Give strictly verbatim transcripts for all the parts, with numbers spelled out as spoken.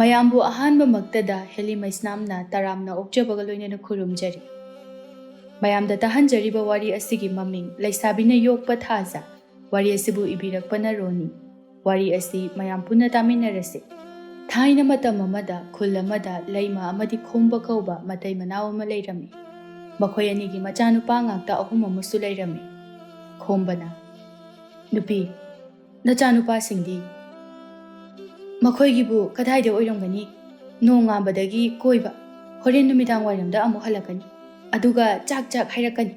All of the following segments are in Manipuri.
ꯃꯌꯥꯝꯕꯨ ꯑꯍꯥꯟꯕꯃꯛꯇꯗ ꯍꯦꯂꯤ ꯃꯩꯁꯅꯥꯝꯅ ꯇꯔꯥꯝꯅ ꯑꯣꯛꯆꯕꯒ ꯂꯣꯏꯅꯅ ꯈꯨꯔꯨꯝꯖꯔꯤ꯫ ꯃꯌꯥꯝꯗ ꯇꯥꯍꯟꯖꯔꯤꯕ ꯋꯥꯔꯤ ꯑꯁꯤꯒꯤ ꯃꯃꯤꯡ ꯂꯩꯁꯥꯕꯤꯅ ꯌꯣꯛꯄ ꯊꯥꯖ꯫ ꯋꯥꯔꯤ ꯑꯁꯤꯕꯨ ꯏꯕꯤꯔꯛꯄꯅ ꯔꯣꯅꯤ꯫ ꯋꯥꯔꯤ ꯑꯁꯤ ꯃꯌꯥꯝ ꯄꯨꯟꯅ ꯇꯥꯃꯤꯟꯅꯔꯁꯤ꯫ ꯊꯥꯏꯅ ꯃꯇꯝ ꯑꯃꯗ ꯈꯨꯜ ꯑꯃꯗ ꯂꯩꯃ ꯑꯃꯗꯤ ꯈꯣꯝꯕ ꯀꯧꯕ ꯃꯇꯩ ꯃꯅꯥꯎ ꯑꯃ ꯂꯩꯔꯝꯃꯤ꯫ ꯃꯈꯣꯏ ꯑꯅꯤꯒꯤ ꯃꯆꯥꯅꯨꯄꯥ ꯉꯥꯛꯇ ꯑꯍꯨꯝ ꯑꯃꯁꯨ ꯂꯩꯔꯝꯃꯤ꯫ ꯈꯣꯝꯕꯅ, "ꯅꯨꯄꯤ, ꯅꯆꯥꯅꯨꯄꯥꯁꯤꯡꯗꯤ?" "ꯃꯈꯣꯏꯒꯤꯕꯨ ꯀꯗꯥꯏꯗ ꯑꯣꯏꯔꯝꯒꯅꯤ? ꯅꯣꯡꯉꯥꯟꯕꯗꯒꯤ ꯀꯣꯏꯕ, ꯍꯣꯔꯦꯟ ꯅꯨꯃꯤꯗꯥꯡ ꯋꯥꯏꯔꯝꯗ ꯑꯃꯨꯛ ꯍꯜꯂꯛꯀꯅꯤ, ꯑꯗꯨꯒ ꯆꯥꯛ ꯆꯥꯛ ꯍꯥꯏꯔꯛꯀꯅꯤ꯫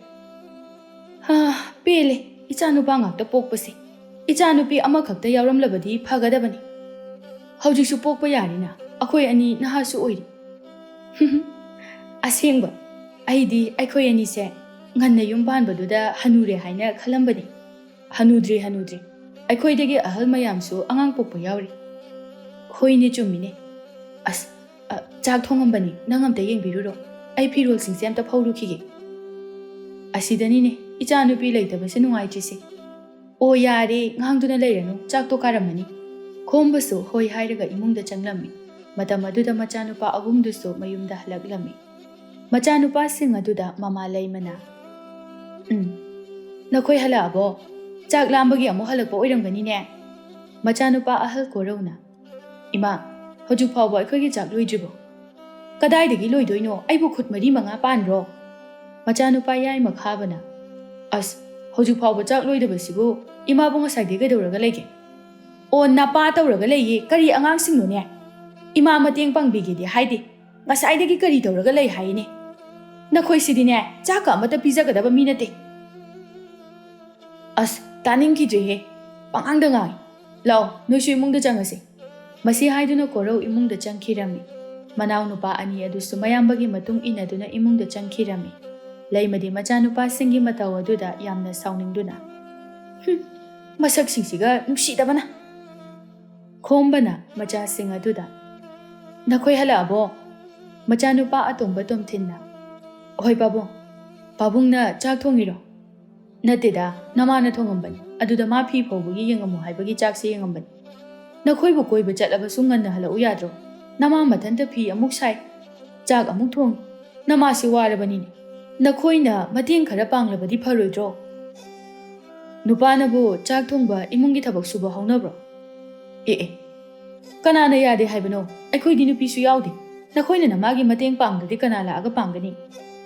ꯍꯥ, ꯄꯦꯜꯂꯦ, ꯏꯆꯥꯅꯨꯄꯥ ꯉꯥꯛꯇ ꯄꯣꯛꯄꯁꯦ꯫ ꯏꯆꯥꯅꯨꯄꯤ ꯑꯃꯈꯛꯇ ꯌꯥꯎꯔꯝꯂꯕꯗꯤ ꯐꯒꯗꯕꯅꯤ꯫ ꯍꯧꯖꯤꯛꯁꯨ ꯄꯣꯛꯄ ꯌꯥꯔꯤꯅ, ꯑꯩꯈꯣꯏ ꯑꯅꯤ ꯅꯍꯥꯁꯨ ꯑꯣꯏꯔꯤ꯫" "ꯑꯁꯦꯡꯕ, ꯑꯩꯗꯤ ꯑꯩꯈꯣꯏ ꯑꯅꯤꯁꯦ ꯉꯟꯅ ꯌꯨꯝ ꯄꯥꯟꯕꯗꯨꯗ ꯍꯅꯨꯔꯦ ꯍꯥꯏꯅ ꯈꯜꯂꯝꯕꯅꯤ꯫ ꯍꯅꯨꯗ꯭ꯔꯤ, ꯍꯅꯨꯗ꯭ꯔꯤ꯫ ꯑꯩꯈꯣꯏꯗꯒꯤ ꯑꯍꯜ ꯃꯌꯥꯝꯁꯨ ꯑꯉꯥꯡ ꯄꯣꯛꯄ ꯌꯥꯎꯔꯤ꯫" "ꯍꯣꯏꯅꯦ, ꯆꯨꯝꯃꯤꯅꯦ꯫ ꯑꯁ, ꯑ, ꯆꯥꯛ ꯊꯣꯡꯉꯝꯕꯅꯤ, ꯅꯪ ꯑꯝꯇ ꯌꯦꯡꯕꯤꯔꯨꯔꯣ꯫ ꯑꯩ ꯐꯤꯔꯣꯜꯁꯤꯡꯁꯦ ꯑꯝꯇ ꯐꯧꯔꯨꯈꯤꯒꯦ꯫" "ꯑꯁꯤꯗꯅꯤꯅꯦ ꯏꯆꯥꯅꯨꯄꯤ ꯂꯩꯇꯕꯁꯦ ꯅꯨꯡꯉꯥꯏꯇ꯭ꯔꯤꯁꯦ꯫" "ꯑꯣ, ꯌꯥꯔꯦ, ꯉꯥꯡꯗꯨꯅ ꯂꯩꯔꯅꯨ, ꯆꯥꯛꯇꯣ ꯀꯥꯔꯝꯃꯅꯤ꯫" ꯈꯣꯝꯕꯁꯨ ꯍꯣꯏ ꯍꯥꯏꯔꯒ ꯏꯃꯨꯡꯗ ꯆꯪꯂꯝꯃꯤ꯫ ꯃꯇꯝ ꯑꯗꯨꯗ ꯃꯆꯥꯅꯨꯄꯥ ꯑꯍꯨꯝꯗꯨꯁꯨ ꯃꯌꯨꯝꯗ ꯍꯜꯂꯛꯂꯝꯃꯤ꯫ ꯃꯆꯥꯅꯨꯄꯥꯁꯤꯡ ꯑꯗꯨꯗ ꯃꯃꯥ ꯂꯩꯃꯅ, "ꯎꯝ, ꯅꯈꯣꯏ ꯍꯜꯂꯛꯑꯕꯣ? ꯆꯥꯛ ꯂꯥꯝꯕꯒꯤ ꯑꯃꯨꯛ ꯍꯜꯂꯛꯄ ꯑꯣꯏꯔꯝꯒꯅꯤꯅꯦ꯫" ꯃꯆꯥꯅꯨꯄꯥ ꯑꯍꯜ ꯀꯣꯔꯧꯅ, "ꯏꯃꯥ, ꯍꯧꯖꯤꯛ ꯐꯥꯎꯕ ꯑꯩꯈꯣꯏꯒꯤ ꯆꯥꯛ ꯂꯣꯏꯗ꯭ꯔꯤꯕꯣ?" "ꯀꯗꯥꯏꯗꯒꯤ ꯂꯣꯏꯗꯣꯏꯅꯣ? ꯑꯩꯕꯨ ꯈꯨꯠ ꯃꯔꯤ ꯃꯉꯥ ꯄꯥꯟꯕ꯭ꯔꯣ?" ꯃꯆꯥꯅꯨꯄꯥ ꯌꯥꯏꯃ ꯈꯥꯕꯅ, "ꯑꯁ, ꯍꯧꯖꯤꯛ ꯐꯥꯎꯕ ꯆꯥꯛ ꯂꯣꯏꯗꯕꯁꯤꯕꯨ ꯏꯃꯥꯕꯨ ꯉꯁꯥꯏꯗꯒꯤ ꯀꯩꯗꯧꯔꯒ ꯂꯩꯒꯦ?" "ꯑꯣ, ꯅꯄꯥ ꯇꯧꯔꯒ ꯂꯩꯌꯦ꯫ ꯀꯔꯤ ꯑꯉꯥꯡꯁꯤꯡꯅꯣꯅꯦ? ꯏꯃꯥ ꯃꯇꯦꯡ ꯄꯥꯡꯕꯤꯒꯦꯗꯤ ꯍꯥꯏꯗꯦ꯫ ꯉꯁꯥꯏꯗꯒꯤ ꯀꯔꯤ ꯇꯧꯔꯒ ꯂꯩ ꯍꯥꯏꯅꯦ? ꯅꯈꯣꯏꯁꯤꯗꯤꯅꯦ, ꯆꯥꯛꯀ ꯑꯃꯠꯇ ꯄꯤꯖꯒꯗꯕ ꯃꯤ ꯅꯠꯇꯦ꯫" "ꯑꯁ, ꯇꯥꯅꯤꯡꯈꯤꯗ꯭ꯔꯦꯍꯦ꯫ ꯄꯉꯥꯡꯗ ꯉꯥꯡꯉꯤ꯫ ꯂꯥꯛꯑꯣ, ꯅꯣꯏꯁꯨ ꯏꯃꯨꯡꯗ ꯆꯪꯉꯁꯤ꯫" ꯃꯁꯤ ꯍꯥꯏꯗꯨꯅ ꯀꯣꯔꯧ ꯏꯃꯨꯡꯗ ꯆꯪꯈꯤꯔꯝꯃꯤ꯫ ꯃꯅꯥꯎꯅꯨꯄꯥ ꯑꯅꯤ ꯑꯗꯨꯁꯨ ꯃꯌꯥꯝꯕꯒꯤ ꯃꯇꯨꯡ ꯏꯟꯅꯗꯨꯅ ꯏꯃꯨꯡꯗ ꯆꯪꯈꯤꯔꯝꯃꯤ꯫ ꯂꯩꯃꯗꯤ ꯃꯆꯥꯅꯨꯄꯥꯁꯤꯡꯒꯤ ꯃꯇꯧ ꯑꯗꯨꯗ ꯌꯥꯝꯅ ꯁꯥꯎꯅꯤꯡꯗꯨꯅ, "ꯍꯨꯝ, ꯃꯁꯛꯁꯤꯡꯁꯤꯒ ꯅꯨꯡꯁꯤꯗꯕꯅ!" ꯈꯣꯝꯕꯅ ꯃꯆꯥꯁꯤꯡ ꯑꯗꯨꯗ, "ꯅꯈꯣꯏ ꯍꯜꯂꯛꯑꯕꯣ?" ꯃꯆꯥꯅꯨꯄꯥ ꯑꯇꯣꯝꯕ ꯇꯣꯝꯊꯤꯟꯅ, "ꯍꯣꯏ ꯄꯥꯕꯨꯡ, ꯄꯥꯕꯨꯡꯅ ꯆꯥꯛ ꯊꯣꯡꯉꯤꯔꯣ?" "ꯅꯠꯇꯦꯗ, ꯅꯃꯥꯅ ꯊꯣꯡꯉꯝꯕꯅꯤ꯫ ꯑꯗꯨꯗ ꯃꯥ ꯐꯤ ꯐꯧꯕꯒꯤ ꯌꯦꯡꯉꯝꯃꯨ ꯍꯥꯏꯕꯒꯤ ꯆꯥꯛꯁꯦ ꯌꯦꯡꯉꯝꯕꯅꯤ꯫ ꯅꯈꯣꯏꯕꯨ ꯀꯣꯏꯕ ꯆꯠꯂꯕꯁꯨ ꯉꯟꯅ ꯍꯜꯂꯛꯎ ꯌꯥꯗ꯭ꯔꯣ? ꯅꯃꯥ ꯃꯊꯟꯇ ꯐꯤ ꯑꯃꯨꯛ ꯁꯥꯏ, ꯆꯥꯛ ꯑꯃꯨꯛ ꯊꯣꯡꯉꯤ꯫ ꯅꯃꯥꯁꯤ ꯋꯥꯔꯕꯅꯤꯅꯦ꯫ ꯅꯈꯣꯏꯅ ꯃꯇꯦꯡ ꯈꯔ ꯄꯥꯡꯂꯕꯗꯤ ꯐꯔꯣꯏꯗ꯭ꯔꯣ? ꯅꯨꯄꯥꯅꯕꯨ ꯆꯥꯛ ꯊꯣꯡꯕ ꯏꯃꯨꯡꯒꯤ ꯊꯕꯛ ꯁꯨꯕ ꯍꯧꯅꯕ꯭ꯔꯣ? ꯑꯦ ꯑꯦ, ꯀꯅꯥꯅ ꯌꯥꯗꯦ ꯍꯥꯏꯕꯅꯣ? ꯑꯩꯈꯣꯏꯗꯤ ꯅꯨꯄꯤꯁꯨ ꯌꯥꯎꯗꯦ꯫ ꯅꯈꯣꯏꯅ ꯅꯃꯥꯒꯤ ꯃꯇꯦꯡ ꯄꯥꯡꯗ꯭ꯔꯗꯤ ꯀꯅꯥ ꯂꯥꯛꯑꯒ ꯄꯥꯡꯒꯅꯤ?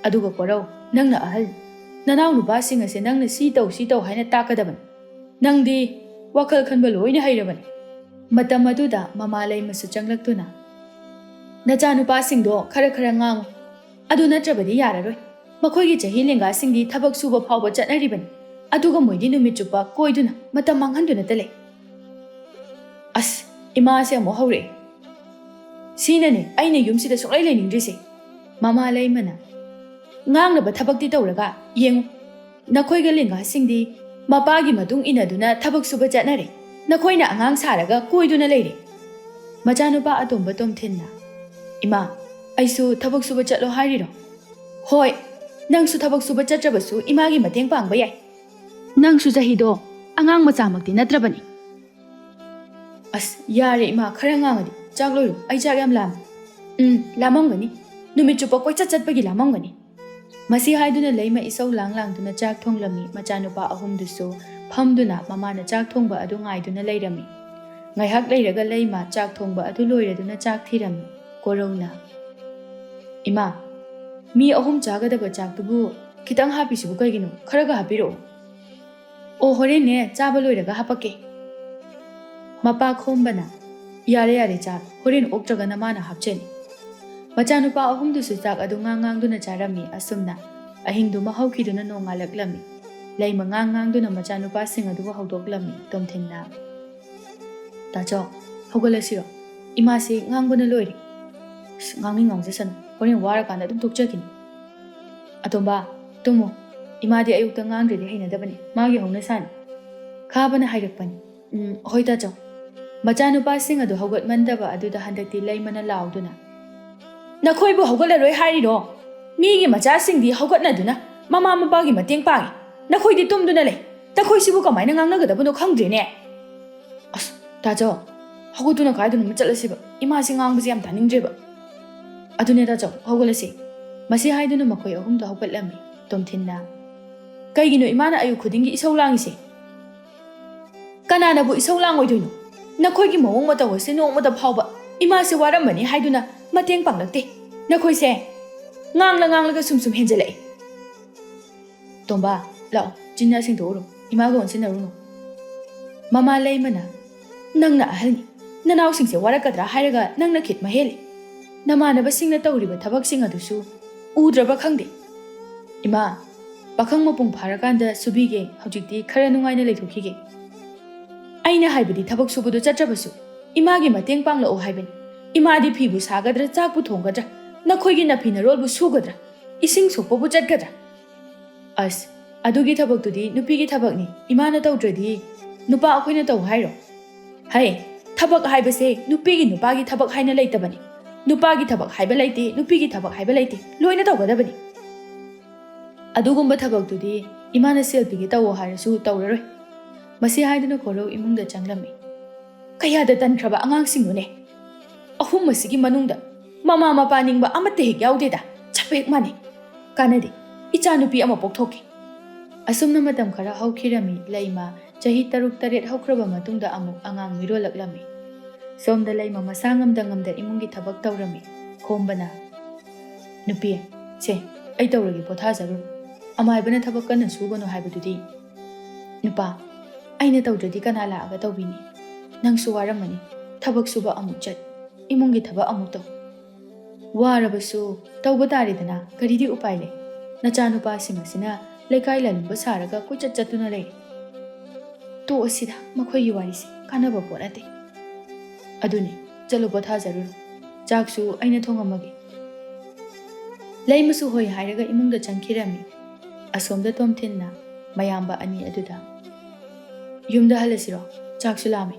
ꯑꯗꯨꯒ ꯀꯣꯔꯧ, ꯅꯪꯅ ꯑꯍꯜ꯫ ꯅꯅꯥꯎ ꯅꯨꯄꯥꯁꯤꯡ ꯑꯁꯦ ꯅꯪꯅ ꯁꯤ ꯇꯧ, ꯁꯤ ꯇꯧ ꯍꯥꯏꯅ ꯇꯥꯛꯀꯗꯕꯅꯤ꯫ ꯅꯪꯗꯤ ꯋꯥꯈꯜ ꯈꯟꯕ ꯂꯣꯏꯅ ꯍꯩꯔꯕꯅꯤ꯫ ꯃꯇꯝ ꯑꯗꯨꯗ ꯃꯃꯥ ꯂꯩꯃꯁꯨ ꯆꯪꯂꯛꯇꯨꯅ, "ꯅꯆꯥꯅꯨꯄꯥꯁꯤꯡꯗꯣ ꯈꯔ ꯈꯔ ꯉꯥꯡꯉꯨ꯫ ꯑꯗꯨ ꯅꯠꯇ꯭ꯔꯕꯗꯤ ꯌꯥꯔꯔꯣꯏ꯫ ꯃꯈꯣꯏꯒꯤ ꯆꯍꯤ ꯂꯦꯡꯒꯥꯁꯤꯡꯗꯤ ꯊꯕꯛ ꯁꯨꯕ ꯐꯥꯎꯕ ꯆꯠꯅꯔꯤꯕꯅꯤ꯫ ꯑꯗꯨꯒ ꯃꯣꯏꯗꯤ ꯅꯨꯃꯤꯠ ꯆꯨꯞꯄ ꯀꯣꯏꯗꯨꯅ ꯃꯇꯝ ꯃꯥꯡꯍꯟꯗꯨꯅꯇ ꯂꯩ꯫" ꯑꯁ, ꯏꯃꯥꯁꯦ ꯑꯃꯨꯛ ꯍꯧꯔꯛꯑꯦ꯫ ꯁꯤꯅꯅꯦ ꯑꯩꯅ ꯌꯨꯝꯁꯤꯗ ꯁꯨꯡꯂꯩ ꯂꯩꯅꯤꯡꯗ꯭ꯔꯤꯁꯦ꯫ ꯃꯃꯥ ꯂꯩꯃꯅ, "ꯉꯥꯡꯅꯕ ꯊꯕꯛꯇꯤ ꯇꯧꯔꯒ ꯌꯦꯡꯉꯨ, ꯅꯈꯣꯏꯒ ꯂꯦꯡꯒꯥꯁꯤꯡꯗꯤ ꯃꯄꯥꯒꯤ ꯃꯇꯨꯡ ꯏꯟꯅꯗꯨꯅ ꯊꯕꯛ ꯁꯨꯕ ꯆꯠꯅꯔꯦ꯫ ꯅꯈꯣꯏꯅ ꯑꯉꯥꯡ ꯁꯥꯔꯒ ꯀꯣꯏꯗꯨꯅ ꯂꯩꯔꯦ꯫" ꯃꯆꯥꯅꯨꯄꯥ ꯑꯇꯣꯝꯕ ꯇꯣꯝꯊꯤꯟꯅ, "ꯏꯃꯥ, ꯑꯩꯁꯨ ꯊꯕꯛ ꯁꯨꯕ ꯆꯠꯂꯣ ꯍꯥꯏꯔꯤꯔꯣ?" "ꯍꯣꯏ, ꯅꯪꯁꯨ ꯊꯕꯛ ꯁꯨꯕ ꯆꯠꯇ꯭ꯔꯕꯁꯨ ꯏꯃꯥꯒꯤ ꯃꯇꯦꯡ ꯄꯥꯡꯕ ꯌꯥꯏ꯫ ꯅꯪꯁꯨ ꯆꯍꯤꯗꯣ ꯑꯉꯥꯡ ꯃꯆꯥꯃꯛꯇꯤ ꯅꯠꯇ꯭ꯔꯕꯅꯤ꯫" "ꯑꯁ, ꯌꯥꯔꯦ ꯏꯃꯥ, ꯈꯔ ꯉꯥꯡꯉꯗꯤ꯫ ꯆꯥꯛ ꯂꯣꯏꯔꯣ, ꯑꯩ ꯆꯥꯛ ꯌꯥꯝ ꯂꯥꯝꯃꯦ꯫" "ꯎꯝ, ꯂꯥꯝꯃꯝꯒꯅꯤ꯫ ꯅꯨꯃꯤꯠ ꯆꯨꯞꯄ ꯀꯣꯏꯆꯠ ꯆꯠꯄꯒꯤ ꯂꯥꯝꯃꯝꯒꯅꯤ꯫" ꯃꯁꯤ ꯍꯥꯏꯗꯨꯅ ꯂꯩꯃ ꯏꯁꯧ ꯂꯥꯡ ꯂꯥꯡꯗꯨꯅ ꯆꯥꯛ ꯊꯣꯡꯂꯝꯃꯤ꯫ ꯃꯆꯥꯅꯨꯄꯥ ꯑꯍꯨꯝꯗꯨꯁꯨ ꯐꯝꯗꯨꯅ ꯃꯃꯥꯅ ꯆꯥꯛ ꯊꯣꯡꯕ ꯑꯗꯨ ꯉꯥꯏꯗꯨꯅ ꯂꯩꯔꯝꯃꯤ꯫ ꯉꯥꯏꯍꯥꯛ ꯂꯩꯔꯒ ꯂꯩꯃ ꯆꯥꯛ ꯊꯣꯡꯕ ꯑꯗꯨ ꯂꯣꯏꯔꯗꯨꯅ ꯆꯥꯛ ꯊꯤꯔꯝꯃꯤ꯫ ꯀꯣꯔꯧꯅ, "ꯏꯃꯥ, ꯃꯤ ꯑꯍꯨꯝ ꯆꯥꯒꯗꯕ ꯆꯥꯛꯇꯨꯕꯨ ꯈꯤꯇꯪ ꯍꯥꯞꯄꯤꯁꯤꯕꯨ ꯀꯩꯒꯤꯅꯣ? ꯈꯔꯒ ꯍꯥꯞꯄꯤꯔꯛꯑꯣ꯫" "ꯑꯣ, ꯍꯣꯔꯦꯟꯅꯦ ꯆꯥꯕ ꯂꯣꯏꯔꯒ ꯍꯥꯄꯛꯀꯦ꯫" ꯃꯄꯥ ꯈꯣꯝꯕꯅ, "ꯌꯥꯔꯦ, ꯌꯥꯔꯦ, ꯆꯥꯔꯣ꯫ ꯍꯣꯔꯦꯟ ꯑꯣꯛꯇ꯭ꯔꯒꯅ ꯃꯥꯅ ꯍꯥꯞꯆꯅꯤ꯫" ꯃꯆꯥꯅꯨꯄꯥ ꯑꯍꯨꯝꯗꯨꯁꯨ ꯆꯥꯛ ꯑꯗꯨ ꯉꯥꯡ ꯉꯥꯡꯗꯨꯅ ꯆꯥꯔꯝꯃꯤ꯫ ꯑꯁꯨꯝꯅ ꯑꯍꯤꯡꯗꯨꯃ ꯍꯧꯈꯤꯗꯨꯅ ꯅꯣꯡꯉꯥꯜꯂꯛꯂꯝꯃꯤ꯫ ꯂꯩꯃ ꯉꯥꯡ ꯉꯥꯡꯗꯨꯅ ꯃꯆꯥꯅꯨꯄꯥꯁꯤꯡ ꯑꯗꯨꯕꯨ ꯍꯧꯗꯣꯛꯂꯝꯃꯤ꯫ ꯇꯣꯝꯊꯤꯟꯅ, "ꯇꯥꯆꯧ, ꯍꯧꯒꯠꯂꯁꯤꯔꯣ? ꯏꯃꯥꯁꯤ ꯉꯥꯡꯕꯅ ꯂꯣꯏꯔꯦ꯫" "ꯑꯁ, ꯉꯥꯡꯅꯤꯡ ꯉꯥꯡꯖꯁꯅꯨ, ꯍꯣꯔꯦꯟ ꯋꯥꯔꯀꯥꯟꯗ ꯑꯗꯨꯝ ꯊꯣꯛꯆꯈꯤꯅꯤ꯫" "ꯑꯇꯣꯝꯕ, ꯇꯨꯝꯃꯨ꯫ ꯏꯃꯥꯗꯤ ꯑꯌꯨꯛꯇ ꯉꯥꯡꯗ꯭ꯔꯗꯤ ꯍꯩꯅꯗꯕꯅꯤ, ꯃꯥꯒꯤ ꯍꯧꯅꯁꯥꯅꯤ꯫" ꯈꯥꯕꯅ ꯍꯥꯏꯔꯛꯄꯅꯤ꯫ "ꯎꯝ, ꯍꯣꯏ ꯇꯥꯆꯧ꯫" ꯃꯆꯥꯅꯨꯄꯥꯁꯤꯡ ꯑꯗꯨ ꯍꯧꯒꯠꯃꯟꯗꯕ ꯑꯗꯨꯗ ꯍꯟꯗꯛꯇꯤ ꯂꯩꯃꯅ ꯂꯥꯎꯗꯨꯅ, "ꯅꯈꯣꯏꯕꯨ ꯍꯧꯒꯠꯂꯔꯣꯏ ꯍꯥꯏꯔꯤꯔꯣ? ꯃꯤꯒꯤ ꯃꯆꯥꯁꯤꯡꯗꯤ ꯍꯧꯒꯠꯅꯗꯨꯅ ꯃꯃꯥ ꯃꯄꯥꯒꯤ ꯃꯇꯦꯡ ꯄꯥꯡꯉꯤ, ꯅꯈꯣꯏꯗꯤ ꯇꯨꯝꯗꯨꯅ ꯂꯩ꯫ ꯅꯈꯣꯏꯁꯤꯕꯨ ꯀꯃꯥꯏꯅ ꯉꯥꯡꯅꯒꯗꯕꯅꯣ ꯈꯪꯗ꯭ꯔꯦꯅꯦ꯫" "ꯑꯁ, ꯇꯥꯆꯧ, ꯍꯧꯒꯠꯇꯨꯅ ꯀꯥꯏꯗꯅꯣꯃ ꯆꯠꯂꯁꯤꯕ꯫ ꯏꯃꯥꯁꯤ ꯉꯥꯡꯕꯁꯤ ꯌꯥꯝ ꯇꯥꯅꯤꯡꯗ꯭ꯔꯦꯕ꯫ ꯑꯗꯨꯅꯦ ꯇꯥꯆꯧ, ꯍꯧꯒꯠꯂꯁꯤ꯫ ꯃꯁꯤ ꯍꯥꯏꯗꯨꯅ ꯃꯈꯣꯏ ꯑꯍꯨꯝꯗꯣ ꯍꯧꯒꯠꯂꯝꯃꯤ꯫ ꯇꯣꯝꯊꯤꯟꯅ, "ꯀꯩꯒꯤꯅꯣ ꯏꯃꯥꯅ ꯑꯌꯨꯛ ꯈꯨꯗꯤꯡꯒꯤ ꯏꯁꯧ ꯂꯥꯡꯉꯤꯁꯦ?" "ꯀꯅꯥꯅꯕꯨ ꯏꯁꯧ ꯂꯥꯡꯉꯣꯏꯗꯣꯏꯅꯣ? ꯅꯈꯣꯏꯒꯤ ꯃꯑꯣꯡ ꯃꯇꯧ ꯑꯁꯤ ꯅꯣꯡꯃꯇ ꯐꯥꯎꯕ ꯏꯃꯥꯁꯦ ꯋꯥꯔꯝꯕꯅꯤ ꯍꯥꯏꯗꯨꯅ ꯃꯇꯦꯡ ꯄꯥꯡꯂꯛꯇꯦ꯫ ꯅꯈꯣꯏꯁꯦ ꯉꯥꯡꯂ ꯉꯥꯡꯂꯒ ꯁꯨꯝ ꯁꯨꯝ ꯍꯦꯟꯖꯜꯂꯛꯏ꯫ ꯇꯣꯝꯕ, ꯂꯥꯛꯑꯣ, ꯆꯤꯟꯌꯥ ꯁꯦꯡꯗꯣꯛꯎꯔꯣ, ꯏꯃꯥꯒ ꯑꯣꯟꯁꯤꯟꯅꯔꯨꯅꯨ꯫" ꯃꯃꯥ ꯂꯩꯃꯅ, "ꯅꯪꯅ ꯑꯍꯜꯅꯤ, ꯅꯅꯥꯎꯁꯤꯡꯁꯦ ꯋꯥꯔꯛꯀꯗ꯭ꯔꯥ ꯍꯥꯏꯔꯒ ꯅꯪꯅ ꯈꯤꯠ ꯃꯍꯦꯜꯂꯤ꯫ ꯅꯃꯥꯟꯅꯕꯁꯤꯡꯅ ꯇꯧꯔꯤꯕ ꯊꯕꯛꯁꯤꯡ ꯑꯗꯨꯁꯨ ꯎꯗ꯭ꯔꯕ ꯈꯪꯗꯦ꯫" "ꯏꯃꯥ, ꯄꯥꯈꯪ ꯃꯄꯨꯡ ꯐꯥꯔꯀꯥꯟꯗ ꯁꯨꯕꯤꯒꯦ, ꯍꯧꯖꯤꯛꯇꯤ ꯈꯔ ꯅꯨꯡꯉꯥꯏꯅ ꯂꯩꯊꯣꯛꯈꯤꯒꯦ꯫ ꯑꯩꯅ ꯍꯥꯏꯕꯗꯤ ꯊꯕꯛ ꯁꯨꯕꯗꯣ ꯆꯠꯇ꯭ꯔꯕꯁꯨ ꯏꯃꯥꯒꯤ ꯃꯇꯦꯡ ꯄꯥꯡꯂꯛꯑꯣ ꯍꯥꯏꯕꯅꯤ꯫ ꯏꯃꯥꯗꯤ ꯐꯤꯕꯨ ꯁꯥꯒꯗ꯭ꯔꯥ, ꯆꯥꯛꯄꯨ ꯊꯣꯡꯒꯗ꯭ꯔꯥ, ꯅꯈꯣꯏꯒꯤ ꯅꯐꯤ ꯅꯔꯣꯜꯕꯨ ꯁꯨꯒꯗ꯭ꯔꯥ, ꯏꯁꯤꯡ ꯁꯣꯛꯄꯕꯨ ꯆꯠꯀꯗ꯭ꯔꯥ?" "ꯑꯁ, ꯑꯗꯨꯒꯤ ꯊꯕꯛꯇꯨꯗꯤ ꯅꯨꯄꯤꯒꯤ ꯊꯕꯛꯅꯤ, ꯏꯃꯥꯅ ꯇꯧꯗ꯭ꯔꯗꯤ ꯅꯨꯄꯥ ꯑꯩꯈꯣꯏꯅ ꯇꯧ ꯍꯥꯏꯔꯣ? ꯍꯩ, ꯊꯕꯛ ꯍꯥꯏꯕꯁꯦ ꯅꯨꯄꯤꯒꯤ ꯅꯨꯄꯥꯒꯤ ꯊꯕꯛ ꯍꯥꯏꯅ ꯂꯩꯇꯕꯅꯤ꯫ ꯅꯨꯄꯥꯒꯤ ꯊꯕꯛ ꯍꯥꯏꯕ ꯂꯩꯇꯦ, ꯅꯨꯄꯤꯒꯤ ꯊꯕꯛ ꯍꯥꯏꯕ ꯂꯩꯇꯦ, ꯂꯣꯏꯅ ꯇꯧꯒꯗꯕꯅꯤ꯫ ꯑꯗꯨꯒꯨꯝꯕ ꯊꯕꯛꯇꯨꯗꯤ ꯏꯃꯥꯅ ꯁꯦꯜ ꯄꯤꯒꯦ ꯇꯧꯋꯣ ꯍꯥꯏꯔꯁꯨ ꯇꯧꯔꯔꯣꯏ꯫" ꯃꯁꯤ ꯍꯥꯏꯗꯨꯅ ꯈꯣꯔꯧ ꯏꯃꯨꯡꯗ ꯆꯪꯂꯝꯃꯤ꯫ "ꯀꯌꯥꯗ ꯇꯟꯈ꯭ꯔꯕ ꯑꯉꯥꯡꯁꯤꯡꯅꯣꯅꯦ! ꯑꯍꯨꯝ ꯑꯁꯤꯒꯤ ꯃꯅꯨꯡꯗ ꯃꯃꯥ ꯃꯄꯥ ꯅꯤꯡꯕ ꯑꯃꯠꯇ ꯍꯦꯛ ꯌꯥꯎꯗꯦꯗ, ꯆꯞ ꯍꯦꯛ ꯃꯥꯟꯅꯩ꯫ ꯀꯥꯟꯅꯗꯦ, ꯏꯆꯥꯅꯨꯄꯤ ꯑꯃ ꯄꯣꯛꯊꯣꯛꯀꯦ꯫" ꯑꯁꯨꯝꯅ ꯃꯇꯝ ꯈꯔ ꯍꯧꯈꯤꯔꯝꯃꯤ꯫ ꯂꯩꯃ ꯆꯍꯤ ꯇꯔꯨꯛ ꯇꯔꯦꯠ ꯍꯧꯈ꯭ꯔꯕ ꯃꯇꯨꯡꯗ ꯑꯃꯨꯛ ꯑꯉꯥꯡ ꯃꯤꯔꯣꯜꯂꯛꯂꯝꯃꯤ꯫ ꯁꯣꯝꯗ ꯂꯩꯃ ꯃꯁꯥ ꯉꯝꯗ ꯉꯝꯗ ꯏꯃꯨꯡꯒꯤ ꯊꯕꯛ ꯇꯧꯔꯝꯃꯤ꯫ ꯈꯣꯝꯕꯅ, "ꯅꯨꯄꯤ, ꯁꯦ, ꯑꯩ ꯇꯧꯔꯒꯦ, ꯄꯣꯊꯥꯖꯔꯨꯔꯣ꯫ ꯑꯃꯥꯏꯕꯅ ꯊꯕꯛ ꯀꯟꯅ ꯁꯨꯒꯅꯨ ꯍꯥꯏꯕꯗꯨꯗꯤ꯫" "ꯅꯨꯄꯥ, ꯑꯩꯅ ꯇꯧꯗ꯭ꯔꯗꯤ ꯀꯅꯥ ꯂꯥꯛꯑꯒ ꯇꯧꯕꯤꯅꯤ? ꯅꯪꯁꯨ ꯋꯥꯔꯝꯃꯅꯤ꯫ ꯊꯕꯛ ꯁꯨꯕ ꯑꯃꯨꯛ ꯆꯠ, ꯏꯃꯨꯡꯒꯤ ꯊꯕꯛ ꯑꯃꯨꯛ ꯇꯧ꯫ ꯋꯥꯔꯕꯁꯨ ꯇꯧꯕ ꯇꯥꯔꯦꯗꯅ, ꯀꯔꯤꯗꯤ ꯎꯄꯥꯏ ꯂꯩ? ꯅꯆꯥꯅꯨꯄꯥꯁꯤꯡ ꯑꯁꯤꯅ ꯂꯩꯀꯥꯏ ꯂꯥꯂꯨꯝꯕ ꯁꯥꯔꯒ ꯀꯣꯏꯆꯠ ꯆꯠꯇꯨꯅ ꯂꯩ꯫" "ꯇꯣꯛꯑꯁꯤꯗ, ꯃꯈꯣꯏꯒꯤ ꯋꯥꯔꯤꯁꯦ ꯀꯥꯟꯅꯕ ꯄꯣꯠ ꯅꯠꯇꯦ꯫ ꯑꯗꯨꯅꯤ, ꯆꯠꯂꯨ, ꯄꯣꯊꯥꯖꯔꯨꯔꯣ꯫ ꯆꯥꯛꯁꯨ ꯑꯩꯅ ꯊꯣꯡꯉꯝꯃꯒꯦ꯫" ꯂꯩꯃꯁꯨ ꯍꯣꯏ ꯍꯥꯏꯔꯒ ꯏꯃꯨꯡꯗ ꯆꯪꯈꯤꯔꯝꯃꯤ꯫ ꯑꯁꯣꯝꯗ ꯇꯣꯝꯊꯤꯟꯅ ꯃꯌꯥꯝꯕ ꯑꯅꯤ ꯑꯗꯨꯗ, "ꯌꯨꯝꯗ ꯍꯜꯂꯁꯤꯔꯣ? ꯆꯥꯛꯁꯨ ꯂꯥꯝꯃꯦ꯫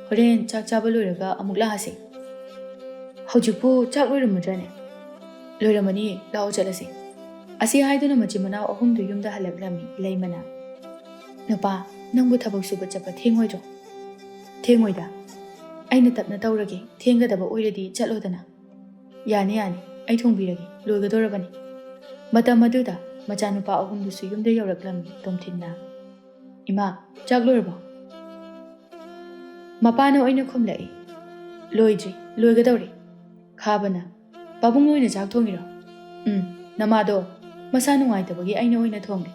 ꯍꯣꯔꯦꯟ ꯆꯥꯛ ꯆꯥꯕ ꯂꯣꯏꯔꯒ ꯑꯃꯨꯛ ꯂꯥꯛꯑꯁꯦ꯫" "ꯍꯧꯖꯤꯛꯄꯨ ꯆꯥꯛ ꯂꯣꯏꯔꯝꯃꯗ꯭ꯔꯅꯦ?" "ꯂꯣꯏꯔꯝꯃꯅꯤ, ꯂꯥꯛꯑꯣ ꯆꯠꯂꯁꯦ꯫" ꯑꯁꯤ ꯍꯥꯏꯗꯨꯅ ꯃꯆꯤꯟ ꯃꯅꯥꯎ ꯑꯍꯨꯝꯗꯨ ꯌꯨꯝꯗ ꯍꯜꯂꯛꯂꯝꯃꯤ꯫ ꯂꯩꯃꯅ, "ꯅꯨꯄꯥ, ꯅꯪꯕꯨ ꯊꯕꯛ ꯁꯨꯕ ꯆꯠꯄ ꯊꯦꯡꯉꯣꯏꯗ꯭ꯔꯣ?" "ꯊꯦꯡꯉꯣꯏꯗ꯫ "ꯑꯩꯅ ꯇꯞꯅ ꯇꯧꯔꯒꯦ, ꯊꯦꯡꯒꯗꯕ ꯑꯣꯏꯔꯗꯤ ꯆꯠꯂꯣꯗꯅ꯫" "ꯌꯥꯅꯤ, ꯌꯥꯅꯤ, ꯑꯩ ꯊꯣꯡꯕꯤꯔꯒꯦ, ꯂꯣꯏꯒꯗꯧꯔꯕꯅꯤ꯫" ꯃꯇꯝ ꯑꯗꯨꯗ ꯃꯆꯥꯅꯨꯄꯥ ꯑꯍꯨꯝꯗꯨꯁꯨ ꯌꯨꯝꯗ ꯌꯧꯔꯛꯂꯝꯃꯤ꯫ ꯇꯣꯝꯊꯤꯟꯅ, "ꯏꯃꯥ, ꯆꯥꯛ ꯂꯣꯏꯔꯕꯣ?" ꯃꯄꯥꯅ ꯑꯣꯏꯅ ꯈꯨꯝꯂꯛꯏ, "ꯂꯣꯏꯗ꯭ꯔꯤ, ꯂꯣꯏꯒꯗꯧꯔꯦ꯫" ꯈꯥꯕꯅ, "ꯄꯥꯕꯨꯡ ꯑꯣꯏꯅ ꯆꯥꯛ ꯊꯣꯡꯉꯤꯔꯣ?" "ꯎꯝ, ꯅꯃꯥꯗꯣ ꯃꯁꯥ ꯅꯨꯡꯉꯥꯏꯇꯕꯒꯤ ꯑꯩꯅ ꯑꯣꯏꯅ ꯊꯣꯡꯂꯦ꯫"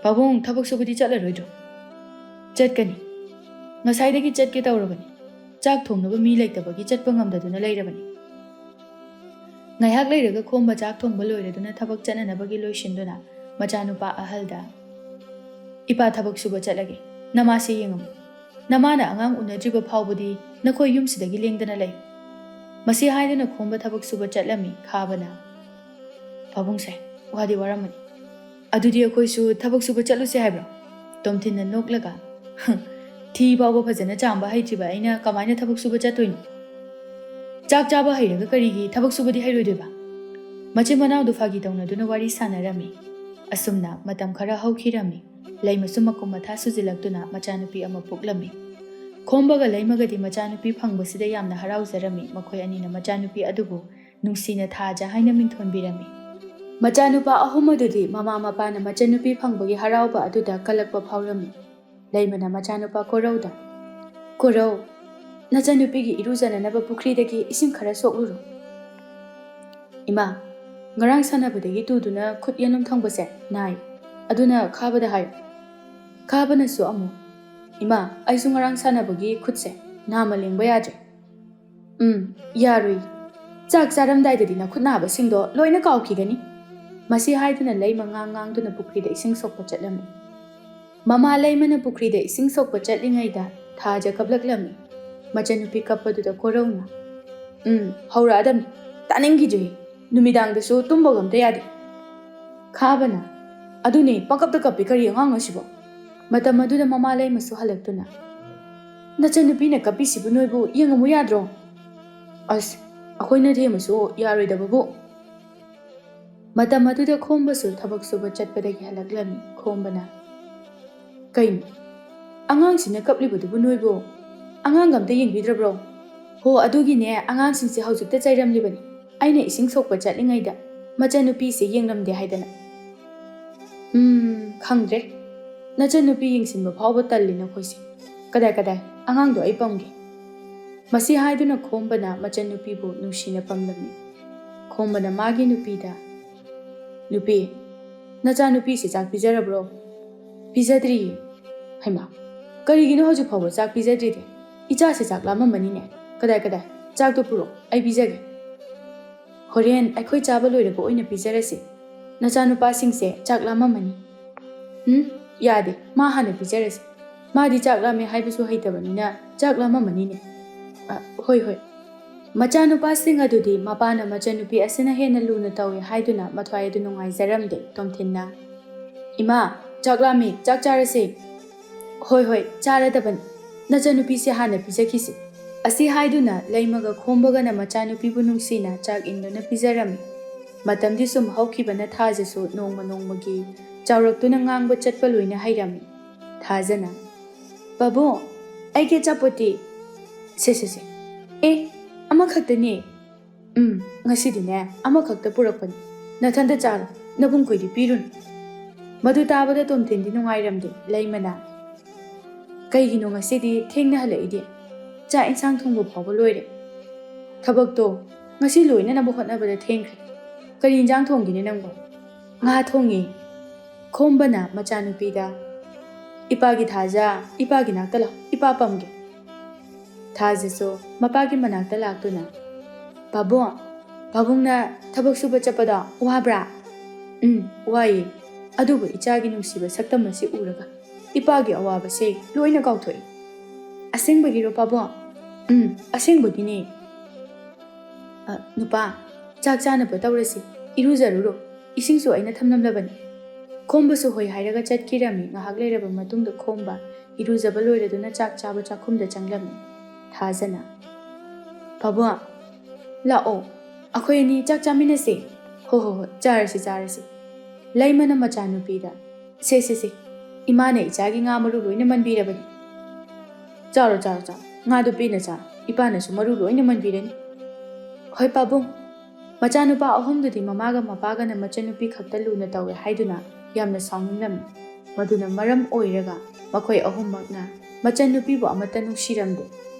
"ꯄꯥꯕꯨꯡ ꯊꯕꯛ ꯁꯨꯕꯗꯤ ꯆꯠꯂꯔꯣꯏꯗ꯭ꯔꯣ?" "ꯆꯠꯀꯅꯤ꯫ ꯉꯁꯥꯏꯗꯒꯤ ꯆꯠꯀꯦ ꯇꯧꯔꯕꯅꯤ꯫ ꯆꯥꯛ ꯊꯣꯡꯅꯕ ꯃꯤ ꯂꯩꯇꯕꯒꯤ ꯆꯠꯄ ꯉꯝꯗꯗꯨꯅ ꯂꯩꯔꯕꯅꯤ꯫" ꯉꯥꯏꯍꯥꯛ ꯂꯩꯔꯒ ꯈꯣꯝꯕ ꯆꯥꯛ ꯊꯣꯡꯕ ꯂꯣꯏꯔꯗꯨꯅ ꯊꯕꯛ ꯆꯠꯅꯅꯕꯒꯤ ꯂꯣꯏꯁꯤꯟꯗꯨꯅ ꯃꯆꯥꯅꯨꯄꯥ ꯑꯍꯜꯗ, "ꯏꯄꯥ ꯊꯕꯛ ꯁꯨꯕ ꯆꯠꯂꯒꯦ, ꯅꯃꯥꯁꯦ ꯌꯦꯡꯉꯝꯃꯨ꯫ ꯅꯃꯥꯅ ꯑꯉꯥꯡ ꯎꯅꯗ꯭ꯔꯤꯕ ꯐꯥꯎꯕꯗꯤ ꯅꯈꯣꯏ ꯌꯨꯝꯁꯤꯗꯒꯤ ꯂꯦꯡꯗꯅ ꯂꯩ꯫" ꯃꯁꯤ ꯍꯥꯏꯗꯨꯅ ꯈꯣꯝꯕ ꯊꯕꯛ ꯁꯨꯕ ꯆꯠꯂꯝꯃꯤ꯫ ꯈꯥꯕꯅ, "ꯄꯥꯕꯨꯡꯁꯦ ꯋꯥꯗꯤ ꯋꯥꯔꯝꯃꯅꯤ꯫ ꯑꯗꯨꯗꯤ ꯑꯩꯈꯣꯏꯁꯨ ꯊꯕꯛ ꯁꯨꯕ ꯆꯠꯂꯨꯁꯦ ꯍꯥꯏꯕ꯭ꯔꯣ?" ꯇꯣꯝꯊꯤꯟꯅ ꯅꯣꯛꯂꯒ, "ꯊꯤ ꯐꯥꯎꯕ ꯐꯖꯅ ꯆꯥꯝꯕ ꯍꯩꯇ꯭ꯔꯤꯕ ꯑꯩꯅ ꯀꯃꯥꯏꯅ ꯊꯕꯛ ꯁꯨꯕ ꯆꯠꯇꯣꯏꯅꯣ? ꯆꯥꯛ ꯆꯥꯕ ꯍꯩꯔꯒ ꯀꯔꯤꯒꯤ ꯊꯕꯛ ꯁꯨꯕꯗꯤ ꯍꯩꯔꯣꯏꯗꯣꯏꯕ?" ꯃꯆꯤꯟ ꯃꯅꯥꯎꯗꯨ ꯐꯥꯒꯤ ꯇꯧꯅꯗꯨꯅ ꯋꯥꯔꯤ ꯁꯥꯟꯅꯔꯝꯃꯤ꯫ ꯑꯁꯨꯝꯅ ꯃꯇꯝ ꯈꯔ ꯍꯧꯈꯤꯔꯝꯃꯤ꯫ ꯂꯩꯃꯁꯨ ꯃꯀꯨꯝ ꯃꯊꯥ ꯁꯨꯖꯤꯜꯂꯛꯇꯨꯅ ꯃꯆꯥꯅꯨꯄꯤ ꯑꯃ ꯄꯣꯛꯂꯝꯃꯤ꯫ ꯈꯣꯝꯕꯒ ꯂꯩꯃꯒꯗꯤ ꯃꯆꯥꯅꯨꯄꯤ ꯐꯪꯕꯁꯤꯗ ꯌꯥꯝꯅ ꯍꯔꯥꯎꯖꯔꯝꯃꯤ꯫ ꯃꯈꯣꯏ ꯑꯅꯤꯅ ꯃꯆꯥꯅꯨꯄꯤ ꯑꯗꯨꯕꯨ ꯅꯨꯡꯁꯤꯅ ꯊꯥꯖ ꯍꯥꯏꯅ ꯃꯤꯡꯊꯣꯟꯕꯤꯔꯝꯃꯤ꯫ ꯃꯆꯥꯅꯨꯄꯥ ꯑꯍꯨꯝ ꯑꯗꯨꯗꯤ ꯃꯃꯥ ꯃꯄꯥꯅ ꯃꯆꯟꯅꯨꯄꯤ ꯐꯪꯕꯒꯤ ꯍꯔꯥꯎꯕ ꯑꯗꯨꯗ ꯀꯜꯂꯛꯄ ꯐꯥꯎꯔꯝꯃꯤ꯫ ꯂꯩꯃꯅ ꯃꯆꯥꯅꯨꯄꯥ ꯀꯣꯔꯧꯗ, "ꯀꯣꯔꯧ, ꯅꯆꯟꯅꯨꯄꯤꯒꯤ ꯏꯔꯨꯖꯅꯅꯕ ꯄꯨꯈ꯭ꯔꯤꯗꯒꯤ ꯏꯁꯤꯡ ꯈꯔ ꯁꯣꯛꯂꯨꯔꯣ꯫" "ꯏꯃꯥ, ꯉꯔꯥꯡ ꯁꯥꯟꯅꯕꯗꯒꯤ ꯇꯨꯗꯨꯅ ꯈꯨꯠ ꯌꯦꯟꯂꯨꯝ ꯊꯪꯕꯁꯦ ꯅꯥꯏ, ꯑꯗꯨꯅ ꯈꯥꯕꯗ ꯍꯥꯏꯌꯨ꯫" ꯈꯥꯕꯅꯁꯨ ꯑꯃꯨꯛ, "ꯏꯃꯥ, ꯑꯩꯁꯨ ꯉꯔꯥꯡ ꯁꯥꯟꯅꯕꯒꯤ ꯈꯨꯠꯁꯦ ꯅꯥꯝꯃ ꯂꯦꯡꯕ ꯌꯥꯗ꯭ꯔꯦ꯫" "ꯎꯝ, ꯌꯥꯔꯨꯏ꯫ ꯆꯥꯛ ꯆꯥꯔꯝꯗꯥꯏꯗꯗꯤ ꯅꯈꯨꯠ ꯅꯥꯕꯁꯤꯡꯗꯣ ꯂꯣꯏꯅ ꯀꯥꯎꯈꯤꯒꯅꯤ꯫" ꯃꯁꯤ ꯍꯥꯏꯗꯨꯅ ꯂꯩꯃ ꯉꯥꯡ ꯉꯥꯡꯗꯨꯅ ꯄꯨꯈ꯭ꯔꯤꯗ ꯏꯁꯤꯡ ꯁꯣꯛꯄ ꯆꯠꯂꯝꯃꯤ꯫ ꯃꯃꯥ ꯂꯩꯃꯅ ꯄꯨꯈ꯭ꯔꯤꯗ ꯏꯁꯤꯡ ꯁꯣꯛꯄ ꯆꯠꯂꯤꯉꯩꯗ ꯊꯥꯖ ꯀꯞꯂꯛꯂꯝꯃꯤ꯫ ꯃꯆꯟꯅꯨꯄꯤ ꯀꯞꯄꯗꯨꯗ ꯀꯣꯔꯧꯅ, "ꯎꯝ, ꯍꯧꯔꯛꯑꯗꯝꯅꯤ꯫ ꯇꯥꯅꯤꯡꯈꯤꯗ꯭ꯔꯦ꯫ ꯅꯨꯃꯤꯗꯥꯡꯗꯁꯨ ꯇꯨꯝꯕꯒ ꯑꯝꯇ ꯌꯥꯗꯦ꯫" ꯈꯥꯕꯅ, "ꯑꯗꯨꯅꯦ, ꯄꯪꯀꯞꯇ ꯀꯞꯄꯤ, ꯀꯔꯤ ꯑꯉꯥꯡꯅꯣ ꯁꯤꯕꯣ?" ꯃꯇꯝ ꯑꯗꯨꯗ ꯃꯃꯥ ꯂꯩꯃꯁꯨ ꯍꯜꯂꯛꯇꯨꯅ, "ꯅꯆꯟꯅꯨꯄꯤꯅ ꯀꯞꯄꯤꯁꯤꯕꯨ ꯅꯣꯏꯕꯨ ꯌꯦꯡꯉꯝꯃꯨ ꯌꯥꯗ꯭ꯔꯣ?" "ꯑꯁ, ꯑꯩꯈꯣꯏꯅ ꯊꯦꯝꯃꯁꯨ ꯌꯥꯔꯣꯏꯗꯕꯕꯨ꯫" ꯃꯇꯝ ꯑꯗꯨꯗ ꯈꯣꯝꯕꯁꯨ ꯊꯕꯛ ꯁꯨꯕ ꯆꯠꯄꯗꯒꯤ ꯍꯜꯂꯛꯂꯝꯃꯤ꯫ ꯈꯣꯝꯕꯅ, "ꯀꯩꯅꯣ, ꯑꯉꯥꯡꯁꯤꯅ ꯀꯞꯂꯤꯕꯗꯨꯕꯨ ꯅꯣꯏꯕꯨ?" ꯑꯉꯥꯡꯒ ꯑꯝꯇ ꯌꯦꯡꯕꯤꯗ꯭ꯔꯕ꯭ꯔꯣ? ꯍꯣ, ꯑꯗꯨꯒꯤꯅꯦ, ꯑꯉꯥꯡꯁꯤꯡꯁꯦ ꯍꯧꯖꯤꯛꯇ ꯆꯩꯔꯝꯂꯤꯕꯅꯤ꯫ ꯑꯩꯅ ꯏꯁꯤꯡ ꯁꯣꯛꯄ ꯆꯠꯂꯤꯉꯩꯗ ꯃꯆꯟꯅꯨꯄꯤꯁꯦ ꯌꯦꯡꯂꯝꯗꯦ ꯍꯥꯏꯗꯅ꯫ ꯎꯝ, ꯈꯪꯗ꯭ꯔꯦ꯫ ꯅꯆꯟꯅꯨꯄꯤ ꯌꯦꯡꯁꯤꯟꯕ ꯐꯥꯎꯕ ꯇꯜꯂꯤ ꯅꯈꯣꯏꯁꯦ꯫ ꯀꯗꯥꯏ, ꯀꯗꯥꯏ, ꯑꯉꯥꯡꯗꯣ ꯑꯩ ꯄꯝꯒꯦ꯫ ꯃꯁꯤ ꯍꯥꯏꯗꯨꯅ ꯈꯣꯝꯕꯅ ꯃꯆꯟꯅꯨꯄꯤꯕꯨ ꯅꯨꯡꯁꯤꯅ ꯄꯝꯂꯝꯃꯤ꯫ ꯈꯣꯝꯕꯅ ꯃꯥꯒꯤ ꯅꯨꯄꯤꯗ, "ꯅꯨꯄꯤ, ꯅꯆꯥꯅꯨꯄꯤꯁꯦ ꯆꯥꯛ ꯄꯤꯖꯔꯕ꯭ꯔꯣ?" "ꯄꯤꯖꯗ꯭ꯔꯤꯌꯦ꯫" "ꯍꯩꯃꯥ, ꯀꯔꯤꯒꯤꯅꯣ ꯍꯧꯖꯤꯛ ꯐꯥꯎꯕ ꯆꯥꯛ ꯄꯤꯖꯗ꯭ꯔꯤꯗꯤ? ꯏꯆꯥꯁꯦ ꯆꯥꯛ ꯂꯥꯝꯃꯝꯃꯅꯤꯅꯦ꯫ ꯀꯗꯥꯏ, ꯀꯗꯥꯏ, ꯆꯥꯛꯇꯣ ꯄꯨꯔꯛꯑꯣ, ꯑꯩ ꯄꯤꯖꯒꯦ꯫" "ꯍꯣꯔꯦꯟ ꯑꯩꯈꯣꯏ ꯆꯥꯕ ꯂꯣꯏꯔꯒ ꯑꯣꯏꯅ ꯄꯤꯖꯔꯁꯤ꯫ ꯅꯆꯥꯅꯨꯄꯥꯁꯤꯡꯁꯦ ꯆꯥꯛ ꯂꯥꯝꯃꯝꯃꯅꯤ꯫" "ꯎꯝ, ꯌꯥꯗꯦ, ꯃꯥ ꯍꯥꯟꯅ ꯄꯤꯖꯔꯁꯤ꯫ ꯃꯥꯗꯤ ꯆꯥꯛ ꯂꯥꯝꯃꯦ ꯍꯥꯏꯕꯁꯨ ꯍꯩꯇꯕꯅꯤꯅ ꯆꯥꯛ ꯂꯥꯝꯃꯝꯃꯅꯤꯅꯦ꯫" "ꯑ, ꯍꯣꯏ, ꯍꯣꯏ꯫" ꯃꯆꯥꯅꯨꯄꯥꯁꯤꯡ ꯑꯗꯨꯗꯤ ꯃꯄꯥꯅ ꯃꯆꯟꯅꯨꯄꯤ ꯑꯁꯤꯅ ꯍꯦꯟꯅ ꯂꯨꯅ ꯇꯧꯏ ꯍꯥꯏꯗꯨꯅ ꯃꯊ꯭ꯋꯥꯏ ꯑꯗꯨ ꯅꯨꯡꯉꯥꯏꯖꯔꯝꯗꯦ꯫ ꯇꯣꯝꯊꯤꯟꯅ, "ꯏꯃꯥ, ꯆꯥꯛ ꯂꯥꯝꯃꯤ, ꯆꯥꯛ ꯆꯥꯔꯁꯦ꯫" "ꯍꯣꯏ, ꯍꯣꯏ, ꯆꯥꯔꯗꯕꯅꯤ꯫ ꯅꯆꯟꯅꯨꯄꯤꯁꯦ ꯍꯥꯟꯅ ꯄꯤꯖꯈꯤꯁꯤ꯫" ꯑꯁꯤ ꯍꯥꯏꯗꯨꯅ ꯂꯩꯃꯒ ꯈꯣꯝꯕꯒꯅ ꯃꯆꯥꯅꯨꯄꯤꯕꯨ ꯅꯨꯡꯁꯤꯅ ꯆꯥꯛ ꯏꯟꯗꯨꯅ ꯄꯤꯖꯔꯝꯃꯤ꯫ ꯃꯇꯝꯗꯤ ꯁꯨꯝ ꯍꯧꯈꯤꯕꯅ ꯊꯥꯖꯁꯨ ꯅꯣꯡꯃ ꯅꯣꯡꯃꯒꯤ ꯆꯥꯎꯔꯛꯇꯨꯅ ꯉꯥꯡꯕ ꯆꯠꯄ ꯂꯣꯏꯅ ꯍꯩꯔꯝꯃꯤ꯫ ꯊꯥꯖꯅ, "ꯄꯥꯕꯨꯡ, ꯑꯩꯒꯤ ꯑꯆꯥꯄꯣꯠꯇꯤ?" "ꯁꯦ, ꯁꯦ, ꯁꯦ꯫ ꯑꯦ, ꯑꯃꯈꯛꯇꯅꯦ꯫" "ꯎꯝ, ꯉꯁꯤꯗꯤꯅꯦ, ꯑꯃꯈꯛꯇ ꯄꯨꯔꯛꯄꯅꯤ꯫ ꯅꯊꯟꯇ ꯆꯥꯔꯣ, ꯅꯕꯨꯡꯈꯣꯏꯗꯤ ꯄꯤꯔꯨꯅꯨ꯫" ꯃꯗꯨ ꯇꯥꯕꯗ ꯇꯣꯝꯊꯤꯟꯗꯤ ꯅꯨꯡꯉꯥꯏꯔꯝꯗꯦ꯫ ꯂꯩꯃꯅ, "ꯀꯩꯒꯤꯅꯣ ꯉꯁꯤꯗꯤ ꯊꯦꯡꯅ ꯍꯜꯂꯛꯏꯗꯤ? ꯆꯥꯛ ꯏꯟꯁꯥꯡ ꯊꯣꯡꯕ ꯐꯥꯎꯕ ꯂꯣꯏꯔꯦ꯫ ꯊꯕꯛꯇꯣ ꯉꯁꯤ ꯂꯣꯏꯅꯅꯕ ꯍꯣꯠꯅꯕꯗ ꯊꯦꯡꯈ꯭ꯔꯦ꯫ ꯀꯔꯤ ꯏꯟꯖꯥꯡ ꯊꯣꯡꯒꯦꯅꯦ ꯅꯪꯕꯣ?" "ꯉꯥ ꯊꯣꯡꯉꯦ꯫" ꯈꯣꯝꯕꯅ ꯃꯆꯥꯅꯨꯄꯤꯗ, "ꯏꯄꯥꯒꯤ ꯊꯥꯖ, ꯏꯄꯥꯒꯤ ꯅꯥꯛꯇ ꯂꯥꯛ, ꯏꯄꯥ ꯄꯝꯒꯦ꯫" ꯊꯥꯖꯁꯨ ꯃꯄꯥꯒꯤ ꯃꯅꯥꯛꯇ ꯂꯥꯛꯇꯨꯅ, "ꯄꯥꯕꯨꯡ, ꯄꯥꯕꯨꯡꯅ ꯊꯕꯛ ꯁꯨꯕ ꯆꯠꯄꯗꯣ ꯋꯥꯕ꯭ꯔꯥ?" "ꯎꯝ, ꯋꯥꯏꯌꯦ꯫ ꯑꯗꯨꯕꯨ ꯏꯆꯥꯒꯤ ꯅꯨꯡꯁꯤꯕ ꯁꯛꯇꯝ ꯑꯁꯤ ꯎꯔꯒ ꯏꯄꯥꯒꯤ ꯑꯋꯥꯕꯁꯦ ꯂꯣꯏꯅ ꯀꯥꯎꯊꯣꯛꯏ꯫" "ꯑꯁꯦꯡꯕꯒꯤꯔꯣ ꯄꯥꯕꯨꯡ?" "ꯎꯝ, ꯑꯁꯦꯡꯕꯒꯤꯅꯦ꯫" "ꯑ, ꯅꯨꯄꯥ, ꯆꯥꯛ ꯆꯥꯅꯕ ꯇꯧꯔꯁꯤ꯫ ꯏꯔꯨꯖꯔꯨꯔꯣ꯫ ꯏꯁꯤꯡꯁꯨ ꯑꯩꯅ ꯊꯝꯂꯝꯂꯕꯅꯤ꯫" ꯈꯣꯝꯕꯁꯨ ꯍꯣꯏ ꯍꯥꯏꯔꯒ ꯆꯠꯈꯤꯔꯝꯃꯤ꯫ ꯉꯥꯏꯍꯥꯛ ꯂꯩꯔꯕ ꯃꯇꯨꯡꯗ ꯈꯣꯝꯕ ꯏꯔꯨꯖꯕ ꯂꯣꯏꯔꯗꯨꯅ ꯆꯥꯛ ꯆꯥꯕ ꯆꯥꯛꯈꯨꯝꯗ ꯆꯪꯂꯝꯃꯤ꯫ ꯊꯥꯖꯅ, "ꯄꯥꯕꯨꯡ, ꯂꯥꯛꯑꯣ, ꯑꯩꯈꯣꯏ ꯑꯅꯤ ꯆꯥꯛ ꯆꯥꯃꯤꯟꯅꯁꯦ꯫" "ꯍꯣ, ꯍꯣ, ꯍꯣꯏ, ꯆꯥꯔꯁꯤ, ꯆꯥꯔꯁꯤ꯫" ꯂꯩꯃꯅ ꯃꯆꯥꯅꯨꯄꯤꯗ, "ꯁꯦ, ꯁꯦ, ꯁꯦ, ꯏꯃꯥꯅ ꯏꯆꯥꯒꯤ ꯉꯥ ꯃꯔꯨ ꯂꯣꯏꯅ ꯃꯟꯕꯤꯔꯕꯅꯤ꯫ ꯆꯥꯔꯣ, ꯆꯥꯔꯣ, ꯆꯥꯔꯣ꯫ "ꯉꯥꯗꯨ ꯄꯦꯟꯅ ꯆꯥ, ꯏꯄꯥꯅꯁꯨ ꯃꯔꯨ ꯂꯣꯏꯅ ꯃꯟꯕꯤꯔꯅꯤ꯫" "ꯍꯣꯏ ꯄꯥꯕꯨꯡ꯫" ꯃꯆꯥꯅꯨꯄꯥ ꯑꯍꯨꯝꯗꯨꯗꯤ ꯃꯃꯥꯒ ꯃꯄꯥꯒꯅ ꯃꯆꯟꯅꯨꯄꯤ ꯈꯛꯇ ꯂꯨꯅ ꯇꯧꯋꯦ ꯍꯥꯏꯗꯨꯅ ꯌꯥꯝꯅ ꯁꯥꯎꯅꯤꯡꯂꯝꯃꯤ꯫ ꯃꯗꯨꯅ ꯃꯔꯝ ꯑꯣꯏꯔꯒ ꯃꯈꯣꯏ ꯑꯍꯨꯝꯃꯛꯅ ꯃꯆꯟꯅꯨꯄꯤꯕꯨ ꯑꯃꯠꯇ ꯅꯨꯡꯁꯤꯔꯝꯗꯦ꯫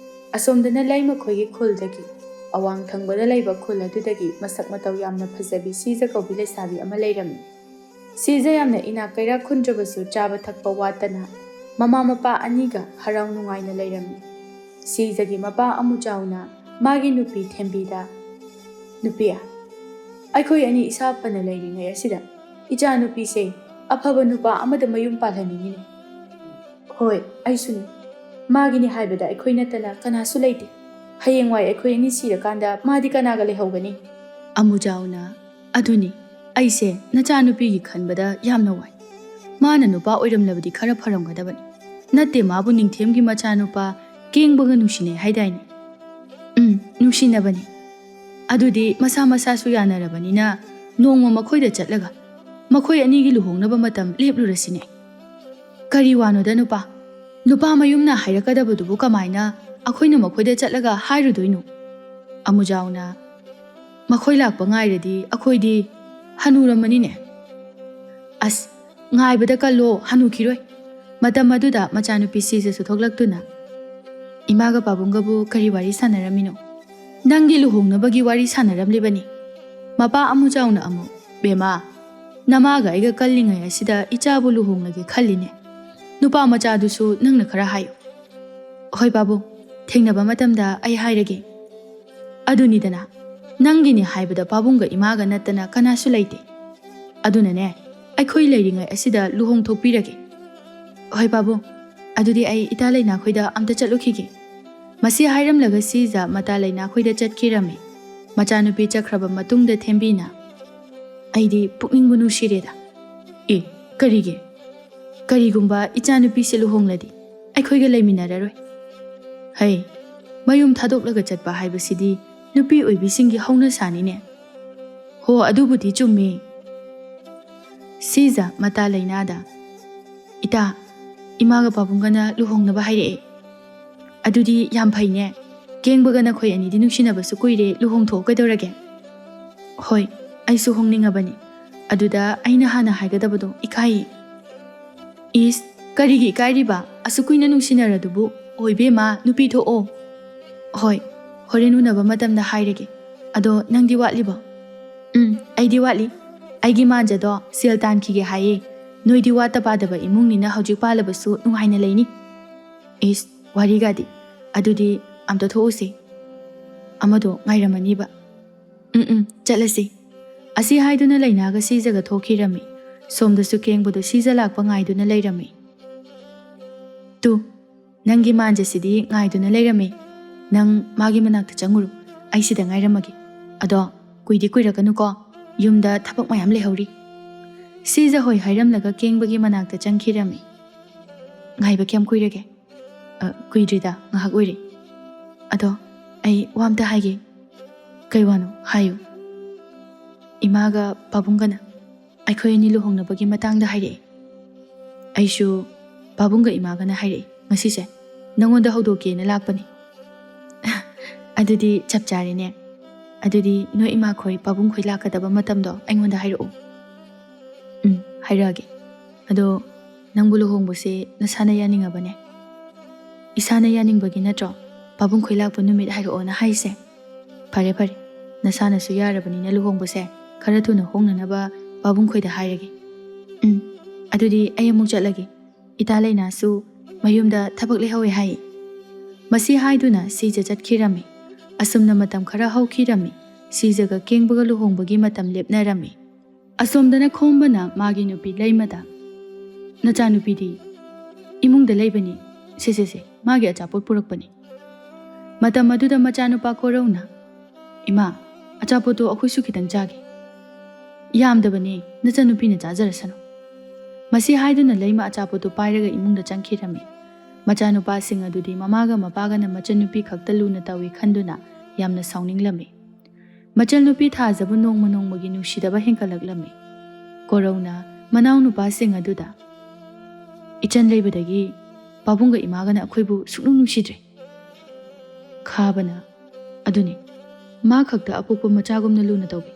ꯑꯁꯣꯝꯗꯅ ꯂꯩꯃꯈꯣꯏꯒꯤ ꯈꯨꯜꯗꯒꯤ, ꯑꯋꯥꯡ ꯊꯪꯕꯗ ꯂꯩꯕ ꯈꯨꯜ ꯑꯗꯨꯗꯒꯤ ꯃꯁꯛ ꯃꯇꯧ ꯌꯥꯝꯅ ꯐꯖꯕꯤ ꯁꯤꯖ ꯀꯧꯕꯤ ꯂꯩꯁꯥꯕꯤ ꯑꯃ ꯂꯩꯔꯝꯃꯤ꯫ ꯁꯤꯖ ꯌꯥꯝꯅ ꯏꯅꯥꯛ ꯀꯩꯔꯥꯛ ꯈꯨꯟꯗ꯭ꯔꯕꯁꯨ ꯆꯥꯕ ꯊꯛꯄ ꯋꯥꯠꯇꯅ ꯃꯃꯥ ꯃꯄꯥ ꯑꯅꯤꯒ ꯍꯔꯥꯎ ꯅꯨꯡꯉꯥꯏꯅ ꯂꯩꯔꯝꯃꯤ꯫ ꯁꯤꯖꯒꯤ ꯃꯄꯥ ꯑꯃꯨꯖꯥꯎꯅ ꯃꯥꯒꯤ ꯅꯨꯄꯤ ꯊꯦꯝꯕꯤꯗ, "ꯅꯨꯄꯤ, ꯑꯩꯈꯣꯏ ꯑꯅꯤ ꯏꯁꯥ ꯐꯅ ꯂꯩꯔꯤꯉꯩ ꯑꯁꯤꯗ ꯏꯆꯥ ꯅꯨꯄꯤꯁꯦ ꯑꯐꯕ ꯅꯨꯄꯥ ꯑꯃꯗ ꯃꯌꯨꯝ ꯄꯥꯜꯍꯟꯅꯤꯡꯉꯤꯅꯦ꯫" "ꯍꯣꯏ, ꯑꯩꯁꯨꯅꯤ꯫ ꯃꯥꯒꯤꯅꯤ ꯍꯥꯏꯕꯗ ꯑꯩꯈꯣꯏ ꯅꯠꯇꯅ ꯀꯅꯥꯁꯨ ꯂꯩꯇꯦ꯫ ꯍꯌꯦꯡꯋꯥꯏ ꯑꯩꯈꯣꯏ ꯑꯅꯤ ꯁꯤꯔꯀꯥꯟꯗ ꯃꯥꯗꯤ ꯀꯅꯥꯒ ꯂꯩꯍꯧꯒꯅꯤ?" ꯑꯃꯨꯖꯥꯎꯅ, "ꯑꯗꯨꯅꯤ, ꯑꯩꯁꯦ ꯅꯆꯥꯅꯨꯄꯤꯒꯤ ꯈꯟꯕꯗ ꯌꯥꯝꯅ ꯋꯥꯏ꯫ ꯃꯥꯅ ꯅꯨꯄꯥ ꯑꯣꯏꯔꯝꯂꯕꯗꯤ ꯈꯔ ꯐꯔꯝꯒꯗꯕꯅꯤ꯫ ꯅꯠꯇꯦ, ꯃꯥꯕꯨ ꯅꯤꯡꯊꯦꯝꯒꯤ ꯃꯆꯥꯅꯨꯄꯥ ꯀꯦꯡꯕꯒ ꯅꯨꯡꯁꯤꯅꯩ ꯍꯥꯏꯗꯥꯏꯅꯦ?" "ꯎꯝ, ꯅꯨꯡꯁꯤꯅꯕꯅꯤ꯫ ꯑꯗꯨꯗꯤ ꯃꯁꯥ ꯃꯁꯥꯁꯨ ꯌꯥꯅꯔꯕꯅꯤꯅ ꯅꯣꯡꯃ ꯃꯈꯣꯏꯗ ꯆꯠꯂꯒ ꯃꯈꯣꯏ ꯑꯅꯤꯒꯤ ꯂꯨꯍꯣꯡꯅꯕ ꯃꯇꯝ ꯂꯦꯞꯂꯨꯔꯁꯤꯅꯦ꯫" "ꯀꯔꯤ ꯋꯥꯅꯣꯗ ꯅꯨꯄꯥ? ꯅꯨꯄꯥ ꯃꯌꯨꯝꯅ ꯍꯥꯏꯔꯛꯀꯗꯕꯗꯨꯕꯨ ꯀꯃꯥꯏꯅ ꯑꯩꯈꯣꯏꯅ ꯃꯈꯣꯏꯗ ꯆꯠꯂꯒ ꯍꯥꯏꯔꯨꯗꯣꯏꯅꯣ?" ꯑꯃꯨꯖꯥꯎꯅ, "ꯃꯈꯣꯏ ꯂꯥꯛꯄ ꯉꯥꯏꯔꯗꯤ ꯑꯩꯈꯣꯏꯗꯤ ꯍꯅꯨꯔꯝꯃꯅꯤꯅꯦ꯫" "ꯑꯁ, ꯉꯥꯏꯕꯗ ꯀꯜꯂꯣ, ꯍꯅꯨꯈꯤꯔꯣꯏ꯫" ꯃꯇꯝ ꯑꯗꯨꯗ ꯃꯆꯥꯅꯨꯄꯤ ꯁꯤꯖꯁꯨ ꯊꯣꯛꯂꯛꯇꯨꯅ, "ꯏꯃꯥꯒ ꯄꯥꯕꯨꯡꯒꯕꯨ ꯀꯔꯤ ꯋꯥꯔꯤ ꯁꯥꯟꯅꯔꯝꯃꯤꯅꯣ?" "ꯅꯪꯒꯤ ꯂꯨꯍꯣꯡꯅꯕꯒꯤ ꯋꯥꯔꯤ ꯁꯥꯟꯅꯔꯝꯂꯤꯕꯅꯤ꯫" ꯃꯄꯥ ꯑꯃꯨꯖꯥꯎꯅ ꯑꯃꯨꯛ, "ꯕꯦꯝꯃ, ꯅꯃꯥꯒ ꯑꯩꯒ ꯀꯜꯂꯤꯉꯩ ꯑꯁꯤꯗ ꯏꯆꯥꯕꯨ ꯂꯨꯍꯣꯡꯂꯒꯦ ꯈꯜꯂꯤꯅꯦ꯫ ꯅꯨꯄꯥ ꯃꯆꯥꯗꯨꯁꯨ ꯅꯪꯅ ꯈꯔ ꯍꯥꯏꯌꯨ꯫" "ꯍꯣꯏ ꯄꯥꯕꯨꯡ, ꯊꯦꯡꯅꯕ ꯃꯇꯝꯗ ꯑꯩ ꯍꯥꯏꯔꯒꯦ꯫" "ꯑꯗꯨꯅꯤꯗꯅ, ꯅꯪꯒꯤꯅꯤ ꯍꯥꯏꯕꯗ ꯄꯥꯕꯨꯡꯒ ꯏꯃꯥꯒ ꯅꯠꯇꯅ ꯀꯅꯥꯁꯨ ꯂꯩꯇꯦ꯫ ꯑꯗꯨꯅꯅꯦ, ꯑꯩꯈꯣꯏ ꯂꯩꯔꯤꯉꯩ ꯑꯁꯤꯗ ꯂꯨꯍꯣꯡꯊꯣꯛꯄꯤꯔꯒꯦ꯫" "ꯍꯣꯏ ꯄꯥꯕꯨꯡ, ꯑꯗꯨꯗꯤ ꯑꯩ ꯏꯇꯥ ꯂꯩꯅꯥꯈꯣꯏꯗ ꯑꯝꯇ ꯆꯠꯂꯨꯈꯤꯒꯦ꯫ ꯃꯁꯤ ꯍꯥꯏꯔꯝꯂꯒ ꯁꯤꯖ ꯃꯇꯥ ꯂꯩꯅꯥꯈꯣꯏꯗ ꯆꯠꯈꯤꯔꯝꯃꯤ꯫ ꯃꯆꯥꯅꯨꯄꯤ ꯆꯠꯈ꯭ꯔꯕ ꯃꯇꯨꯡꯗ ꯊꯦꯝꯕꯤꯅ, "ꯑꯩꯗꯤ ꯄꯨꯛꯅꯤꯡꯕꯨ ꯅꯨꯡꯁꯤꯔꯦꯗ꯫ ꯑꯦ, ꯀꯔꯤꯒꯤ? ꯀꯔꯤꯒꯨꯝꯕ ꯏꯆꯥꯅꯨꯄꯤꯁꯦ ꯂꯨꯍꯣꯡꯂꯗꯤ ꯑꯩꯈꯣꯏꯒ ꯂꯩꯃꯤꯟꯅꯔꯔꯣꯏ꯫ ꯍꯩ, ꯃꯌꯨꯝ ꯊꯥꯗꯣꯛꯂꯒ ꯆꯠꯄ ꯍꯥꯏꯕꯁꯤꯗꯤ ꯅꯨꯄꯤ ꯑꯣꯏꯕꯤꯁꯤꯡꯒꯤ ꯍꯧꯅꯁꯥꯅꯤꯅꯦ꯫" "ꯍꯣ, ꯑꯗꯨꯕꯨꯗꯤ ꯆꯨꯝꯃꯤ꯫" ꯁꯤꯖ ꯃꯇꯥ ꯂꯩꯅꯥꯗ, "ꯏꯇꯥ, ꯏꯃꯥꯒ ꯄꯥꯕꯨꯡꯒꯅ ꯂꯨꯍꯣꯡꯅꯕ ꯍꯥꯏꯔꯛꯑꯦ꯫" ꯑꯗꯨꯗꯤ ꯌꯥꯝ ꯐꯩꯅꯦ꯫ ꯀꯦꯡꯕꯒ ꯅꯈꯣꯏ ꯑꯅꯤꯗꯤ ꯅꯨꯡꯁꯤꯅꯕꯁꯨ ꯀꯨꯏꯔꯦ, ꯂꯨꯍꯣꯡꯊꯣꯛꯑꯣ ꯀꯩꯗꯧꯔꯒꯦ? ꯍꯣꯏ, ꯑꯩꯁꯨ ꯍꯣꯡꯅꯤꯡꯉꯕꯅꯤ꯫ ꯑꯗꯨꯗ ꯑꯩꯅ ꯍꯥꯟꯅ ꯍꯥꯏꯒꯗꯕꯗꯣ ꯏꯀꯥꯏꯌꯦ꯫ ꯏꯁ, ꯀꯔꯤꯒꯤ ꯏꯀꯥꯏꯔꯤꯕ? ꯑꯁꯨꯛ ꯀꯨꯏꯅ ꯅꯨꯡꯁꯤꯅꯔꯗꯨꯕꯨ꯫ ꯑꯣꯏꯕꯦꯝꯃ, ꯅꯨꯄꯤ ꯊꯣꯛꯑꯣ꯫ ꯍꯣꯏ, ꯍꯣꯔꯦꯟ ꯎꯅꯕ ꯃꯇꯝꯗ ꯍꯥꯏꯔꯒꯦ꯫ ꯑꯗꯣ ꯅꯪꯗꯤ ꯋꯥꯠꯂꯤꯕꯣ? ꯎꯝ, ꯑꯩꯗꯤ ꯋꯥꯠꯂꯤ꯫ ꯑꯩꯒꯤ ꯃꯥꯟꯖꯗꯣ ꯁꯦꯜ ꯇꯥꯟꯈꯤꯒꯦ ꯍꯥꯏꯌꯦ꯫ ꯅꯣꯏꯗꯤ ꯋꯥꯠꯇ ꯄꯥꯗꯕ ꯏꯃꯨꯡꯅꯤꯅ ꯍꯧꯖꯤꯛ ꯄꯥꯜꯂꯕꯁꯨ ꯅꯨꯡꯉꯥꯏꯅ ꯂꯩꯅꯤ꯫ ꯏꯁ, ꯋꯥꯔꯤꯒꯗꯤ꯫ ꯑꯗꯨꯗꯤ ꯑꯝꯇ ꯊꯣꯛꯎꯁꯦ꯫ ꯑꯃꯗꯣ ꯉꯥꯏꯔꯝꯃꯅꯤꯕ꯫ ꯎꯝ, ꯎꯝ, ꯆꯠꯂꯁꯤ꯫ ꯑꯁꯤ ꯍꯥꯏꯗꯨꯅ ꯂꯩꯅꯥꯒ ꯁꯤꯖꯒ ꯊꯣꯛꯈꯤꯔꯝꯃꯤ꯫ ꯁꯣꯝꯗꯁꯨ ꯀꯦꯡꯕꯗꯣ ꯁꯤꯖ ꯂꯥꯛꯄ ꯉꯥꯏꯗꯨꯅ ꯂꯩꯔꯝꯃꯤ꯫ ꯇꯨ, ꯅꯪꯒꯤ ꯃꯥꯟꯖꯁꯤꯗꯤ ꯉꯥꯏꯗꯨꯅ ꯂꯩꯔꯝꯃꯤ꯫ ꯅꯪ ꯃꯥꯒꯤ ꯃꯅꯥꯛꯇ ꯆꯪꯉꯨꯔꯣ꯫ ꯑꯩ ꯁꯤꯗ ꯉꯥꯏꯔꯝꯃꯒꯦ꯫ ꯑꯗꯣ ꯀꯨꯏꯗꯤ ꯀꯨꯏꯔꯛꯀꯅꯨꯀꯣ꯫ ꯌꯨꯝꯗ ꯊꯕꯛ ꯃꯌꯥꯝ ꯂꯩꯍꯧꯔꯤ꯫ ꯁꯤꯖ ꯍꯣꯏ ꯍꯥꯏꯔꯝꯂꯒ ꯀꯦꯡꯕꯒꯤ ꯃꯅꯥꯛꯇ ꯆꯪꯈꯤꯔꯝꯃꯤ꯫ ꯉꯥꯏꯕ ꯀꯌꯥꯝ ꯀꯨꯏꯔꯒꯦ? ꯑ, ꯀꯨꯏꯗ꯭ꯔꯤꯗ, ꯉꯥꯏꯍꯥꯛ ꯑꯣꯏꯔꯦ꯫ ꯑꯗꯣ ꯑꯩ ꯋꯥ ꯑꯝꯇ ꯍꯥꯏꯒꯦ꯫ ꯀꯩ ꯋꯥꯅꯣ? ꯍꯥꯏꯌꯨ꯫ ꯏꯃꯥꯒ ꯄꯥꯕꯨꯡꯒꯅ ꯑꯩꯈꯣꯏ ꯑꯅꯤ ꯂꯨꯍꯣꯡꯅꯕꯒꯤ ꯃꯇꯥꯡꯗ ꯍꯥꯏꯔꯛꯑꯦ꯫ ꯑꯩꯁꯨ ꯄꯥꯕꯨꯡꯒ ꯏꯃꯥꯒꯅ ꯍꯥꯏꯔꯛꯑꯦ ꯉꯁꯤꯁꯦ꯫ ꯅꯪꯉꯣꯟꯗ ꯍꯧꯗꯣꯛꯀꯦꯅ ꯂꯥꯛꯄꯅꯤ꯫ ꯑꯗꯨꯗꯤ ꯆꯞ ꯆꯥꯔꯦꯅꯦ꯫ ꯑꯗꯨꯗꯤ ꯅꯣꯏ ꯏꯃꯥꯈꯣꯏ ꯄꯥꯕꯨꯡꯈꯣꯏ ꯂꯥꯛꯀꯗꯕ ꯃꯇꯝꯗꯣ ꯑꯩꯉꯣꯟꯗ ꯍꯥꯏꯔꯛꯑꯣ꯫ ꯎꯝ, ꯍꯥꯏꯔꯛꯑꯒꯦ꯫ ꯑꯗꯣ ꯅꯪꯕꯨ ꯂꯨꯍꯣꯡꯕꯁꯦ ꯅꯁꯥꯅ ꯌꯥꯅꯤꯡꯉꯕꯅꯦ? ꯏꯁꯥꯅ ꯌꯥꯅꯤꯡꯕꯒꯤ ꯅꯠꯇ꯭ꯔꯣ ꯄꯥꯕꯨꯡꯈꯣꯏ ꯂꯥꯛꯄ ꯅꯨꯃꯤꯠ ꯍꯥꯏꯔꯛꯑꯣꯅ ꯍꯥꯏꯁꯦ? ꯐꯔꯦ, ꯐꯔꯦ, ꯅꯁꯥꯅꯁꯨ ꯌꯥꯔꯕꯅꯤꯅ ꯂꯨꯍꯣꯡꯕꯁꯦ ꯈꯔ ꯊꯨꯅ ꯍꯣꯡꯅꯅꯕ ꯄꯥꯕꯨꯡꯈꯣꯏꯗ ꯍꯥꯏꯔꯒꯦ꯫ ꯎꯝ, ꯑꯗꯨꯗꯤ ꯑꯩ ꯑꯃꯨꯛ ꯆꯠꯂꯒꯦ꯫ ꯏꯇꯥ ꯂꯩꯅꯥꯁꯨ ꯃꯌꯨꯝꯗ ꯊꯕꯛ ꯂꯩꯍꯧꯋꯦ ꯍꯥꯏ꯫ ꯃꯁꯤ ꯍꯥꯏꯗꯨꯅ ꯁꯤꯖ ꯆꯠꯈꯤꯔꯝꯃꯤ꯫ ꯑꯁꯨꯝꯅ ꯃꯇꯝ ꯈꯔ ꯍꯧꯈꯤꯔꯝꯃꯤ꯫ ꯁꯤꯖꯒ ꯀꯦꯡꯕꯒ ꯂꯨꯍꯣꯡꯕꯒꯤ ꯃꯇꯝ ꯂꯦꯞꯅꯔꯝꯃꯤ꯫ ꯑꯁꯣꯝꯗꯅ ꯈꯣꯝꯕꯅ ꯃꯥꯒꯤ ꯅꯨꯄꯤ ꯂꯩꯃꯗ, "ꯅꯆꯥꯅꯨꯄꯤꯗꯤ ꯏꯃꯨꯡꯗ ꯂꯩꯕꯅꯤ꯫ ꯁꯦ, ꯁꯦ, ꯁꯦ, ꯃꯥꯒꯤ ꯑꯆꯥꯄꯣꯠ ꯄꯨꯔꯛꯄꯅꯤ"꯫ ꯃꯇꯝ ꯑꯗꯨꯗ ꯃꯆꯥꯅꯨꯄꯥ ꯀꯣꯔꯧꯅ, "ꯏꯃꯥ, ꯑꯆꯥꯄꯣꯠꯇꯣ ꯑꯩꯈꯣꯏꯁꯨ ꯈꯤꯇꯪ ꯆꯥꯒꯦ"꯫ "ꯌꯥꯝꯗꯕꯅꯦ, ꯅꯆꯟꯅꯨꯄꯤꯅ ꯆꯥꯖꯔꯁꯅꯨ"꯫ ꯃꯁꯤ ꯍꯥꯏꯗꯨꯅ ꯂꯩꯃ ꯑꯆꯥꯄꯣꯠꯇꯨ ꯄꯥꯏꯔꯒ ꯏꯃꯨꯡꯗ ꯆꯪꯈꯤꯔꯝꯃꯤ꯫ ꯃꯆꯥꯅꯨꯄꯥꯁꯤꯡ ꯑꯗꯨꯗꯤ ꯃꯃꯥꯒ ꯃꯄꯥꯒꯅ ꯃꯆꯟꯅꯨꯄꯤ ꯈꯛꯇ ꯂꯨꯅ ꯇꯧꯏ ꯈꯟꯗꯨꯅ ꯌꯥꯝꯅ ꯁꯥꯎꯅꯤꯡꯂꯝꯃꯤ꯫ ꯃꯆꯟꯅꯨꯄꯤ ꯊꯥꯖꯕꯨ ꯅꯣꯡꯃ ꯅꯣꯡꯃꯒꯤ ꯅꯨꯡꯁꯤꯗꯕ ꯍꯦꯟꯀꯠꯂꯛꯂꯝꯃꯤ꯫ ꯀꯣꯔꯧꯅ ꯃꯅꯥꯎꯅꯨꯄꯥꯁꯤꯡ ꯑꯗꯨꯗ, "ꯏꯆꯟ ꯂꯩꯕꯗꯒꯤ ꯄꯥꯕꯨꯡꯒ ꯏꯃꯥꯒꯅ ꯑꯩꯈꯣꯏꯕꯨ ꯁꯨꯛꯅꯨꯡ ꯅꯨꯡꯁꯤꯗ꯭ꯔꯦ꯫ ꯈꯥꯕꯅ, "ꯑꯗꯨꯅꯤ, ꯃꯥ ꯈꯛꯇ ꯑꯄꯣꯛꯄ ꯃꯆꯥꯒꯨꯝꯅ ꯂꯨꯅ ꯇꯧꯕꯤ꯫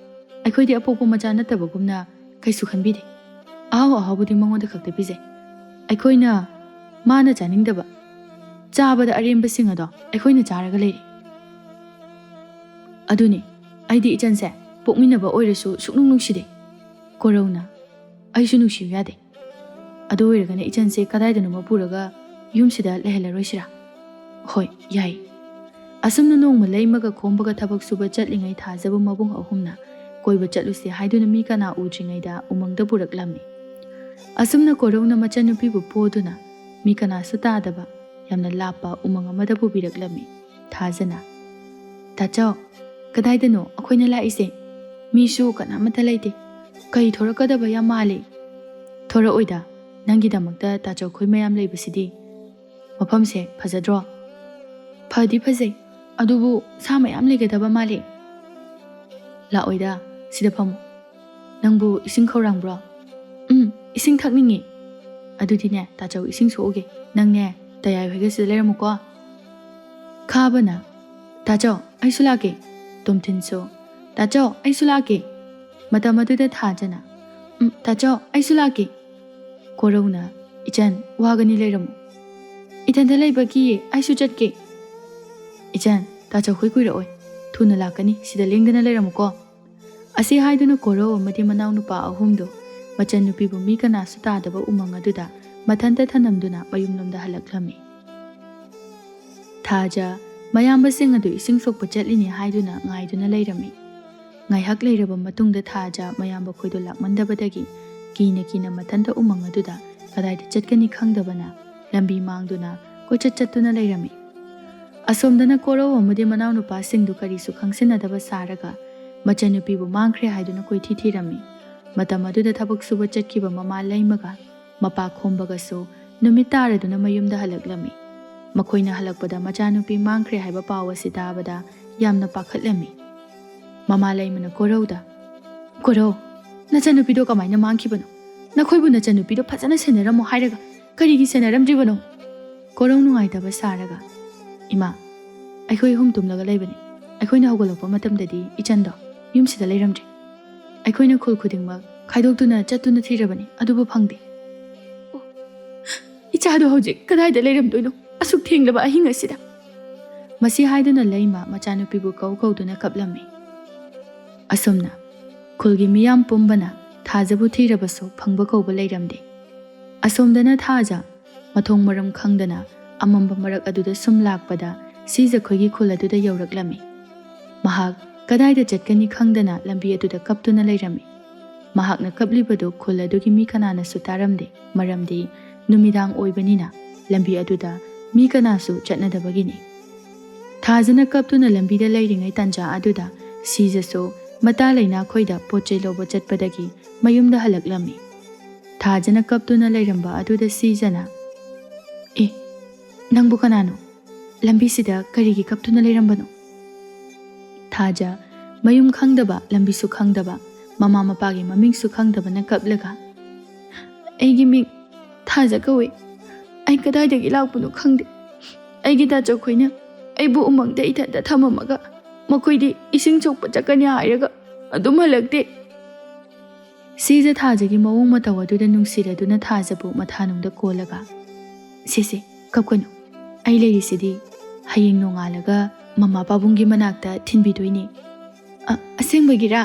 ꯑꯩꯈꯣꯏꯗꯤ ꯑꯄꯣꯛꯄ ꯃꯆꯥ ꯅꯠꯇꯕꯒꯨꯝꯅ ꯀꯩꯁꯨ ꯈꯟꯕꯤꯗꯦ꯫ ꯑꯍꯥꯎ ꯑꯍꯥꯎꯕꯗꯤ ꯃꯉꯣꯟꯗ ꯈꯛꯇ ꯄꯤꯖꯩ꯫ ꯑꯩꯈꯣꯏꯅ ꯃꯥꯅ ꯆꯥꯅꯤꯡꯗꯕ, ꯆꯥꯕꯗ ꯑꯔꯦꯝꯕꯁꯤꯡ ꯑꯗꯣ ꯑꯩꯈꯣꯏꯅ ꯆꯥꯔꯒ ꯂꯩꯔꯤ꯫ ꯑꯗꯨꯅꯤ, ꯑꯩꯗꯤ ꯏꯆꯟꯁꯦ ꯄꯣꯛꯃꯤꯟꯅꯕ ꯑꯣꯏꯔꯁꯨ ꯁꯨꯛꯅꯨꯡ ꯅꯨꯡꯁꯤꯗꯦ꯫" ꯀꯣꯔꯧꯅ, "ꯑꯩꯁꯨ ꯅꯨꯡꯁꯤꯌꯨ ꯌꯥꯗꯦ꯫ ꯑꯗꯨ ꯑꯣꯏꯔꯒꯅ ꯏꯆꯟꯁꯦ ꯀꯗꯥꯏꯗꯅꯣꯃ ꯄꯨꯔꯒ ꯌꯨꯝꯁꯤꯗ ꯂꯩꯍꯜꯂꯔꯣꯏꯁꯤꯔꯥ?" "ꯍꯣꯏ, ꯌꯥꯏ꯫" ꯑꯁꯨꯝꯅ ꯅꯣꯡꯃ ꯂꯩꯃꯒ ꯈꯣꯝꯕꯒ ꯊꯕꯛ ꯁꯨꯕ ꯆꯠꯂꯤꯉꯩ ꯊꯥꯖꯕ ꯃꯕꯨꯡ ꯑꯍꯨꯝꯅ ꯀꯣꯏꯕ ꯆꯠꯂꯨꯁꯦ ꯍꯥꯏꯗꯨꯅ ꯃꯤ ꯀꯅꯥ ꯎꯗ꯭ꯔꯤꯉꯩꯗ ꯎꯃꯪꯗ ꯄꯨꯔꯛꯂꯝꯃꯤ꯫ ꯑꯁꯨꯝꯅ ꯀꯣꯔꯧꯅ ꯃꯆꯟꯅꯨꯄꯤꯕꯨ ꯄꯣꯗꯨꯅ ꯃꯤ ꯀꯅꯥꯁꯨ ꯇꯥꯗꯕ ꯌꯥꯝꯅ ꯂꯥꯞꯄ ꯎꯃꯪ ꯑꯃꯗ ꯄꯨꯕꯤꯔꯛꯂꯝꯃꯤ꯫ ꯊꯥꯖꯅ, "ꯇꯥꯆꯧ, ꯀꯗꯥꯏꯗꯅꯣ ꯑꯩꯈꯣꯏꯅ ꯂꯥꯛꯏꯁꯦ? ꯃꯤꯁꯨ ꯀꯅꯥꯃꯠꯇ ꯂꯩꯇꯦ꯫ ꯀꯩ ꯊꯣꯔꯛꯀꯗꯕ ꯌꯥꯝ ꯃꯥꯜꯂꯤ꯫" "ꯊꯣꯔꯛꯑꯣꯏꯗ, ꯅꯪꯒꯤꯗꯃꯛꯇ ꯇꯥꯆꯧꯈꯣꯏ ꯃꯌꯥꯝ ꯂꯩꯕꯁꯤꯗꯤ꯫ ꯃꯐꯝꯁꯦ ꯐꯖꯗ꯭ꯔꯣ?" "ꯐꯗꯤ ꯐꯖꯩ, ꯑꯗꯨꯕꯨ ꯁꯥ ꯃꯌꯥꯝ ꯂꯩꯒꯗꯕ ꯃꯥꯜꯂꯤ꯫" "ꯂꯥꯛꯑꯣꯏꯗ, ꯁꯤꯗ ꯐꯝꯃꯨ꯫ ꯅꯪꯕꯨ ꯏꯁꯤꯡ ꯈꯧꯔꯥꯡꯕ꯭ꯔꯣ?" "ꯎꯝ, ꯏꯁꯤꯡ ꯊꯛꯅꯤꯡꯉꯤ꯫" "ꯑꯗꯨꯗꯤꯅꯦ, ꯇꯥꯆꯧ ꯏꯁꯤꯡ ꯁꯣꯛꯎꯒꯦ꯫ ꯅꯪꯅꯦ, ꯇꯌꯥꯏ ꯍꯣꯏꯒ ꯁꯤꯗ ꯂꯩꯔꯝꯃꯨꯀꯣ꯫" ꯈꯥꯕꯅ, "ꯇꯥꯆꯧ, ꯑꯩꯁꯨ ꯂꯥꯛꯀꯦ꯫" ꯇꯣꯝꯊꯤꯟꯁꯨ, "ꯇꯥꯆꯧ, ꯑꯩꯁꯨ ꯂꯥꯛꯀꯦ꯫" ꯃꯇꯝ ꯑꯗꯨꯗ ꯊꯥꯖꯅ, "ꯎꯝ, ꯇꯥꯆꯧ, ꯑꯩꯁꯨ ꯂꯥꯛꯀꯦ꯫" ꯀꯣꯔꯧꯅ, "ꯏꯆꯟ, ꯋꯥꯒꯅꯤ, ꯂꯩꯔꯝꯃꯨ꯫" "ꯏꯊꯟꯗ ꯂꯩꯕ ꯀꯤꯌꯦ, ꯑꯩꯁꯨ ꯆꯠꯀꯦ꯫" "ꯏꯆꯟ, ꯇꯥꯆꯧꯈꯣꯏ ꯀꯨꯏꯔꯛꯑꯣꯏ, ꯊꯨꯅ ꯂꯥꯛꯀꯅꯤ, ꯁꯤꯗ ꯂꯦꯡꯗꯅ ꯂꯩꯔꯝꯃꯨꯀꯣ꯫" ꯑꯁꯤ ꯍꯥꯏꯗꯨꯅ ꯀꯣꯔꯧ ꯑꯃꯗꯤ ꯃꯅꯥꯎꯅꯨꯄꯥ ꯑꯍꯨꯝꯗꯨ ꯃꯆꯟꯅꯨꯄꯤꯕꯨ ꯃꯤ ꯀꯅꯥꯁꯨ ꯇꯥꯗꯕ ꯎꯃꯪ ꯑꯗꯨꯗ ꯃꯊꯟꯇ ꯊꯅꯝꯗꯨꯅ ꯃꯌꯨꯝꯂꯣꯝꯗ ꯍꯜꯂꯛꯂꯝꯃꯤ꯫ ꯊꯥꯖ ꯃꯌꯥꯝꯕꯁꯤꯡ ꯑꯗꯨ ꯏꯁꯤꯡ ꯁꯣꯛꯄ ꯆꯠꯂꯤꯅꯤ ꯍꯥꯏꯗꯨꯅ ꯉꯥꯏꯗꯨꯅ ꯂꯩꯔꯝꯃꯤ꯫ ꯉꯥꯏꯍꯥꯛ ꯂꯩꯔꯕ ꯃꯇꯨꯡꯗ ꯊꯥꯖ ꯃꯌꯥꯝꯕ ꯈꯣꯏꯗꯣ ꯂꯥꯛꯃꯟꯗꯕꯗꯒꯤ ꯀꯤꯅ ꯀꯤꯅ ꯃꯊꯟꯇ ꯎꯃꯪ ꯑꯗꯨꯗ ꯀꯗꯥꯏꯗ ꯆꯠꯀꯅꯤ ꯈꯪꯗꯕꯅ ꯂꯝꯕꯤ ꯃꯥꯡꯗꯨꯅ ꯀꯣꯏꯆꯠ ꯆꯠꯇꯨꯅ ꯂꯩꯔꯝꯃꯤ꯫ ꯑꯁꯣꯝꯗꯅ ꯀꯣꯔꯧ ꯑꯃꯗꯤ ꯃꯅꯥꯎꯅꯨꯄꯥꯁꯤꯡꯗꯨ ꯀꯔꯤꯁꯨ ꯈꯪꯁꯤꯟꯅꯗꯕ ꯁꯥꯔꯒ ꯃꯆꯟꯅꯨꯄꯤꯕꯨ ꯃꯥꯡꯈ꯭ꯔꯦ ꯍꯥꯏꯗꯨꯅ ꯀꯣꯏꯊꯤ ꯊꯤꯔꯝꯃꯤ꯫ ꯃꯇꯝ ꯑꯗꯨꯗ ꯊꯕꯛ ꯁꯨꯕ ꯆꯠꯈꯤꯕ ꯃꯃꯥ ꯂꯩꯃꯒ ꯃꯄꯥ ꯈꯣꯝꯕꯒꯁꯨ ꯅꯨꯃꯤꯠ ꯇꯥꯔꯗꯨꯅ ꯃꯌꯨꯝꯗ ꯍꯜꯂꯛꯂꯝꯃꯤ꯫ ꯃꯈꯣꯏꯅ ꯍꯜꯂꯛꯄꯗ ꯃꯆꯥꯅꯨꯄꯤ ꯃꯥꯡꯈ꯭ꯔꯦ ꯍꯥꯏꯕ ꯄꯥꯎ ꯑꯁꯤ ꯇꯥꯕꯗ ꯌꯥꯝꯅ ꯄꯥꯈꯠꯂꯝꯃꯤ꯫ ꯃꯃꯥ ꯂꯩꯃꯅ ꯀꯣꯔꯧꯗ, "ꯀꯣꯔꯧ, ꯅꯆꯟꯅꯨꯄꯤꯗꯣ ꯀꯃꯥꯏꯅ ꯃꯥꯡꯈꯤꯕꯅꯣ? ꯅꯈꯣꯏꯕꯨ ꯅꯆꯟꯅꯨꯄꯤꯗꯣ ꯐꯖꯅ ꯁꯦꯟꯅꯔꯝꯃꯣ ꯍꯥꯏꯔꯒ ꯀꯔꯤꯒꯤ ꯁꯦꯟꯅꯔꯝꯗ꯭ꯔꯤꯕꯅꯣ?" ꯀꯣꯔꯧ ꯅꯨꯡꯉꯥꯏꯇꯕ ꯁꯥꯔꯒ, "ꯏꯃꯥ, ꯑꯩꯈꯣꯏ ꯑꯍꯨꯝ ꯇꯨꯝꯂꯒ ꯂꯩꯕꯅꯤ꯫ ꯑꯩꯈꯣꯏꯅ ꯍꯧꯒꯠꯂꯛꯄ ꯃꯇꯝꯗꯗꯤ ꯏꯆꯟꯗꯣ ꯌꯨꯝꯁꯤꯗ ꯂꯩꯔꯝꯗ꯭ꯔꯦ꯫ ꯑꯩꯈꯣꯏꯅ ꯈꯨꯜ ꯈꯨꯗꯤꯡꯃꯛ ꯈꯥꯏꯗꯣꯛꯇꯨꯅ ꯆꯠꯇꯨꯅ ꯊꯤꯔꯕꯅꯤ, ꯑꯗꯨꯕꯨ ꯐꯪꯗꯦ꯫ ꯑꯣ, ꯏꯆꯥꯗꯣ ꯍꯧꯖꯤꯛ ꯀꯗꯥꯏꯗ ꯂꯩꯔꯝꯗꯣꯏꯅꯣ, ꯑꯁꯨꯛ ꯊꯦꯡꯂꯕ ꯑꯍꯤꯡ ꯑꯁꯤꯗ? ꯃꯁꯤ ꯍꯥꯏꯗꯨꯅ ꯂꯩꯃ ꯃꯆꯥꯅꯨꯄꯤꯕꯨ ꯀꯧ ꯀꯧꯗꯨꯅ ꯀꯞꯂꯝꯃꯤ꯫ ꯑꯁꯨꯝꯅ ꯈꯨꯜꯒꯤ ꯃꯤꯌꯥꯝ ꯄꯨꯝꯕꯅ ꯊꯥꯖꯕꯨ ꯊꯤꯔꯕꯁꯨ ꯐꯪꯕ ꯀꯧꯕ ꯂꯩꯔꯝꯗꯦ꯫ ꯑꯁꯣꯝꯗꯅ ꯊꯥꯖ ꯃꯊꯣꯡ ꯃꯔꯝ ꯈꯪꯗꯅ ꯑꯃꯝꯕ ꯃꯔꯛ ꯑꯗꯨꯗ ꯁꯨꯝ ꯂꯥꯛꯄꯗ ꯁꯤꯖ ꯑꯩꯈꯣꯏꯒꯤ ꯈꯨꯜ ꯑꯗꯨꯗ ꯌꯧꯔꯛꯂꯝꯃꯤ꯫ ꯃꯍꯥꯛ ꯀꯗꯥꯏꯗ ꯆꯠꯀꯅꯤ ꯈꯪꯗꯅ ꯂꯝꯕꯤ ꯑꯗꯨꯗ ꯀꯞꯇꯨꯅ ꯂꯩꯔꯝꯃꯤ꯫ ꯃꯍꯥꯛꯅ ꯀꯞꯂꯤꯕꯗꯨ ꯈꯨꯜ ꯑꯗꯨꯒꯤ ꯃꯤ ꯀꯅꯥꯅꯁꯨ ꯇꯥꯔꯝꯗꯦ, ꯃꯔꯝꯗꯤ ꯅꯨꯃꯤꯗꯥꯡ ꯑꯣꯏꯕꯅꯤꯅ ꯂꯝꯕꯤ ꯑꯗꯨꯗ ꯃꯤ ꯀꯅꯥꯁꯨ ꯆꯠꯅꯗꯕꯒꯤꯅꯤ꯫ ꯊꯥꯖꯅ ꯀꯞꯇꯨꯅ ꯂꯝꯕꯤꯗ ꯂꯩꯔꯤꯉꯩ ꯇꯥꯟꯖꯥ ꯑꯗꯨꯗ ꯁꯤꯖꯁꯨ ꯃꯇꯥ ꯂꯩꯅ ꯑꯩꯈꯣꯏꯗ ꯄꯣꯠ ꯆꯩ ꯂꯧꯕ ꯆꯠꯄꯗꯒꯤ ꯃꯌꯨꯝꯗ ꯍꯜꯂꯛꯂꯝꯃꯤ꯫ ꯊꯥꯖꯅ ꯀꯞꯇꯨꯅ ꯂꯩꯔꯝꯕ ꯑꯗꯨꯗ ꯁꯤꯖꯅ, "ꯑꯦ, ꯅꯪꯕꯨ ꯀꯅꯥꯅꯣ? ꯂꯝꯕꯤꯁꯤꯗ ꯀꯔꯤꯒꯤ ꯀꯞꯇꯨꯅ ꯂꯩꯔꯝꯕꯅꯣ?" ꯊꯥꯖ ꯃꯌꯨꯝ ꯈꯪꯗꯕ, ꯂꯝꯕꯤꯁꯨ ꯈꯪꯗꯕ, ꯃꯃꯥ ꯃꯄꯥꯒꯤ ꯃꯃꯤꯡꯁꯨ ꯈꯪꯗꯕꯅ ꯀꯞꯂꯒ, "ꯑꯩꯒꯤ ꯃꯤꯡ ꯊꯥꯖ ꯀꯧꯏ꯫ ꯑꯩ ꯀꯗꯥꯏꯗꯒꯤ ꯂꯥꯛꯄꯅꯣ ꯈꯪꯗꯦ꯫ ꯑꯩꯒꯤ ꯇꯥꯆꯧꯈꯣꯏꯅ ꯑꯩꯕꯨ ꯎꯃꯪꯗ ꯏꯊꯟꯇ ꯊꯝꯃꯝꯃꯒ ꯃꯈꯣꯏꯗꯤ ꯏꯁꯤꯡ ꯁꯣꯛꯄ ꯆꯠꯀꯅꯤ ꯍꯥꯏꯔꯒ ꯑꯗꯨꯝ ꯍꯜꯂꯛꯇꯦ꯫" ꯁꯤꯖ ꯊꯥꯖꯒꯤ ꯃꯑꯣꯡ ꯃꯇꯧ ꯑꯗꯨꯗ ꯅꯨꯡꯁꯤꯔꯗꯨꯅ ꯊꯥꯖꯕꯨ ꯃꯊꯥꯅꯨꯡꯗ ꯀꯣꯜꯂꯒ, "ꯁꯦ ꯁꯦ, ꯀꯞꯀꯅꯨ꯫ ꯑꯩ ꯂꯩꯔꯤꯁꯤꯗꯤ꯫ ꯍꯌꯦꯡ ꯅꯣꯡꯉꯥꯜꯂꯒ ꯃꯃꯥ ꯄꯥꯕꯨꯡꯒꯤ ꯃꯅꯥꯛꯇ ꯊꯤꯟꯕꯤꯗꯣꯏꯅꯦ꯫" "ꯑ, ꯑꯁꯦꯡꯕꯒꯤꯔꯥ?"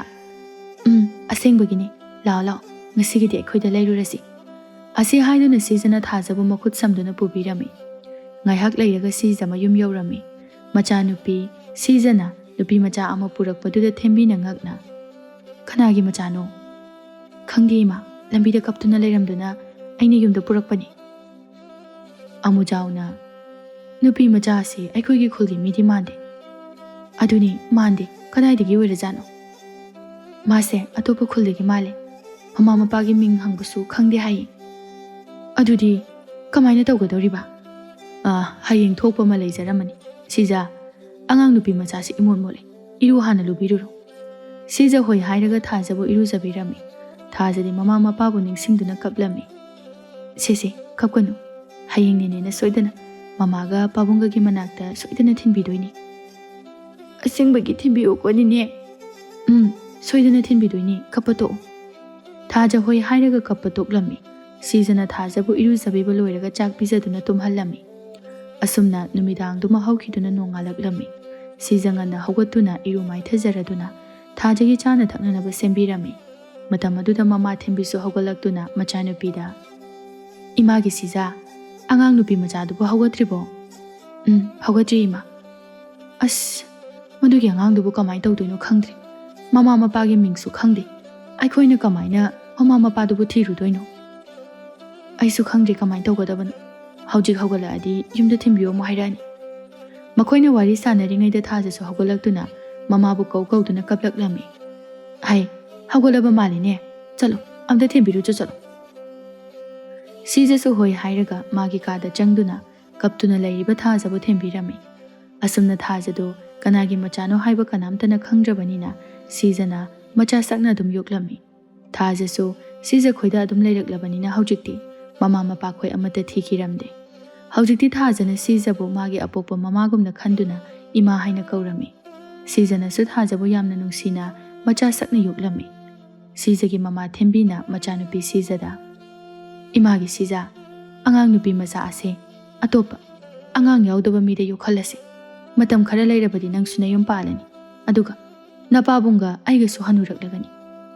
"ꯎꯝ, ꯑꯁꯦꯡꯕꯒꯤꯅꯦ꯫ ꯂꯥꯛꯑꯣ, ꯂꯥꯛꯑꯣ, ꯉꯁꯤꯒꯤꯗꯤ ꯑꯩꯈꯣꯏꯗ ꯂꯩꯔꯨꯔꯁꯤ꯫" ꯑꯁꯤ ꯍꯥꯏꯗꯨꯅ ꯁꯤꯖꯅ ꯊꯥꯖꯕꯨ ꯃꯈꯨꯠ ꯁꯝꯗꯨꯅ ꯄꯨꯕꯤꯔꯝꯃꯤ꯫ ꯉꯥꯏꯍꯥꯛ ꯂꯩꯔꯒ ꯁꯤꯖ ꯃꯌꯨꯝ ꯌꯧꯔꯝꯃꯤ꯫ ꯃꯆꯥꯅꯨꯄꯤ ꯁꯤꯖꯅ ꯅꯨꯄꯤ ꯃꯆꯥ ꯑꯃ ꯄꯨꯔꯛꯄꯗꯨꯗ ꯊꯦꯝꯕꯤꯅ ꯉꯛꯅ, "ꯀꯅꯥꯒꯤ ꯃꯆꯥꯅꯣ?" "ꯈꯪꯗꯦ ꯏꯃꯥ, ꯂꯝꯕꯤꯗ ꯀꯞꯇꯨꯅ ꯂꯩꯔꯝꯗꯨꯅ ꯑꯩꯅ ꯌꯨꯝꯗ ꯄꯨꯔꯛꯄꯅꯤ꯫" ꯑꯃꯨꯖꯥꯎꯅ, "ꯅꯨꯄꯤ ꯃꯆꯥ ꯑꯁꯤ ꯑꯩꯈꯣꯏꯒꯤ ꯈꯨꯜꯒꯤ ꯃꯤꯗꯤ ꯃꯥꯟꯗꯦ꯫" "ꯑꯗꯨꯅꯤ, ꯃꯥꯟꯗꯦ꯫ ꯀꯗꯥꯏꯗꯒꯤ ꯑꯣꯏꯔꯖꯥꯠꯅꯣ?" "ꯃꯥꯁꯦ ꯑꯇꯣꯞꯄ ꯈꯨꯜꯗꯒꯤ ꯃꯥꯜꯂꯦ꯫ ꯃꯃꯥ ꯃꯄꯥꯒꯤ ꯃꯤꯡ ꯍꯪꯕꯁꯨ ꯈꯪꯗꯦ ꯍꯥꯏꯌꯦ꯫" "ꯑꯗꯨꯗꯤ ꯀꯃꯥꯏꯅ ꯇꯧꯒꯗꯧꯔꯤꯕ?" "ꯑꯥ, ꯍꯌꯦꯡ ꯊꯣꯛꯄ ꯑꯃ ꯂꯩꯖꯔꯝꯃꯅꯤ꯫ ꯁꯤꯖ, ꯑꯉꯥꯡ ꯅꯨꯄꯤ ꯃꯆꯥꯁꯤ ꯏꯃꯣꯠ ꯃꯣꯠꯂꯦ꯫ ꯏꯔꯨ ꯍꯥꯟꯅ ꯂꯨꯕꯤꯔꯨꯔꯣ꯫" ꯁꯤꯖ ꯍꯣꯏ ꯍꯥꯏꯔꯒ ꯊꯥꯖꯕꯨ ꯏꯔꯨꯖꯕꯤꯔꯝꯃꯤ꯫ ꯊꯥꯖꯗꯤ ꯃꯃꯥ ꯃꯄꯥꯕꯨ ꯅꯤꯡꯁꯤꯡꯗꯨꯅ ꯀꯞꯂꯝꯃꯤ꯫ "ꯁꯦ ꯁꯦ, ꯀꯞꯀꯅꯨ꯫ ꯍꯌꯦꯡ ꯅꯦꯅꯦꯅ ꯁꯣꯏꯗꯅ ꯃꯃꯥꯒ ꯄꯥꯕꯨꯡꯒꯒꯤ ꯃꯅꯥꯛꯇ ꯁꯣꯏꯗꯅ ꯊꯤꯟꯕꯤꯗꯣꯏꯅꯤ꯫ "ꯑꯁꯦꯡꯕꯒꯤ ꯊꯤꯟꯕꯤꯌꯨꯀꯣ ꯅꯦꯅꯦ?" "ꯎꯝ, ꯁꯣꯏꯗꯅ ꯊꯤꯟꯕꯤꯗꯣꯏꯅꯤ, ꯀꯞꯄ ꯇꯣꯛꯎ꯫" ꯊꯥꯖ ꯍꯣꯏ ꯍꯥꯏꯔꯒ ꯀꯞꯄ ꯇꯣꯛꯂꯝꯃꯤ꯫ ꯁꯤꯖꯅ ꯊꯥꯖꯕꯨ ꯏꯔꯨꯖꯕꯤꯕ ꯂꯣꯏꯔꯒ ꯆꯥꯛ ꯄꯤꯖꯗꯨꯅ ꯇꯨꯝꯍꯜꯂꯝꯃꯤ꯫ ꯑꯁꯨꯝꯅ ꯅꯨꯃꯤꯗꯥꯡꯗꯨꯃ ꯍꯧꯈꯤꯗꯨꯅ ꯅꯣꯡꯉꯥꯜꯂꯛꯂꯝꯃꯤ꯫ ꯁꯤꯖ ꯉꯟꯅ ꯍꯧꯒꯠꯇꯨꯅ ꯏꯔꯨ ꯃꯥꯏꯊꯖꯔꯗꯨꯅ ꯊꯥꯖꯒꯤ ꯆꯥꯅ ꯊꯛꯅꯅꯕ ꯁꯦꯝꯕꯤꯔꯝꯃꯤ꯫ ꯃꯇꯝ ꯑꯗꯨꯗ ꯃꯃꯥ ꯊꯤꯟꯕꯤꯁꯨ ꯍꯧꯒꯠꯂꯛꯇꯨꯅ ꯃꯆꯥꯅꯨꯄꯤꯗ, "ꯏꯃꯥꯒꯤ ꯁꯤꯖ, ꯑꯉꯥꯡ ꯅꯨꯄꯤ ꯃꯆꯥꯗꯨꯕꯨ ꯍꯧꯒꯠꯇ꯭ꯔꯤꯕꯣ?" "ꯎꯝ, ꯍꯧꯒꯠꯇ꯭ꯔꯤ, ꯏꯃꯥ꯫" "ꯑꯁ, ꯃꯗꯨꯒꯤ ꯑꯉꯥꯡꯗꯨꯕꯨ ꯀꯃꯥꯏꯅ ꯇꯧꯗꯣꯏꯅꯣ ꯈꯪꯗ꯭ꯔꯦ꯫ ꯃꯃꯥ ꯃꯄꯥꯒꯤ ꯃꯤꯡꯁꯨ ꯈꯪꯗꯦ꯫ ꯑꯩꯈꯣꯏꯅ ꯀꯃꯥꯏꯅ ꯃꯃꯥ ꯃꯄꯥꯗꯨꯕꯨ ꯊꯤꯔꯨꯗꯣꯏꯅꯣ? ꯑꯩꯁꯨ ꯈꯪꯗ꯭ꯔꯦ ꯀꯃꯥꯏꯅ ꯇꯧꯒꯗꯕꯅꯣ꯫ ꯍꯧꯖꯤꯛ ꯍꯧꯒꯠꯂꯛꯑꯗꯤ ꯌꯨꯝꯗ ꯊꯤꯟꯕꯤꯌꯣ ꯑꯃꯨꯛ ꯍꯥꯏꯔꯛꯑꯅꯤ꯫" ꯃꯈꯣꯏꯅ ꯋꯥꯔꯤ ꯁꯥꯟꯅꯔꯤꯉꯩꯗ ꯊꯥꯖꯁꯨ ꯍꯧꯒꯠꯂꯛꯇꯨꯅ ꯃꯃꯥꯕꯨ ꯀꯧ ꯀꯧꯗꯨꯅ ꯀꯞꯂꯛꯂꯝꯃꯤ꯫ "ꯍꯥꯏ, ꯍꯧꯒꯠꯂꯕ ꯃꯥꯜꯂꯤꯅꯦ꯫ ꯆꯠꯂꯣ, ꯑꯝꯇ ꯊꯤꯟꯕꯤꯔꯨꯆꯣ, ꯆꯠꯂꯣ꯫" ꯁꯤꯖꯁꯨ ꯍꯣꯏ ꯍꯥꯏꯔꯒ ꯃꯥꯒꯤ ꯀꯥꯗ ꯆꯪꯗꯨꯅ ꯀꯞꯇꯨꯅ ꯂꯩꯔꯤꯕ ꯊꯥꯖꯕꯨ ꯊꯦꯝꯕꯤꯔꯝꯃꯤ꯫ ꯑꯁꯨꯝꯅ ꯊꯥꯖꯗꯨ ꯀꯅꯥꯒꯤ ꯃꯆꯥꯅꯣ ꯍꯥꯏꯕ ꯀꯅꯥꯝꯇꯅ ꯈꯪꯗ꯭ꯔꯕꯅꯤꯅ ꯁꯤꯖꯅ ꯃꯆꯥ ꯁꯛꯅ ꯑꯗꯨꯝ ꯌꯣꯛꯂꯝꯃꯤ꯫ ꯊꯥꯖꯁꯨ ꯁꯤꯖ ꯈꯣꯏꯗ ꯑꯗꯨꯝ ꯂꯩꯔꯛꯂꯕꯅꯤꯅ ꯍꯧꯖꯤꯛꯇꯤ ꯃꯃꯥ ꯃꯄꯥ ꯈꯣꯏ ꯑꯃꯠꯇ ꯊꯤꯈꯤꯔꯝꯗꯦ꯫ ꯍꯧꯖꯤꯛꯇꯤ ꯊꯥꯖꯅ ꯁꯤꯖꯕꯨ ꯃꯥꯒꯤ ꯑꯄꯣꯛꯄ ꯃꯃꯥꯒꯨꯝꯅ ꯈꯟꯗꯨꯅ ꯏꯃꯥ ꯍꯥꯏꯅ ꯀꯧꯔꯝꯃꯤ꯫ ꯁꯤꯖꯅꯁꯨ ꯊꯥꯖꯕꯨ ꯌꯥꯝꯅ ꯅꯨꯡꯁꯤꯅ ꯃꯆꯥ ꯁꯛꯅ ꯌꯣꯛꯂꯝꯃꯤ꯫ ꯁꯤꯖꯒꯤ ꯃꯃꯥ ꯊꯦꯝꯕꯤꯅ ꯃꯆꯥꯅꯨꯄꯤ ꯁꯤꯖꯗ, "ꯏꯃꯥꯒꯤ ꯁꯤꯖ, ꯑꯉꯥꯡ ꯅꯨꯄꯤ ꯃꯆꯥ ꯑꯁꯦ ꯑꯇꯣꯞꯄ ꯑꯉꯥꯡ ꯌꯥꯎꯗꯕ ꯃꯤꯗ ꯌꯣꯛꯍꯜꯂꯁꯤ꯫ ꯃꯇꯝ ꯈꯔ ꯂꯩꯔꯕꯗꯤ ꯅꯪꯁꯨ ꯅꯌꯨꯝ ꯄꯥꯜꯂꯅꯤ꯫ ꯑꯗꯨꯒ ꯅꯄꯥꯕꯨꯡꯒ ꯑꯩꯒꯁꯨ ꯍꯅꯨꯔꯛꯂꯒꯅꯤ꯫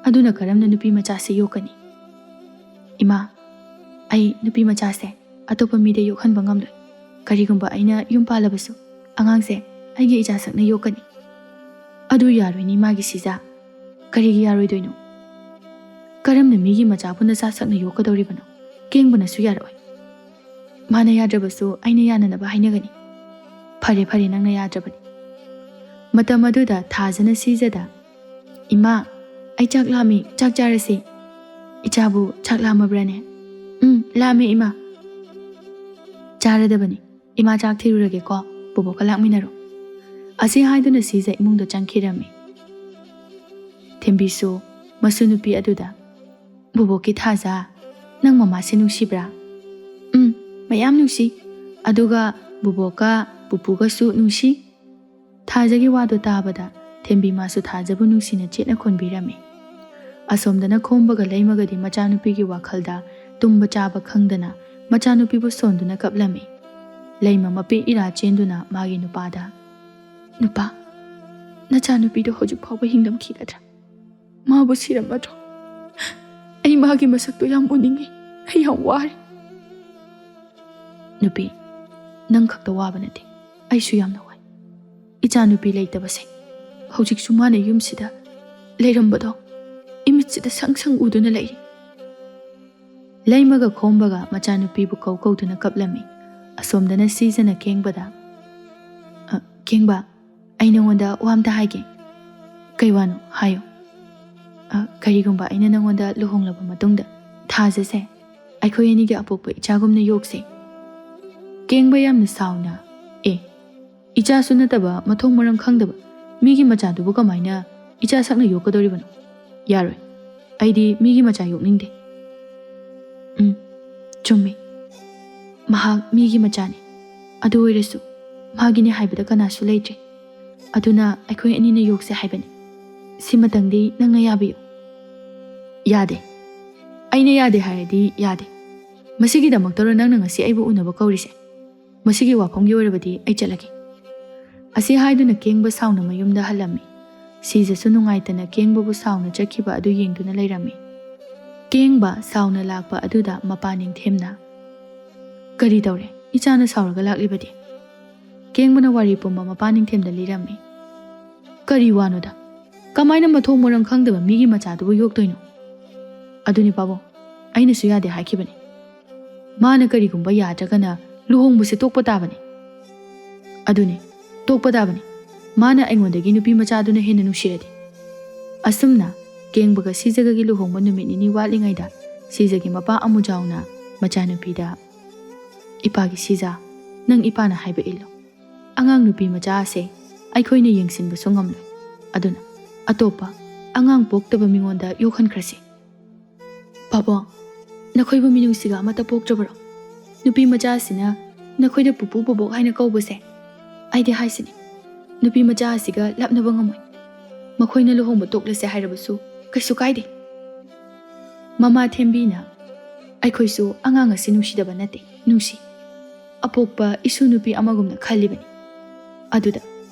ꯑꯗꯨꯅ ꯀꯔꯝꯅ ꯅꯨꯄꯤ ꯃꯆꯥꯁꯤ ꯌꯣꯛꯀꯅꯤ?" "ꯏꯃꯥ, ꯑꯩ ꯅꯨꯄꯤ ꯃꯆꯥꯁꯦ ꯑꯇꯣꯞꯄ ꯃꯤꯗ ꯌꯣꯛꯍꯟꯕ ꯉꯝꯂꯣꯏ꯫ ꯀꯔꯤꯒꯨꯝꯕ ꯑꯩꯅ ꯌꯨꯝ ꯄꯥꯜꯂꯕꯁꯨ ꯑꯉꯥꯡꯁꯦ ꯑꯩꯒꯤ ꯏꯆꯥ ꯁꯛꯅ ꯌꯣꯛꯀꯅꯤ꯫" "ꯑꯗꯨ ꯌꯥꯔꯣꯏꯅꯦ ꯏꯃꯥꯒꯤ ꯁꯤꯖ꯫" "ꯀꯔꯤꯒꯤ ꯌꯥꯔꯣꯏꯗꯣꯏꯅꯣ? ꯀꯔꯝꯅ ꯃꯤꯒꯤ ꯃꯆꯥꯕꯨ ꯅꯆꯥ ꯁꯛꯅ ꯌꯣꯛꯀꯗꯧꯔꯤꯕꯅꯣ? ꯀꯦꯡꯕꯅꯁꯨ ꯌꯥꯔꯛꯑꯣꯏ꯫ ꯃꯥꯅ ꯌꯥꯗ꯭ꯔꯕꯁꯨ ꯑꯩꯅ ꯌꯥꯅꯅꯕ ꯍꯥꯏꯅꯒꯅꯤ꯫" "ꯐꯔꯦ, ꯐꯔꯦ, ꯅꯪꯅ ꯌꯥꯗ꯭ꯔꯕꯗꯤ꯫" ꯃꯇꯝ ꯑꯗꯨꯗ ꯊꯥꯖꯅ ꯁꯤꯖꯗ, "ꯏꯃꯥ, ꯑꯩ ꯆꯥꯛ ꯂꯥꯝꯃꯤ, ꯆꯥꯛ ꯆꯥꯔꯁꯤ꯫" "ꯏꯆꯥꯕꯨ ꯆꯥꯛ ꯂꯥꯝꯃꯕ꯭ꯔꯥꯅꯦ?" "ꯎꯝ, ꯂꯥꯝꯃꯦ, ꯏꯃꯥ꯫" "ꯆꯥꯔꯗꯕꯅꯤ꯫ ꯏꯃꯥ ꯆꯥꯛ ꯊꯤꯔꯨꯔꯒꯦꯀꯣ, ꯕꯣꯕꯣꯛꯀ ꯂꯥꯛꯃꯤꯟꯅꯔꯣ꯫" ꯑꯁꯤ ꯍꯥꯏꯗꯨꯅ ꯁꯤꯖ ꯏꯃꯨꯡꯗ ꯆꯪꯈꯤꯔꯝꯃꯤ꯫ ꯊꯦꯝꯕꯤꯁꯨ ꯃꯁꯨ ꯅꯨꯄꯤ ꯑꯗꯨꯗ, "ꯕꯣꯕꯣꯛꯀꯤ ꯊꯥꯖ, ꯅꯪ ꯃꯃꯥꯁꯦ ꯅꯨꯡꯁꯤꯕ꯭ꯔꯥ?" "ꯎꯝ, ꯃꯌꯥꯝ ꯅꯨꯡꯁꯤ꯫ ꯑꯗꯨꯒ ꯕꯨꯕꯣꯛꯀ ꯄꯨꯄꯨꯒꯁꯨ ꯅꯨꯡꯁꯤ꯫ ꯊꯥꯖꯒꯤ ꯋꯥꯗꯣ ꯇꯥꯕꯗ ꯊꯦꯝꯕꯤꯃꯥꯁꯨ ꯊꯥꯖꯕꯨ ꯅꯨꯡꯁꯤꯅ ꯆꯦꯠꯅ ꯈꯣꯟꯕꯤꯔꯝꯃꯤ꯫ ꯑꯁꯣꯝꯗꯅ ꯈꯣꯝꯕꯒ ꯂꯩꯃꯒꯗꯤ ꯃꯆꯥꯅꯨꯄꯤꯒꯤ ꯋꯥꯈꯜꯗ ꯇꯨꯝꯕ ꯆꯥꯕ ꯈꯪꯗꯅ ꯃꯆꯥꯅꯨꯄꯤꯕꯨ ꯁꯣꯟꯗꯨꯅ ꯀꯞꯂꯝꯃꯤ꯫ ꯂꯩꯃ ꯃꯄꯤ ꯏꯔꯥ ꯆꯦꯟꯗꯨꯅ ꯃꯥꯒꯤ ꯅꯨꯄꯥꯗ, "ꯅꯨꯄꯥ, ꯅꯆꯥꯅꯨꯄꯤꯗꯣ ꯍꯧꯖꯤꯛ ꯐꯥꯎꯕ ꯍꯤꯡꯂꯝꯈꯤꯒꯗ꯭ꯔꯥ? ꯃꯥꯕꯨ ꯁꯤꯔꯝꯃꯗ꯭ꯔꯣ? ꯑꯩ ꯃꯥꯒꯤ ꯃꯁꯛꯇꯣ ꯌꯥꯝ ꯎꯅꯤꯡꯉꯤ꯫ ꯑꯩ ꯌꯥꯝ ꯋꯥꯔꯦ꯫" "ꯅꯨꯄꯤ, ꯅꯪ ꯈꯛꯇ ꯋꯥꯕ ꯅꯠꯇꯦ, ꯑꯩꯁꯨ ꯌꯥꯝꯅ ꯋꯥꯏ꯫ ꯏꯆꯥꯅꯨꯄꯤ ꯂꯩꯇꯕꯁꯦ, ꯍꯧꯖꯤꯛꯁꯨ ꯃꯥꯅ ꯌꯨꯝꯁꯤꯗ ꯂꯩꯔꯝꯕꯗꯣ ꯏꯃꯤꯠꯁꯤꯗ ꯁꯪ ꯁꯪ ꯎꯗꯨꯅ ꯂꯩꯔꯤ꯫" ꯂꯩꯃꯒ ꯈꯣꯝꯕꯒ ꯃꯆꯥꯅꯨꯄꯤꯕꯨ ꯀꯧ ꯀꯧꯗꯨꯅ ꯀꯞꯂꯝꯃꯤ꯫ ꯑꯁꯣꯝꯗꯅ ꯁꯤꯖꯅ ꯀꯦꯡꯕꯗ, "ꯑ, ꯀꯦꯡꯕ, ꯑꯩ ꯅꯉꯣꯟꯗ ꯋꯥ ꯑꯝꯇ ꯍꯥꯏꯒꯦ꯫" "ꯀꯩ ꯋꯥꯅꯣ? ꯍꯥꯏꯌꯣ꯫" "ꯑ, ꯀꯔꯤꯒꯨꯝꯕ ꯑꯩꯅ ꯅꯉꯣꯟꯗ ꯂꯨꯍꯣꯡꯂꯕ ꯃꯇꯨꯡꯗ ꯊꯥꯖꯁꯦ ꯑꯩꯈꯣꯏ ꯑꯅꯤꯒꯤ ꯑꯄꯣꯛꯄ ꯏꯆꯥꯒꯨꯝꯅ ꯌꯣꯛꯁꯦ꯫" ꯀꯦꯡꯕ ꯌꯥꯝꯅ ꯁꯥꯎꯅ, "ꯑꯦ, ꯏꯆꯥꯁꯨ ꯅꯠꯇꯕ, ꯃꯊꯣꯡ ꯃꯔꯝ ꯈꯪꯗꯕ ꯃꯤꯒꯤ ꯃꯆꯥꯗꯨꯕꯨ ꯀꯃꯥꯏꯅ ꯏꯆꯥ ꯁꯛꯅ ꯌꯣꯛꯀꯗꯧꯔꯤꯕꯅꯣ? ꯌꯥꯔꯣꯏ꯫ ꯑꯩꯗꯤ ꯃꯤꯒꯤ ꯃꯆꯥ ꯌꯣꯛꯅꯤꯡꯗꯦ꯫" "ꯎꯝ, ꯆꯨꯝꯃꯤ꯫ ꯃꯍꯥꯛ ꯃꯤꯒꯤ ꯃꯆꯥꯅꯤ꯫ ꯑꯗꯨ ꯑꯣꯏꯔꯁꯨ ꯃꯥꯒꯤꯅꯤ ꯍꯥꯏꯕꯗ ꯀꯅꯥꯁꯨ ꯂꯩꯇ꯭ꯔꯦ꯫ ꯑꯗꯨꯅ ꯑꯩꯈꯣꯏ ꯑꯅꯤꯅ ꯌꯣꯛꯁꯦ ꯍꯥꯏꯕꯅꯤ꯫ ꯁꯤꯃꯇꯪꯗꯤ ꯅꯪꯅ ꯌꯥꯕꯤꯌꯨ꯫" "ꯌꯥꯗꯦ꯫ ꯑꯩꯅ ꯌꯥꯗꯦ ꯍꯥꯏꯔꯗꯤ ꯌꯥꯗꯦ꯫ ꯃꯁꯤꯒꯤꯗꯃꯛꯇꯔꯣ ꯅꯪꯅ ꯉꯁꯤ ꯑꯩꯕꯨ ꯎꯅꯕ ꯀꯧꯔꯤꯁꯦ? ꯃꯁꯤꯒꯤ ꯋꯥꯐꯝꯒꯤ ꯑꯣꯏꯔꯕꯗꯤ ꯑꯩ ꯆꯠꯂꯒꯦ꯫" ꯑꯁꯤ ꯍꯥꯏꯗꯨꯅ ꯀꯦꯡꯕ ꯁꯥꯎꯅ ꯃꯌꯨꯝꯗ ꯍꯜꯂꯝꯃꯤ꯫ ꯁꯤꯖꯁꯨ ꯅꯨꯡꯉꯥꯏꯇꯅ ꯀꯦꯡꯕꯕꯨ ꯁꯥꯎꯅ ꯆꯠꯈꯤꯕ ꯑꯗꯨ ꯌꯦꯡꯗꯨꯅ ꯂꯩꯔꯝꯃꯤ꯫ ꯀꯦꯡꯕ ꯁꯥꯎꯅ ꯂꯥꯛꯄ ꯑꯗꯨꯗ ꯃꯄꯥ ꯅꯤꯡꯊꯦꯝꯅ, "ꯀꯔꯤ ꯇꯧꯔꯦ? ꯏꯆꯥꯅ ꯁꯥꯎꯔꯒ ꯂꯥꯛꯂꯤꯕꯗꯤ?" ꯀꯦꯡꯕꯅ ꯋꯥꯔꯤ ꯄꯨꯝꯕ ꯃꯄꯥ ꯅꯤꯡꯊꯦꯝꯗ ꯂꯤꯔꯝꯃꯤ꯫ "ꯀꯔꯤ ꯋꯥꯅꯣꯗ? ꯀꯃꯥꯏꯅ ꯃꯊꯣꯡ ꯃꯔꯝ ꯈꯪꯗꯕ ꯃꯤꯒꯤ ꯃꯆꯥꯗꯨꯕꯨ ꯌꯣꯛꯇꯣꯏꯅꯣ? ꯑꯗꯨꯅꯤ ꯄꯥꯕꯨꯡ, ꯑꯩꯅꯁꯨ ꯌꯥꯗꯦ ꯍꯥꯏꯈꯤꯕꯅꯤ꯫ ꯃꯥꯅ ꯀꯔꯤꯒꯨꯝꯕ ꯌꯥꯗ꯭ꯔꯒꯅ ꯂꯨꯍꯣꯡꯕꯁꯦ ꯇꯣꯛꯄ ꯇꯥꯕꯅꯤ꯫ ꯑꯗꯨꯅꯤ, ꯇꯣꯛꯄ ꯇꯥꯕꯅꯤ꯫ ꯃꯥꯅ ꯑꯩꯉꯣꯟꯗꯒꯤ ꯅꯨꯄꯤ ꯃꯆꯥꯗꯨꯅ ꯍꯦꯟꯅ ꯅꯨꯡꯁꯤꯔꯗꯤ꯫" ꯑꯁꯨꯝꯅ ꯀꯦꯡꯕꯒ ꯁꯤꯖꯒꯒꯤ ꯂꯨꯍꯣꯡꯕ ꯅꯨꯃꯤꯠ ꯅꯤꯅꯤ ꯋꯥꯠꯂꯤꯉꯩꯗ ꯁꯤꯖꯒꯤ ꯃꯄꯥ ꯑꯃꯨꯖꯥꯎꯅ ꯃꯆꯥꯅꯨꯄꯤꯗ, "ꯏꯄꯥꯒꯤ ꯁꯤꯖ, ꯅꯪ ꯏꯄꯥꯅ ꯍꯥꯏꯕ ꯏꯜꯂꯨ꯫ ꯑꯉꯥꯡ ꯅꯨꯄꯤ ꯃꯆꯥ ꯑꯁꯦ ꯑꯩꯈꯣꯏꯅ ꯌꯦꯡꯁꯤꯟꯕꯁꯨ ꯉꯝꯂꯣꯏ꯫ ꯑꯗꯨꯅ ꯑꯇꯣꯞꯄ ꯑꯉꯥꯡ ꯄꯣꯛꯇꯕ ꯃꯤꯉꯣꯟꯗ ꯌꯣꯛꯍꯟꯈ꯭ꯔꯁꯤ꯫" "ꯄꯥꯕꯨꯡ, ꯅꯈꯣꯏꯕꯨ ꯃꯤꯅꯨꯡꯁꯤꯒ ꯑꯃꯠꯇ ꯄꯣꯛꯇ꯭ꯔꯕꯔꯣ? ꯅꯨꯄꯤ ꯃꯆꯥ ꯑꯁꯤꯅ ꯅꯈꯣꯏꯗ ꯄꯨꯄꯨ ꯕꯣꯕꯣꯛ ꯍꯥꯏꯅ ꯀꯧꯕꯁꯦ ꯑꯩꯗꯤ ꯍꯥꯏꯁꯤꯅꯤ, ꯅꯨꯄꯤ ꯃꯆꯥ ꯑꯁꯤꯒ ꯂꯥꯞꯅꯕ ꯉꯝꯃꯣꯏ꯫ ꯃꯈꯣꯏꯅ ꯂꯨꯍꯣꯡꯕ ꯇꯣꯛꯂꯁꯦ ꯍꯥꯏꯔꯕꯁꯨ ꯀꯩꯁꯨ ꯀꯥꯏꯗꯦ꯫ ꯃꯃꯥ ꯊꯦꯝꯕꯤꯅ, "ꯑꯩꯈꯣꯏꯁꯨ ꯑꯉꯥꯡ ꯑꯁꯤ ꯅꯨꯡꯁꯤꯗꯕ ꯅꯠꯇꯦ, ꯅꯨꯡꯁꯤ꯫ ꯑꯄꯣꯛꯄ ꯏꯁꯨ ꯅꯨꯄꯤ ꯑꯃꯒꯨꯝꯅ ꯈꯜꯂꯤꯕꯅꯤ꯫ ꯑꯗꯨꯗ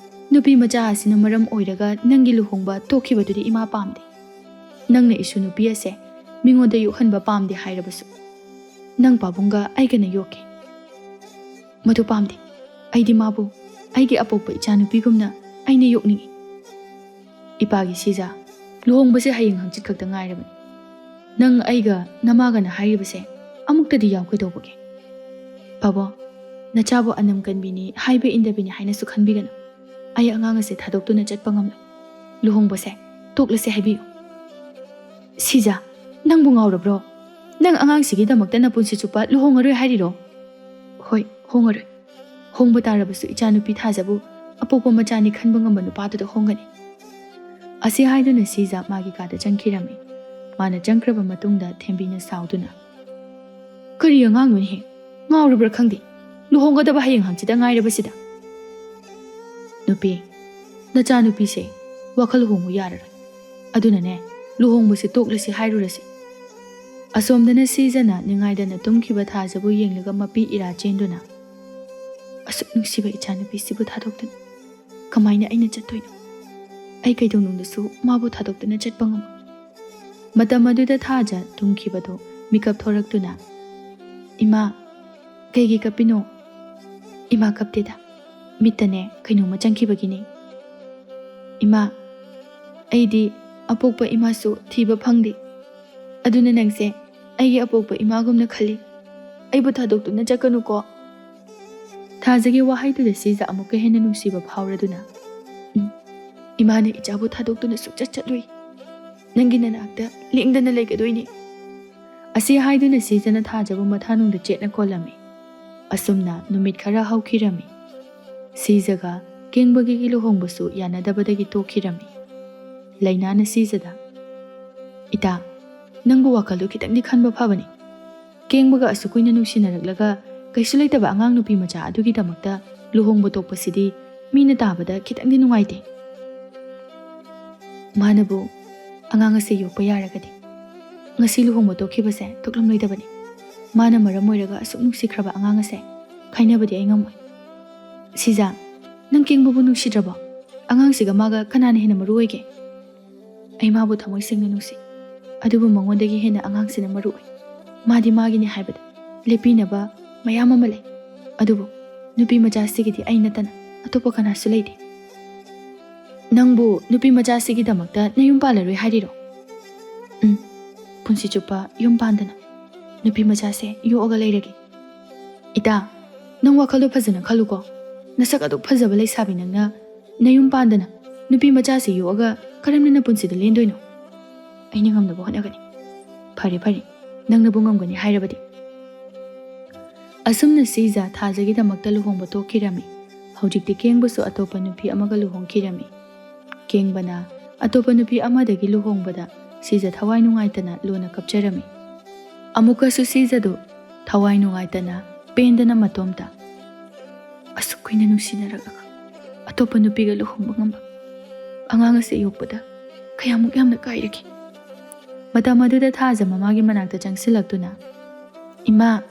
ꯅꯨꯄꯤ ꯃꯆꯥ ꯑꯁꯤꯅ ꯃꯔꯝ ꯑꯣꯏꯔꯒ ꯅꯪꯒꯤ ꯂꯨꯍꯣꯡꯕ ꯇꯣꯛꯈꯤꯕꯗꯨꯗꯤ ꯏꯃꯥ ꯄꯥꯝꯗꯦ꯫ ꯅꯪꯅ ꯏꯁꯨ ꯅꯨꯄꯤ ꯑꯁꯦ ꯃꯤꯉꯣꯟꯗ ꯌꯣꯛꯍꯟꯕ ꯄꯥꯝꯗꯦ ꯍꯥꯏꯔꯕꯁꯨ ꯅꯪ ꯄꯥꯕꯨꯡꯒ ꯑꯩꯒꯅ ꯌꯣꯛꯀꯦ꯫" "ꯃꯗꯨ ꯄꯥꯝꯗꯦ꯫ ꯑꯩꯗꯤ ꯃꯥꯕꯨ ꯑꯩꯒꯤ ꯑꯄꯣꯛꯄ ꯏꯆꯥꯅꯨꯄꯤꯒꯨꯝꯅ ꯑꯩꯅ ꯌꯣꯛꯅꯤꯡꯏ꯫" "ꯏꯄꯥꯒꯤ ꯁꯤꯖꯥ, ꯂꯨꯍꯣꯡꯕꯁꯦ ꯍꯌꯦꯡ ꯍꯪꯆꯤꯠ ꯈꯛꯇ ꯉꯥꯏꯔꯕꯅꯤ꯫ ꯅꯪ ꯑꯩꯒ ꯅꯃꯥꯒꯅ ꯍꯥꯏꯔꯤꯕꯁꯦ ꯑꯃꯨꯛꯇꯗꯤ ꯌꯥꯎ ꯀꯩꯗꯧꯕꯒꯦ? ꯄꯥꯕꯨꯡ, ꯅꯆꯥꯕꯨ ꯑꯅꯝ ꯀꯟꯕꯤꯅꯤ, ꯍꯥꯏꯕ ꯏꯟꯗꯕꯤꯅꯤ ꯍꯥꯏꯅꯁꯨ ꯈꯟꯕꯤꯒꯅꯨ꯫ ꯑꯩ ꯑꯉꯥꯡ ꯑꯁꯦ ꯊꯥꯗꯣꯛꯇꯨꯅ ꯆꯠꯄ ꯉꯝꯂꯣꯏ꯫ ꯂꯨꯍꯣꯡꯕꯁꯦ ꯇꯣꯛꯂꯁꯦ ꯍꯥꯏꯕꯤꯌꯨ꯫" "ꯁꯤꯖꯥ, ꯅꯪꯕꯨ ꯉꯥꯎꯔꯕ꯭ꯔꯣ? ꯅꯪ ꯑꯉꯥꯡꯁꯤꯒꯤꯗꯃꯛꯇ ꯅꯄꯨꯟꯁꯤ ꯆꯨꯞꯄ ꯂꯨꯍꯣꯡꯉꯔꯣꯏ ꯍꯥꯏꯔꯤꯔꯣ?" "ꯍꯣꯏ, ꯍꯣꯡꯉꯔꯣꯏ꯫ ꯍꯣꯡꯕ ꯇꯥꯔꯕꯁꯨ ꯏꯆꯥꯅꯨꯄꯤ ꯊꯥꯖꯕꯨ ꯑꯄꯣꯛꯄ ꯃꯆꯥꯅꯤ ꯈꯟꯕ ꯉꯝꯕ ꯅꯨꯄꯥꯗꯨꯗ ꯍꯣꯡꯒꯅꯤ꯫" ꯑꯁꯤ ꯍꯥꯏꯗꯨꯅ ꯁꯤꯖꯥ ꯃꯥꯒꯤ ꯀꯥꯗ ꯆꯪꯈꯤꯔꯝꯃꯤ꯫ ꯃꯥꯅ ꯆꯪꯈ꯭ꯔꯕ ꯃꯇꯨꯡꯗ ꯊꯦꯝꯕꯤꯅ ꯁꯥꯎꯗꯨꯅ, "ꯀꯔꯤ ꯑꯉꯥꯡꯅꯣꯅꯦꯍꯦ? ꯉꯥꯎꯔꯕ꯭ꯔꯥ ꯈꯪꯗꯦ꯫ ꯂꯨꯍꯣꯡꯒꯗꯕ ꯍꯌꯦꯡ ꯍꯪꯆꯤꯠꯇ ꯉꯥꯏꯔꯕꯁꯤꯗ꯫" "ꯅꯨꯄꯤ, ꯅꯆꯥꯅꯨꯄꯤꯁꯦ ꯋꯥꯈꯜ ꯍꯣꯡꯉꯨ ꯌꯥꯔꯔꯣꯏ꯫ ꯑꯗꯨꯅꯅꯦ, ꯂꯨꯍꯣꯡꯕꯁꯦ ꯇꯣꯛꯂꯁꯤ ꯍꯥꯏꯔꯨꯔꯁꯤ꯫" ꯑꯁꯣꯝꯗꯅ ꯁꯤꯖꯅ ꯅꯤꯡꯉꯥꯏꯗꯅ ꯇꯨꯝꯈꯤꯕ ꯊꯥꯖꯕꯨ ꯌꯦꯡꯂꯒ ꯃꯄꯤ ꯏꯔꯥ ꯆꯦꯟꯗꯨꯅ, "ꯑꯁꯨꯛ ꯅꯨꯡꯁꯤꯕ ꯏꯆꯥꯅꯨꯄꯤꯁꯤꯕꯨ ꯊꯥꯗꯣꯛꯇꯨꯅ ꯀꯃꯥꯏꯅ ꯑꯩꯅ ꯆꯠꯇꯣꯏꯅꯣ? ꯑꯩ ꯀꯩꯗꯧꯅꯨꯡꯗꯁꯨ ꯃꯥꯕꯨ ꯊꯥꯗꯣꯛꯇꯨꯅ ꯆꯠꯄ ꯉꯝꯃꯣꯏ꯫" ꯃꯇꯝ ꯑꯗꯨꯗ ꯊꯥꯖ ꯇꯨꯝꯈꯤꯕꯗꯨ ꯃꯤꯀꯞ ꯊꯣꯔꯛꯇꯨꯅ, "ꯏꯃꯥ, ꯀꯩꯒꯤ ꯀꯞꯄꯤꯅꯣ?" "ꯏꯃꯥ ꯀꯞꯇꯦꯗ, ꯃꯤꯠꯇꯅꯦ ꯀꯩꯅꯣꯝꯃ ꯆꯪꯈꯤꯕꯒꯤꯅꯦ꯫" "ꯏꯃꯥ, ꯑꯩꯗꯤ ꯑꯄꯣꯛꯄ ꯏꯃꯥꯁꯨ ꯊꯤꯕ ꯐꯪꯗꯦ꯫ ꯑꯗꯨꯅ ꯅꯪꯁꯦ ꯑꯩꯒꯤ ꯑꯄꯣꯛꯄ ꯏꯃꯥꯒꯨꯝꯅ ꯈꯜꯂꯤ꯫ ꯑꯩꯕꯨ ꯊꯥꯗꯣꯛꯇꯨꯅ ꯆꯠꯀꯅꯨꯀꯣ꯫" ꯊꯥꯖꯒꯤ ꯋꯥꯍꯩꯗꯨꯗ ꯁꯤꯖ ꯑꯃꯨꯛꯀ ꯍꯦꯟꯅ ꯅꯨꯡꯁꯤꯕ ꯐꯥꯎꯔꯗꯨꯅ, "ꯎꯝ, ꯏꯃꯥꯅ ꯏꯆꯥꯕꯨ ꯊꯥꯗꯣꯛꯇꯨꯅ ꯁꯨꯡꯆꯠ ꯆꯠꯂꯣꯏ꯫ ꯅꯪꯒꯤ ꯅꯅꯥꯛꯇ ꯂꯦꯡꯗꯅ ꯂꯩꯒꯗꯣꯏꯅꯤ꯫" ꯑꯁꯤ ꯍꯥꯏꯗꯨꯅ ꯁꯤꯖꯅ ꯊꯥꯖꯕꯨ ꯃꯊꯥꯅꯨꯡꯗ ꯆꯦꯠꯅ ꯀꯣꯜꯂꯝꯃꯤ꯫ ꯑꯁꯨꯝꯅ ꯅꯨꯃꯤꯠ ꯈꯔ ꯍꯧꯈꯤꯔꯝꯃꯤ꯫ ꯁꯤꯖꯒ ꯀꯦꯡꯕꯒꯤꯒꯤ ꯂꯨꯍꯣꯡꯕꯁꯨ ꯌꯥꯅꯗꯕꯗꯒꯤ ꯇꯣꯛꯈꯤꯔꯝꯃꯤ꯫ ꯂꯩꯅꯥꯅ ꯁꯤꯖꯗ, "ꯏꯇꯥ, ꯅꯪꯕꯨ ꯋꯥꯈꯜꯗꯨ ꯈꯤꯇꯪꯗꯤ ꯈꯟꯕ ꯐꯕꯅꯤ꯫ ꯀꯦꯡꯕꯒ ꯑꯁꯨꯛ ꯀꯨꯏꯅ ꯅꯨꯡꯁꯤꯅꯔꯛꯂꯒ ꯀꯩꯁꯨ ꯂꯩꯇꯕ ꯑꯉꯥꯡ ꯅꯨꯄꯤ ꯃꯆꯥ ꯑꯗꯨꯒꯤꯗꯃꯛꯇ ꯂꯨꯍꯣꯡꯕ ꯇꯣꯛꯄꯁꯤꯗꯤ ꯃꯤꯅ ꯇꯥꯕꯗ ꯈꯤꯇꯪꯗꯤ ꯅꯨꯡꯉꯥꯏꯇꯦ꯫ ꯃꯥꯅꯕꯨ ꯑꯉꯥꯡ ꯑꯁꯦ ꯌꯣꯛꯄ ꯌꯥꯔꯒꯗꯤ ꯉꯁꯤ ꯂꯨꯍꯣꯡꯕ ꯇꯣꯛꯈꯤꯕꯁꯦ ꯊꯣꯛꯂꯝꯂꯣꯏꯗꯕꯅꯤ꯫ ꯃꯥꯅ ꯃꯔꯝ ꯑꯣꯏꯔꯒ ꯑꯁꯨꯛ ꯅꯨꯡꯁꯤꯈ꯭ꯔꯕ ꯑꯉꯥꯡ ꯑꯁꯦ ꯈꯥꯏꯅꯕꯗꯤ ꯑꯩ ꯉꯝꯃꯣꯏ꯫ ꯁꯤꯖ, ꯅꯪ ꯀꯦꯡꯕꯕꯨ ꯅꯨꯡꯁꯤꯗ꯭ꯔꯕꯣ? ꯑꯉꯥꯡꯁꯤꯒ ꯃꯥꯒ ꯀꯅꯥꯅ ꯍꯦꯟꯅ ꯃꯔꯨ ꯑꯣꯏꯒꯦ? ꯑꯩ ꯃꯥꯕꯨ ꯊꯃꯣꯏ ꯁꯦꯡꯅ ꯅꯨꯡꯁꯤ, ꯑꯗꯨꯕꯨ ꯃꯉꯣꯟꯗꯒꯤ ꯍꯦꯟꯅ ꯑꯉꯥꯡꯁꯤꯅ ꯃꯔꯨ ꯑꯣꯏ꯫ ꯃꯥꯗꯤ ꯃꯥꯒꯤꯅꯤ ꯍꯥꯏꯕꯗ ꯂꯦꯞꯄꯤꯅꯕ ꯃꯌꯥꯝ ꯑꯃ ꯂꯩ, ꯑꯗꯨꯕꯨ ꯅꯨꯄꯤ ꯃꯆꯥꯁꯤꯒꯤꯗꯤ ꯑꯩ ꯅꯠꯇꯅ ꯑꯇꯣꯞꯄ ꯀꯅꯥꯁꯨ ꯂꯩꯇꯦ꯫ ꯅꯪꯕꯨ ꯅꯨꯄꯤ ꯃꯆꯥꯁꯤꯒꯤꯗꯃꯛꯇ ꯅꯌꯨꯝ ꯄꯥꯜꯂꯔꯣꯏ ꯍꯥꯏꯔꯤꯔꯣ? ꯎꯝ, ꯄꯨꯟꯁꯤ ꯆꯨꯞꯄ ꯌꯨꯝ ꯄꯥꯟꯗꯅ ꯅꯨꯄꯤ ꯃꯆꯥꯁꯦ ꯌꯣꯛꯑꯒ ꯂꯩꯔꯒꯦ꯫ ꯏꯇꯥ, ꯅꯪ ꯋꯥꯈꯜꯗꯣ ꯐꯖꯅ ꯈꯜꯂꯨꯀꯣ꯫ ꯅꯁꯛ ꯑꯗꯨꯛ ꯐꯖꯕ ꯂꯩꯁꯥꯕꯤ ꯅꯪꯅ ꯅꯌꯨꯝ ꯄꯥꯟꯗꯅ ꯅꯨꯄꯤ ꯃꯆꯥꯁꯤ ꯌꯣꯛꯑꯒ ꯀꯔꯝꯅ ꯅꯄꯨꯟꯁꯤꯗ ꯂꯦꯟꯗꯣꯏꯅꯣ? ꯑꯩꯅ ꯉꯝꯅꯕ ꯍꯣꯠꯅꯒꯅꯤ꯫ ꯐꯔꯦ, ꯐꯔꯦ, ꯅꯪꯅꯕꯨ ꯉꯝꯒꯅꯤ ꯍꯥꯏꯔꯕꯗꯤ꯫ ꯑꯁꯨꯝꯅ ꯁꯤꯖ ꯊꯥꯖꯒꯤꯗꯃꯛꯇ ꯂꯨꯍꯣꯡꯕ ꯇꯣꯛꯈꯤꯔꯝꯃꯤ꯫ ꯍꯧꯖꯤꯛꯇꯤ ꯀꯦꯡꯕꯁꯨ ꯑꯇꯣꯞꯄ ꯅꯨꯄꯤ ꯑꯃꯒ ꯂꯨꯍꯣꯡꯈꯤꯔꯝꯃꯤ꯫ ꯀꯦꯡꯕꯅ ꯑꯇꯣꯞꯄ ꯅꯨꯄꯤ ꯑꯃꯗꯒꯤ ꯂꯨꯍꯣꯡꯕꯗ ꯁꯤꯖ ꯊꯋꯥꯏ ꯅꯨꯡꯉꯥꯏꯇꯅ ꯂꯣꯟꯅ ꯀꯞꯆꯔꯝꯃꯤ꯫ ꯑꯃꯨꯛꯀꯁꯨ ꯁꯤꯖꯗꯨ ꯊꯋꯥꯏ ꯅꯨꯡꯉꯥꯏꯇꯅ, ꯄꯦꯟꯗꯅ ꯃꯇꯣꯝꯇ, "ꯑꯁꯨꯛ ꯀꯨꯏꯅ ꯅꯨꯡꯁꯤꯅꯔꯛꯂꯒ ꯑꯇꯣꯞꯄ ꯅꯨꯄꯤꯒ ꯂꯨꯍꯣꯡꯕ ꯉꯝꯕ ꯑꯉꯥꯡ ꯑꯁꯤ ꯌꯣꯛꯄꯗ ꯀꯌꯥꯃꯨꯛ ꯌꯥꯝꯅ ꯀꯥꯏꯔꯒꯦ?" ꯃꯇꯝ ꯑꯗꯨꯗ ꯊꯥꯖ ꯃꯃꯥꯒꯤ ꯃꯅꯥꯛꯇ ꯆꯪꯁꯤꯜꯂꯛꯇꯨꯅ, "ꯏꯃꯥ!"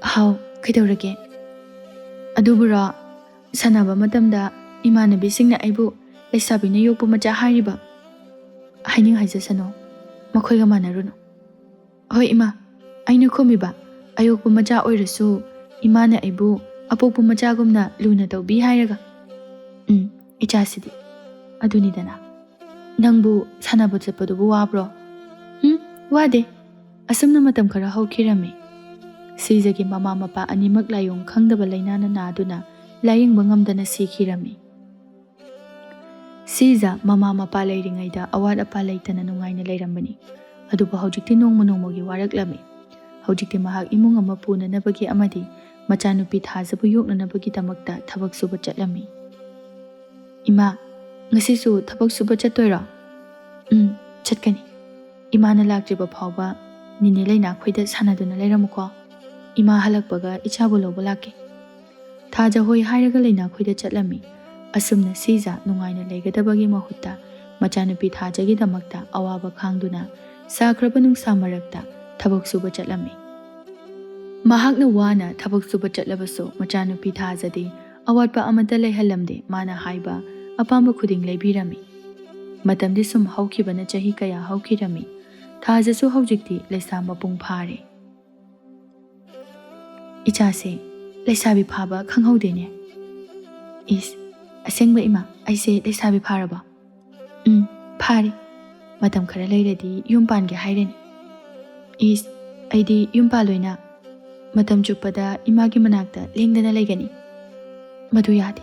"ꯍꯥꯎ, ꯀꯩꯗꯧꯔꯒꯦ?" "ꯑꯗꯨꯕꯨꯔꯣ, ꯁꯥꯟꯅꯕ ꯃꯇꯝꯗ ꯏꯃꯥꯟꯅꯕꯤꯁꯤꯡꯅ ꯑꯩꯕꯨ ꯂꯩꯁꯥꯕꯤꯅ ꯌꯣꯛꯄ ꯃꯆꯥ ꯍꯥꯏꯔꯤꯕ꯫ ꯍꯥꯏꯅꯤꯡ ꯍꯥꯏꯖꯁꯅꯨ, ꯃꯈꯣꯏꯒ ꯃꯥꯟꯅꯔꯨꯅꯨ꯫" "ꯍꯣꯏ ꯏꯃꯥ," ꯑꯩꯅ ꯈꯨꯝꯃꯤꯕ, "ꯑꯌꯣꯛꯄ ꯃꯆꯥ ꯑꯣꯏꯔꯁꯨ ꯏꯃꯥꯅ ꯑꯩꯕꯨ ꯑꯄꯣꯛꯄ ꯃꯆꯥꯒꯨꯝꯅ ꯂꯨꯅ ꯇꯧꯕꯤ ꯍꯥꯏꯔꯒ꯫" "ꯎꯝ, ꯏꯆꯥꯁꯤꯗꯤ ꯑꯗꯨꯅꯤꯗꯅ꯫ ꯅꯪꯕꯨ ꯁꯥꯟꯅꯕ ꯆꯠꯄꯗꯨꯕꯨ ꯋꯥꯕ꯭ꯔꯣ?" "ꯎꯝ, ꯋꯥꯗꯦ꯫" ꯑꯁꯨꯝꯅ ꯃꯇꯝ ꯈꯔ ꯍꯧꯈꯤꯔꯝꯃꯤ꯫ ꯁꯤꯖꯒꯤ ꯃꯃꯥ ꯃꯄꯥ ꯑꯅꯤꯃꯛ ꯂꯥꯏꯑꯣꯡ ꯈꯪꯗꯕ ꯂꯥꯏꯅꯥꯅ ꯅꯥꯗꯨꯅ ꯂꯥꯏꯌꯦꯡꯕ ꯉꯝꯗꯅ ꯁꯤꯈꯤꯔꯝꯃꯤ꯫ ꯁꯤꯖ ꯃꯃꯥ ꯃꯄꯥ ꯂꯩꯔꯤꯉꯩꯗ ꯑꯋꯥꯠ ꯑꯄꯥ ꯂꯩꯇꯅ ꯅꯨꯡꯉꯥꯏꯅ ꯂꯩꯔꯝꯕꯅꯤ꯫ ꯑꯗꯨꯕꯨ ꯍꯧꯖꯤꯛꯇꯤ ꯅꯣꯡꯃ ꯅꯣꯡꯃꯒꯤ ꯋꯥꯔꯛꯂꯝꯃꯤ꯫ ꯍꯧꯖꯤꯛꯇꯤ ꯃꯍꯥꯛ ꯏꯃꯨꯡ ꯑꯃ ꯄꯨꯅꯅꯕꯒꯤ ꯑꯃꯗꯤ ꯃꯆꯥꯅꯨꯄꯤ ꯊꯥꯖꯕꯨ ꯌꯣꯛꯅꯅꯕꯒꯤꯗꯃꯛꯇ ꯊꯕꯛ ꯁꯨꯕ ꯆꯠꯂꯝꯃꯤ꯫ "ꯏꯃꯥ, ꯉꯁꯤꯁꯨ ꯊꯕꯛ ꯁꯨꯕ ꯆꯠꯇꯣꯏꯔꯣ?" "ꯎꯝ, ꯆꯠꯀꯅꯤ꯫ ꯏꯃꯥꯅ ꯂꯥꯛꯇ꯭ꯔꯤꯕ ꯐꯥꯎꯕ ꯅꯦꯅꯦ ꯂꯩꯅꯥꯈꯣꯏꯗ ꯁꯥꯟꯅꯗꯨꯅ ꯂꯩꯔꯝꯃꯨꯀꯣ꯫" "ꯏꯃꯥ ꯍꯜꯂꯛꯄꯒ ꯏꯆꯥꯕꯨ ꯂꯧꯕ ꯂꯥꯛꯀꯦ"꯫ ꯊꯥꯖ ꯍꯣꯏ ꯍꯥꯏꯔꯒ ꯂꯩꯅꯥꯈꯣꯏꯗ ꯆꯠꯂꯝꯃꯤ꯫ ꯑꯁꯨꯝꯅ ꯁꯤꯖ ꯅꯨꯡꯉꯥꯏꯅ ꯂꯩꯒꯗꯕꯒꯤ ꯃꯍꯨꯠꯇ ꯃꯆꯥꯅꯨꯄꯤ ꯊꯥꯖꯒꯤꯗꯃꯛꯇ ꯑꯋꯥꯕ ꯈꯥꯡꯗꯨꯅ ꯁꯥꯈ꯭ꯔꯕ ꯅꯨꯡꯁꯥ ꯃꯔꯛꯇ ꯊꯕꯛ ꯁꯨꯕ ꯆꯠꯂꯝꯃꯤ꯫ ꯃꯍꯥꯛꯅ ꯋꯥꯅ ꯊꯕꯛ ꯁꯨꯕ ꯆꯠꯂꯕꯁꯨ ꯃꯆꯥꯅꯨꯄꯤ ꯊꯥꯖꯗꯤ ꯑꯋꯥꯠꯄ ꯑꯃꯠꯇ ꯂꯩꯍꯜꯂꯝꯗꯦ꯫ ꯃꯥꯅ ꯍꯥꯏꯕ ꯑꯄꯥꯝꯕ ꯈꯨꯗꯤꯡ ꯂꯩꯕꯤꯔꯝꯃꯤ꯫ ꯃꯇꯝꯗꯤ ꯁꯨꯝ ꯍꯧꯈꯤꯕꯅ ꯆꯍꯤ ꯀꯌꯥ ꯍꯧꯈꯤꯔꯝꯃꯤ꯫ ꯊꯥꯖꯁꯨ ꯍꯧꯖꯤꯛꯇꯤ ꯂꯩꯁꯥ ꯃꯄꯨꯡ ꯐꯥꯔꯦ꯫ "ꯏꯆꯥꯁꯦ ꯂꯩꯁꯥꯕꯤ ꯐꯥꯕ ꯈꯪꯍꯧꯗꯦꯅꯦ"꯫ "ꯏꯁ, ꯑꯁꯦꯡꯕ ꯏꯃꯥ, ꯑꯩꯁꯦ ꯂꯩꯁꯥꯕꯤ ꯐꯥꯔꯕꯣ?" "ꯎꯝ, ꯐꯥꯔꯦ꯫ ꯃꯇꯝ ꯈꯔ ꯂꯩꯔꯗꯤ ꯌꯨꯝ ꯄꯥꯟꯒꯦ ꯍꯥꯏꯔꯅꯤ"꯫ "ꯏꯁ, ꯑꯩꯗꯤ ꯌꯨꯝ ꯄꯥꯜꯂꯣꯏꯅ꯫ ꯃꯇꯝ ꯆꯨꯞꯄꯗ ꯏꯃꯥꯒꯤ ꯃꯅꯥꯛꯇ ꯂꯦꯡꯗꯅ ꯂꯩꯒꯅꯤ"꯫ "ꯃꯗꯨ ꯌꯥꯗꯦ꯫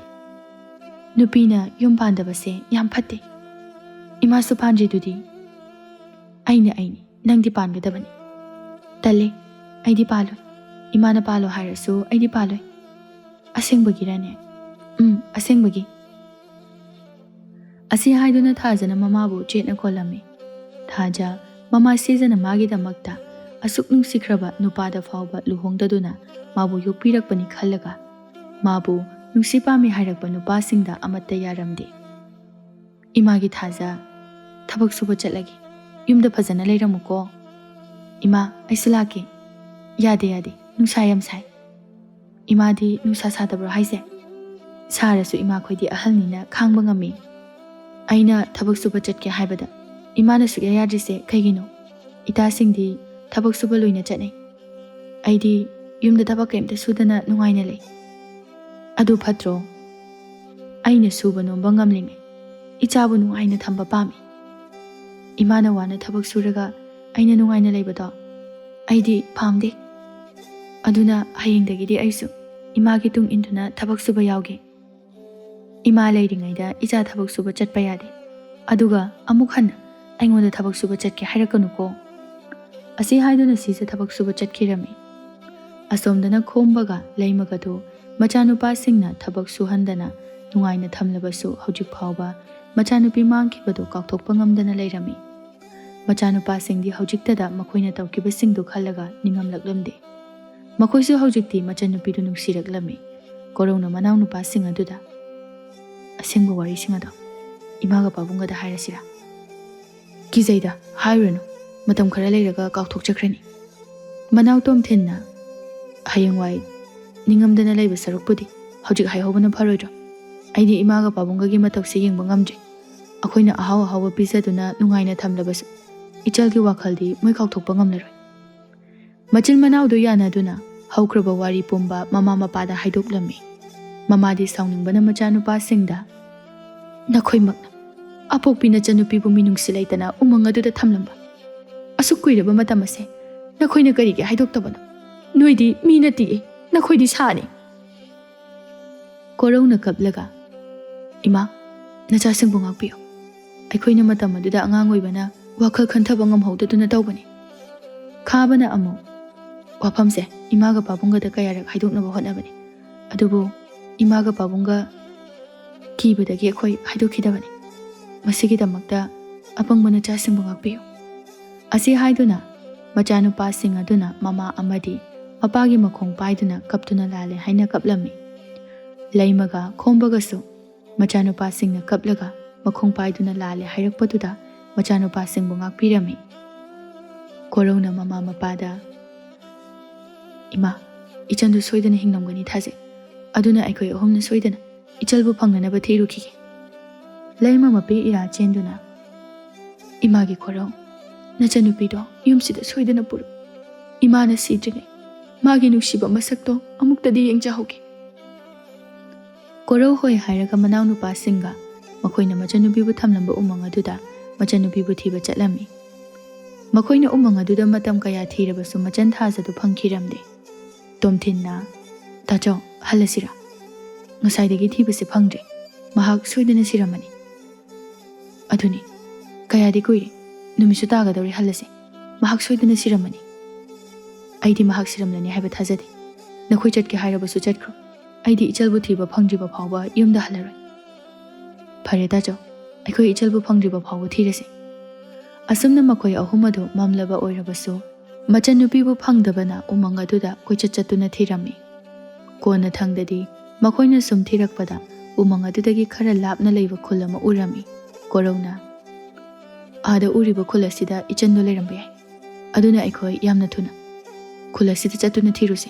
ꯅꯨꯄꯤꯅ ꯌꯨꯝ ꯄꯥꯟꯗꯕꯁꯦ ꯌꯥꯝ ꯐꯠꯇꯦ꯫ ꯏꯃꯥꯁꯨ ꯄꯥꯟꯗ꯭ꯔꯤꯗꯨꯗꯤ"꯫ "ꯑꯩꯅ ꯑꯩꯅꯤ, ꯅꯪꯗꯤ ꯄꯥꯟꯒꯗꯕꯅꯤ"꯫ "ꯇꯜꯂꯦ, ꯑꯩꯗꯤ ꯄꯥꯜꯂꯣꯏ꯫ ꯏꯃꯥꯅ ꯄꯥꯜꯂꯣ ꯍꯥꯏꯔꯁꯨ ꯑꯩꯗꯤ ꯄꯥꯜꯂꯣꯏ"꯫ "ꯑꯁꯦꯡꯕꯒꯤꯔꯅꯦ?" "ꯎꯝ, ꯑꯁꯦꯡꯕꯒꯤ"꯫ ꯑꯁꯤ ꯍꯥꯏꯗꯨꯅ ꯊꯥꯖꯅ ꯃꯃꯥꯕꯨ ꯆꯦꯠꯅ ꯀꯣꯜꯂꯝꯃꯤ꯫ ꯊꯥꯖ ꯃꯃꯥ ꯁꯤꯖꯅ ꯃꯥꯒꯤꯗꯃꯛꯇ ꯑꯁꯨꯛ ꯅꯨꯡꯁꯤꯈ꯭ꯔꯕ ꯅꯨꯄꯥꯗ ꯐꯥꯎꯕ ꯂꯨꯍꯣꯡꯗꯗꯨꯅ ꯃꯥꯕꯨ ꯌꯣꯛꯄꯤꯔꯛꯄꯅꯤ ꯈꯜꯂꯒ, ꯃꯥꯕꯨ ꯅꯨꯡꯁꯤ ꯄꯥꯝꯃꯤ ꯍꯥꯏꯔꯛꯄ ꯅꯨꯄꯥꯁꯤꯡꯗ ꯑꯃꯠꯇ ꯌꯥꯔꯝꯗꯦ꯫ "ꯏꯃꯥꯒꯤ ꯊꯥꯖ, ꯊꯕꯛ ꯁꯨꯕ ꯆꯠꯂꯒꯦ꯫ ꯌꯨꯝꯗ ꯐꯖꯅ ꯂꯩꯔꯝꯃꯨꯀꯣ"꯫ "ꯏꯃꯥ, ꯑꯩꯁꯨ ꯂꯥꯛꯀꯦ"꯫ "ꯌꯥꯗꯦ, ꯌꯥꯗꯦ, ꯅꯨꯡꯁꯥ ꯌꯥꯝ ꯁꯥꯏ"꯫ "ꯏꯃꯥꯗꯤ ꯅꯨꯡꯁꯥ ꯁꯥꯗꯕ꯭ꯔꯣ ꯍꯥꯏꯁꯦ?" "ꯁꯥꯔꯁꯨ ꯏꯃꯥꯈꯣꯏꯗꯤ ꯑꯍꯜꯅꯤꯅ ꯈꯥꯡꯕ ꯉꯝꯃꯤ"꯫ "ꯑꯩꯅ ꯊꯕꯛ ꯁꯨꯕ ꯆꯠꯀꯦ ꯍꯥꯏꯕꯗ ꯏꯃꯥꯅ ꯁꯨꯛꯌꯥ ꯌꯥꯗ꯭ꯔꯤꯁꯦ ꯀꯩꯒꯤꯅꯣ? ꯏꯇꯥꯁꯤꯡꯗꯤ ꯊꯕꯛ ꯁꯨꯕ ꯂꯣꯏꯅ ꯆꯠꯅꯩ꯫ ꯑꯩꯗꯤ ꯌꯨꯝꯗ ꯊꯕꯛ ꯀꯩꯝꯇ ꯁꯨꯗꯅ ꯅꯨꯡꯉꯥꯏꯅ ꯂꯩ꯫ ꯑꯗꯨ ꯐꯠꯇ꯭ꯔꯣ? ꯑꯩꯅ ꯁꯨꯕ ꯅꯣꯝꯕ ꯉꯝꯂꯤꯉꯩ ꯏꯆꯥꯕꯨ ꯅꯨꯡꯉꯥꯏꯅ ꯊꯝꯕ ꯄꯥꯝꯃꯤ꯫ ꯏꯃꯥꯅ ꯋꯥꯅ ꯊꯕꯛ ꯁꯨꯔꯒ ꯑꯩꯅ ꯅꯨꯡꯉꯥꯏꯅ ꯂꯩꯕꯗꯣ ꯑꯩꯗꯤ ꯄꯥꯝꯗꯦ꯫ ꯑꯗꯨꯅ ꯍꯌꯦꯡꯗꯒꯤꯗꯤ ꯑꯩꯁꯨ ꯏꯃꯥꯒꯤ ꯇꯨꯡ ꯏꯟꯗꯨꯅ ꯊꯕꯛ ꯁꯨꯕ ꯌꯥꯎꯒꯦ"꯫ "ꯏꯃꯥ ꯂꯩꯔꯤꯉꯩꯗ ꯏꯆꯥ ꯊꯕꯛ ꯁꯨꯕ ꯆꯠꯄ ꯌꯥꯗꯦ, ꯑꯗꯨꯒ ꯑꯃꯨꯛ ꯍꯟꯅ ꯑꯩꯉꯣꯟꯗ ꯊꯕꯛ ꯁꯨꯕ ꯆꯠꯀꯦ ꯍꯥꯏꯔꯛꯀꯅꯨꯀꯣ"꯫ ꯑꯁꯤ ꯍꯥꯏꯗꯨꯅ ꯁꯤꯖ ꯊꯕꯛ ꯁꯨꯕ ꯆꯠꯈꯤꯔꯝꯃꯤ꯫ ꯑꯁꯣꯝꯗꯅ ꯈꯣꯝꯕꯒ ꯂꯩꯃꯒꯗꯨ ꯃꯆꯥꯅꯨꯄꯥꯁꯤꯡꯅ ꯊꯕꯛ ꯁꯨꯍꯟꯗꯅ ꯅꯨꯡꯉꯥꯏꯅ ꯊꯝꯂꯕꯁꯨ ꯍꯧꯖꯤꯛ ꯐꯥꯎꯕ ꯃꯆꯥꯅꯨꯄꯤ ꯃꯥꯡꯈꯤꯕꯗꯨ ꯀꯥꯎꯊꯣꯛꯄ ꯉꯝꯗꯅ ꯂꯩꯔꯝꯃꯤ꯫ ꯃꯆꯥꯅꯨꯄꯥꯁꯤꯡꯗꯤ ꯍꯧꯖꯤꯛꯇꯗ ꯃꯈꯣꯏꯅ ꯇꯧꯈꯤꯕꯁꯤꯡꯗꯨ ꯈꯜꯂꯒ ꯅꯤꯡꯉꯝꯂꯛꯂꯝꯗꯦ꯫ ꯃꯈꯣꯏꯁꯨ ꯍꯧꯖꯤꯛꯇꯤ ꯃꯆꯟꯅꯨꯄꯤꯗꯨ ꯅꯨꯡꯁꯤꯔꯛꯂꯝꯃꯤ꯫ ꯀꯣꯔꯧꯅ ꯃꯅꯥꯎꯅꯨꯄꯥꯁꯤꯡ ꯑꯗꯨꯗ, "ꯑꯁꯦꯡꯕ ꯋꯥꯔꯤꯁꯤꯡ ꯑꯗꯣ ꯏꯃꯥꯒ ꯄꯥꯕꯨꯡꯒꯗ ꯍꯥꯏꯔꯁꯤꯔꯥ?" "ꯀꯤꯖꯩꯗ, ꯍꯥꯏꯔꯨꯔꯅꯨ꯫ ꯃꯇꯝ ꯈꯔ ꯂꯩꯔꯒ ꯀꯥꯎꯊꯣꯛꯆꯈ꯭ꯔꯅꯤ꯫ ꯃꯅꯥꯎ ꯇꯣꯝꯊꯤꯟꯅ ꯍꯌꯦꯡꯋꯥꯏ ꯅꯤꯡꯉꯝꯗꯅ ꯂꯩꯕ ꯁꯔꯨꯛꯄꯨꯗꯤ ꯍꯧꯖꯤꯛ ꯍꯥꯏꯍꯧꯕꯅ ꯐꯔꯣꯏꯗ꯭ꯔꯣ? ꯑꯩꯗꯤ ꯏꯃꯥꯒ ꯄꯥꯕꯨꯡꯒꯒꯤ ꯃꯇꯧꯁꯦ ꯌꯦꯡꯕ ꯉꯝꯗ꯭ꯔꯤ꯫ ꯑꯩꯈꯣꯏꯅ ꯑꯍꯥꯎ ꯑꯍꯥꯎꯕ ꯄꯤꯖꯗꯨꯅ ꯅꯨꯡꯉꯥꯏꯅ ꯊꯝꯂꯕꯁꯨ ꯏꯆꯜꯒꯤ ꯋꯥꯈꯜꯗꯤ ꯃꯣꯏ ꯀꯥꯎꯊꯣꯛꯄ ꯉꯝꯂꯔꯣꯏ꯫" ꯃꯆꯤꯟ ꯃꯅꯥꯎꯗꯨ ꯌꯥꯅꯗꯨꯅ ꯍꯧꯈ꯭ꯔꯕ ꯋꯥꯔꯤ ꯄꯨꯝꯕ ꯃꯃꯥ ꯃꯄꯥꯗ ꯍꯥꯏꯗꯣꯛꯂꯝꯃꯤ꯫ ꯃꯃꯥꯗꯤ ꯁꯥꯎꯅꯤꯡꯕꯅ ꯃꯆꯥꯅꯨꯄꯥꯁꯤꯡꯗ, "ꯅꯈꯣꯏꯃꯛꯅ ꯑꯄꯣꯛꯄꯤ ꯅꯆꯟꯅꯨꯄꯤꯕꯨ ꯃꯤꯅꯨꯡꯁꯤ ꯂꯩꯇꯅ ꯎꯃꯪ ꯑꯗꯨꯗ ꯊꯝꯂꯝꯕ ꯑꯁꯨꯛ ꯀꯨꯏꯔꯕ ꯃꯇꯝ ꯑꯁꯦ ꯅꯈꯣꯏꯅ ꯀꯔꯤꯒꯤ ꯍꯥꯏꯗꯣꯛꯇꯕꯅꯣ? ꯅꯣꯏꯗꯤ ꯃꯤ ꯅꯠꯇꯤꯌꯦ, ꯅꯈꯣꯏꯗꯤ ꯁꯥꯅꯤ꯫" ꯀꯣꯔꯧꯅ ꯀꯞꯂꯒ, "ꯏꯃꯥ, ꯅꯆꯥꯁꯤꯡꯕꯨ ꯉꯥꯛꯄꯤꯌꯨ꯫ ꯑꯩꯈꯣꯏꯅ ꯃꯇꯝ ꯑꯗꯨꯗ ꯑꯉꯥꯡ ꯑꯣꯏꯕꯅ ꯋꯥꯈꯜ ꯈꯟꯊꯕ ꯉꯝꯍꯧꯗꯗꯨꯅ ꯇꯧꯕꯅꯤ꯫" ꯈꯥꯕꯅ ꯑꯃꯨꯛ, "ꯋꯥꯐꯝꯁꯦ ꯏꯃꯥꯒ ꯄꯥꯕꯨꯡꯒꯗ ꯀꯌꯥꯔꯛ ꯍꯥꯏꯗꯣꯛꯅꯕ ꯍꯣꯠꯅꯕꯅꯤ, ꯑꯗꯨꯕꯨ ꯏꯃꯥꯒ ꯄꯥꯕꯨꯡꯒ ꯀꯤꯕꯗꯒꯤ ꯑꯩꯈꯣꯏ ꯍꯥꯏꯗꯣꯛꯈꯤꯗꯕꯅꯤ꯫ ꯃꯁꯤꯒꯤꯗꯃꯛꯇ ꯑꯄꯪꯕ ꯅꯆꯥꯁꯤꯡꯕꯨ ꯉꯥꯛꯄꯤꯌꯨ꯫" ꯑꯁꯤ ꯍꯥꯏꯗꯨꯅ ꯃꯆꯥꯅꯨꯄꯥꯁꯤꯡ ꯑꯗꯨꯅ ꯃꯃꯥ ꯑꯃꯗꯤ ꯃꯄꯥꯒꯤ ꯃꯈꯣꯡ ꯄꯥꯏꯗꯨꯅ ꯀꯞꯇꯨꯅ ꯂꯥꯜꯂꯦ ꯍꯥꯏꯅ ꯀꯞꯂꯝꯃꯤ꯫ ꯂꯩꯃꯒ ꯈꯣꯝꯕꯒꯁꯨ ꯃꯆꯥꯅꯨꯄꯥꯁꯤꯡꯅ ꯀꯞꯂꯒ ꯃꯈꯣꯡ ꯄꯥꯏꯗꯨꯅ ꯂꯥꯜꯂꯦ ꯍꯥꯏꯔꯛꯄꯗꯨꯗ ꯃꯆꯥꯅꯨꯄꯥꯁꯤꯡꯕꯨ ꯉꯥꯛꯄꯤꯔꯝꯃꯤ꯫ ꯀꯣꯔꯧꯅ ꯃꯃꯥ ꯃꯄꯥꯗ, "ꯏꯃꯥ, ꯏꯆꯟꯗꯨ ꯁꯣꯏꯗꯅ ꯍꯤꯡꯂꯝꯒꯅꯤ ꯊꯥꯖꯩ꯫ ꯑꯗꯨꯅ ꯑꯩꯈꯣꯏ ꯑꯍꯨꯝꯅ ꯁꯣꯏꯗꯅ ꯏꯆꯜꯕꯨ ꯐꯪꯅꯅꯕ ꯊꯤꯔꯨꯈꯤꯒꯦ꯫" ꯂꯩꯃ ꯃꯄꯤ ꯏꯔꯥ ꯆꯦꯟꯗꯨꯅ, "ꯏꯃꯥꯒꯤ ꯈꯣꯔꯧ, ꯅꯆꯟꯅꯨꯄꯤꯗꯣ ꯌꯨꯝꯁꯤꯗ ꯁꯣꯏꯗꯅ ꯄꯨꯔꯛꯎ꯫ ꯏꯃꯥꯅ ꯁꯤꯗ꯭ꯔꯤꯉꯩ ꯃꯥꯒꯤ ꯅꯨꯡꯁꯤꯕ ꯃꯁꯛꯇꯣ ꯑꯃꯨꯛꯇꯗꯤ ꯌꯦꯡꯖꯍꯧꯒꯦ꯫" ꯀꯣꯔꯧ ꯍꯣꯏ ꯍꯥꯏꯔꯒ ꯃꯅꯥꯎꯅꯨꯄꯥꯁꯤꯡꯒ ꯃꯈꯣꯏꯅ ꯃꯆꯟꯅꯨꯄꯤꯕꯨ ꯊꯝꯂꯝꯕ ꯎꯃꯪ ꯑꯗꯨꯗ ꯃꯆꯟꯅꯨꯄꯤꯕꯨ ꯊꯤꯕ ꯆꯠꯂꯝꯃꯤ꯫ ꯃꯈꯣꯏꯅ ꯎꯃꯪ ꯑꯗꯨꯗ ꯃꯇꯝ ꯀꯌꯥ ꯊꯤꯔꯕꯁꯨ ꯃꯆꯟ ꯊꯥꯖꯗꯨ ꯐꯪꯈꯤꯔꯝꯗꯦ꯫ ꯇꯣꯝꯊꯤꯟꯅ, "ꯇꯥꯆꯧ, ꯍꯜꯂꯁꯤꯔꯥ? ꯉꯁꯥꯏꯗꯒꯤ ꯊꯤꯕꯁꯦ ꯐꯪꯗ꯭ꯔꯦ꯫ ꯃꯍꯥꯛ ꯁꯣꯏꯗꯅ ꯁꯤꯔꯝꯃꯅꯤ꯫" "ꯑꯗꯨꯅꯤ, ꯀꯌꯥꯗꯤ ꯀꯨꯏꯔꯦ꯫ ꯅꯨꯃꯤꯠꯁꯨ ꯇꯥꯒꯗꯧꯔꯦ, ꯍꯜꯂꯁꯦ꯫ ꯃꯍꯥꯛ ꯁꯣꯏꯗꯅ ꯁꯤꯔꯝꯃꯅꯤ꯫" "ꯑꯩꯗꯤ ꯃꯍꯥꯛ ꯁꯤꯔꯝꯂꯅꯤ ꯍꯥꯏꯕ ꯊꯥꯖꯗꯦ꯫ ꯅꯈꯣꯏ ꯆꯠꯀꯦ ꯍꯥꯏꯔꯕꯁꯨ ꯆꯠꯈ꯭ꯔꯣ꯫ ꯑꯩꯗꯤ ꯏꯆꯜꯕꯨ ꯊꯤꯕ ꯐꯪꯗ꯭ꯔꯤꯕ ꯐꯥꯎꯕ ꯌꯨꯝꯗ ꯍꯜꯂꯔꯣꯏ꯫" "ꯐꯔꯦ ꯇꯥꯆꯧ, ꯑꯩꯈꯣꯏ ꯏꯆꯜꯕꯨ ꯐꯪꯗ꯭ꯔꯤꯕ ꯐꯥꯎꯕ ꯊꯤꯔꯁꯤ꯫" ꯑꯁꯨꯝꯅ ꯃꯈꯣꯏ ꯑꯍꯨꯝ ꯑꯗꯨ ꯃꯝꯂꯕ ꯑꯣꯏꯔꯕꯁꯨ ꯃꯆꯟꯅꯨꯄꯤꯕꯨ ꯐꯪꯗꯕꯅ ꯎꯃꯪ ꯑꯗꯨꯗ ꯀꯣꯏꯆꯠ ꯆꯠꯇꯨꯅ ꯊꯤꯔꯝꯃꯤ꯫ ꯀꯣꯟꯅꯊꯪꯗꯗꯤ ꯃꯈꯣꯏꯅ ꯁꯨꯝ ꯊꯤꯔꯛꯄꯗ ꯎꯃꯪ ꯑꯗꯨꯗꯒꯤ ꯈꯔ ꯂꯥꯞꯅ ꯂꯩꯕ ꯈꯨꯜ ꯑꯃ ꯎꯔꯝꯃꯤ꯫ ꯀꯣꯔꯧꯅ, "ꯑꯥꯗ ꯎꯔꯤꯕ ꯈꯨꯜ ꯑꯁꯤꯗ ꯏꯆꯟꯗꯣ ꯂꯩꯔꯝꯕ ꯌꯥꯏ꯫ ꯑꯗꯨꯅ ꯑꯩꯈꯣꯏ ꯌꯥꯝꯅ ꯊꯨꯅ ꯈꯨꯜ ꯑꯁꯤꯗ ꯆꯠꯇꯨꯅ ꯊꯤꯔꯨꯁꯤ꯫"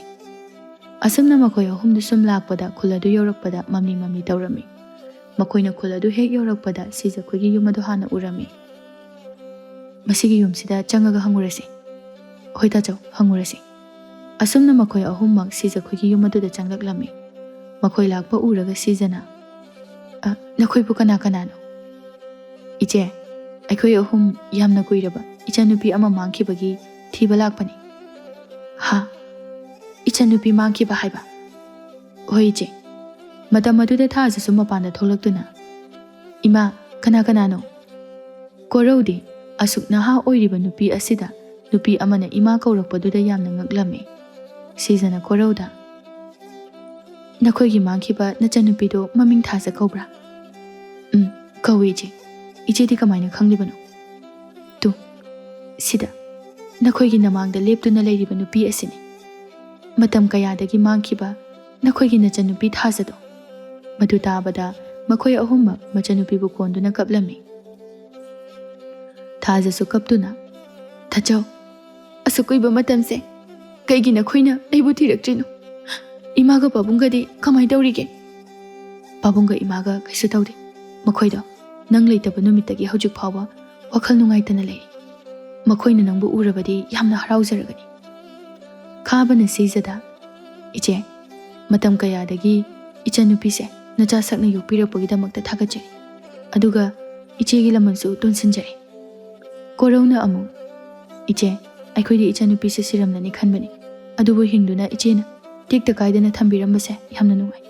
ꯑꯁꯨꯝꯅ ꯃꯈꯣꯏ ꯑꯍꯨꯝꯗꯨ ꯁꯨꯝ ꯂꯥꯛꯄꯗ ꯈꯨꯜ ꯑꯗꯨ ꯌꯧꯔꯛꯄꯗ ꯃꯝꯂꯤ ꯃꯝꯂꯤ ꯇꯧꯔꯝꯃꯤ꯫ ꯃꯈꯣꯏꯅ ꯈꯨꯜ ꯑꯗꯨ ꯍꯦꯛ ꯌꯧꯔꯛꯄꯗ ꯁꯤꯖꯈꯣꯏꯒꯤ ꯌꯨꯝ ꯑꯗꯨ ꯍꯥꯟꯅ ꯎꯔꯝꯃꯤ꯫ "ꯃꯁꯤꯒꯤ ꯌꯨꯝꯁꯤꯗ ꯆꯪꯉꯒ ꯍꯪꯉꯨꯔꯁꯤ꯫" "ꯍꯣꯏ ꯇꯥꯆꯧ, ꯍꯪꯉꯨꯔꯁꯤ꯫" ꯑꯁꯨꯝꯅ ꯃꯈꯣꯏ ꯑꯍꯨꯝꯃꯛ ꯁꯤꯖꯈꯣꯏꯒꯤ ꯌꯨꯝ ꯑꯗꯨꯗ ꯆꯪꯂꯛꯂꯝꯃꯤ꯫ ꯃꯈꯣꯏ ꯂꯥꯛꯄ ꯎꯔꯒ ꯁꯤꯖꯅ, "ꯑ, ꯅꯈꯣꯏꯕꯨ ꯀꯅꯥ ꯀꯅꯥꯅꯣ?" "ꯏꯆꯦ, ꯑꯩꯈꯣꯏ ꯑꯍꯨꯝ ꯌꯥꯝꯅ ꯀꯨꯏꯔꯕ ꯏꯆꯟꯅꯨꯄꯤ ꯑꯃ ꯃꯥꯡꯈꯤꯕꯒꯤ ꯊꯤꯕ ꯂꯥꯛꯄꯅꯤ꯫" "ꯍꯥ? ꯏꯆꯟꯅꯨꯄꯤ ꯃꯥꯡꯈꯤꯕ ꯍꯥꯏꯕ?" "ꯍꯣꯏ ꯏꯆꯦ꯫" ꯃꯇꯝ ꯑꯗꯨꯗ ꯊꯥꯖꯁꯨ ꯃꯄꯥꯟꯗ ꯊꯣꯛꯂꯛꯇꯨꯅ, "ꯏꯃꯥ, ꯀꯅꯥ ꯀꯅꯥꯅꯣ?" ꯀꯣꯔꯧꯗꯤ ꯑꯁꯨꯛ ꯅꯍꯥ ꯑꯣꯏꯔꯤꯕ ꯅꯨꯄꯤ ꯑꯁꯤꯗ ꯅꯨꯄꯤ ꯑꯃꯅ ꯏꯃꯥ ꯀꯧꯔꯛꯄꯗꯨꯗ ꯌꯥꯝꯅ ꯉꯛꯂꯝꯃꯤ꯫ ꯁꯤꯖꯅ ꯀꯣꯔꯧꯗ, "ꯅꯈꯣꯏꯒꯤ ꯃꯥꯡꯈꯤꯕ ꯅꯆꯟꯅꯨꯄꯤꯗꯣ ꯃꯃꯤꯡ ꯊꯥꯖ ꯀꯧꯕ꯭ꯔꯥ?" "ꯎꯝ, ꯀꯧꯏ ꯏꯆꯦ꯫ ꯏꯆꯦꯗꯤ ꯀꯃꯥꯏꯅ ꯈꯪꯂꯤꯕꯅꯣ?" "ꯇꯨ, ꯁꯤꯗ ꯅꯈꯣꯏꯒꯤ ꯅꯃꯥꯡꯗ ꯂꯦꯞꯇꯨꯅ ꯂꯩꯔꯤꯕ ꯅꯨꯄꯤ ꯑꯁꯤꯅꯤ꯫ ꯃꯇꯝ ꯀꯌꯥꯗꯒꯤ ꯃꯥꯡꯈꯤꯕ ꯅꯈꯣꯏꯒꯤ ꯅꯆꯟꯅꯨꯄꯤ ꯊꯥꯖꯗꯣ꯫" ꯃꯗꯨ ꯇꯥꯕꯗ ꯃꯈꯣꯏ ꯑꯍꯨꯝꯃꯛ ꯃꯆꯟꯅꯨꯄꯤꯕꯨ ꯀꯣꯟꯗꯨꯅ ꯀꯞꯂꯝꯃꯤ꯫ ꯊꯥꯖꯁꯨ ꯀꯞꯇꯨꯅ, "ꯇꯥꯆꯧ, ꯑꯁꯨꯛ ꯀꯨꯏꯕ ꯃꯇꯝꯁꯦ ꯀꯩꯒꯤ ꯅꯈꯣꯏꯅ ꯑꯩꯕꯨ ꯊꯤꯔꯛꯇ꯭ꯔꯤꯅꯣ? ꯏꯃꯥꯒ ꯄꯥꯕꯨꯡꯒꯗꯤ ꯀꯃꯥꯏ ꯇꯧꯔꯤꯒꯦ?" "ꯄꯥꯕꯨꯡꯒ ꯏꯃꯥꯒ ꯀꯩꯁꯨ ꯇꯧꯗꯦ꯫ ꯃꯈꯣꯏꯗꯣ ꯅꯪ ꯂꯩꯇꯕ ꯅꯨꯃꯤꯠꯇꯒꯤ ꯍꯧꯖꯤꯛ ꯐꯥꯎꯕ ꯋꯥꯈꯜ ꯅꯨꯡꯉꯥꯏꯇꯅ ꯂꯩꯔꯤ꯫ ꯃꯈꯣꯏꯅ ꯅꯪꯕꯨ ꯎꯔꯕꯗꯤ ꯌꯥꯝꯅ ꯍꯔꯥꯎꯖꯔꯒꯅꯤ꯫" ꯈꯥꯕꯅ ꯁꯤꯖꯗ, "ꯏꯆꯦ, ꯃꯇꯝ ꯀꯌꯥꯗꯒꯤ ꯏꯆꯟꯅꯨꯄꯤꯁꯦ ꯅꯆꯥ ꯁꯛꯅ ꯌꯣꯛꯄꯤꯔꯛꯄꯒꯤꯗꯃꯛꯇ ꯊꯥꯒꯠꯆꯔꯤ꯫ ꯑꯗꯨꯒ ꯏꯆꯦꯒꯤ ꯂꯃꯟꯁꯨ ꯇꯣꯟꯁꯤꯟꯖꯔꯤ꯫" ꯀꯣꯔꯧꯅ ꯑꯃꯨꯛ, "ꯏꯆꯦ, ꯑꯩꯈꯣꯏꯗꯤ ꯏꯆꯟꯅꯨꯄꯤꯁꯦ ꯁꯤꯔꯝꯂꯅꯤ ꯈꯟꯕꯅꯤ꯫ ꯑꯗꯨꯕꯨ ꯍꯤꯡꯗꯨꯅ ꯏꯆꯦꯅ ꯇꯦꯛꯇ ꯀꯥꯏꯗꯅ ꯊꯝꯕꯤꯔꯝꯕꯁꯦ ꯌꯥꯝꯅ ꯅꯨꯡꯉꯥꯏ꯫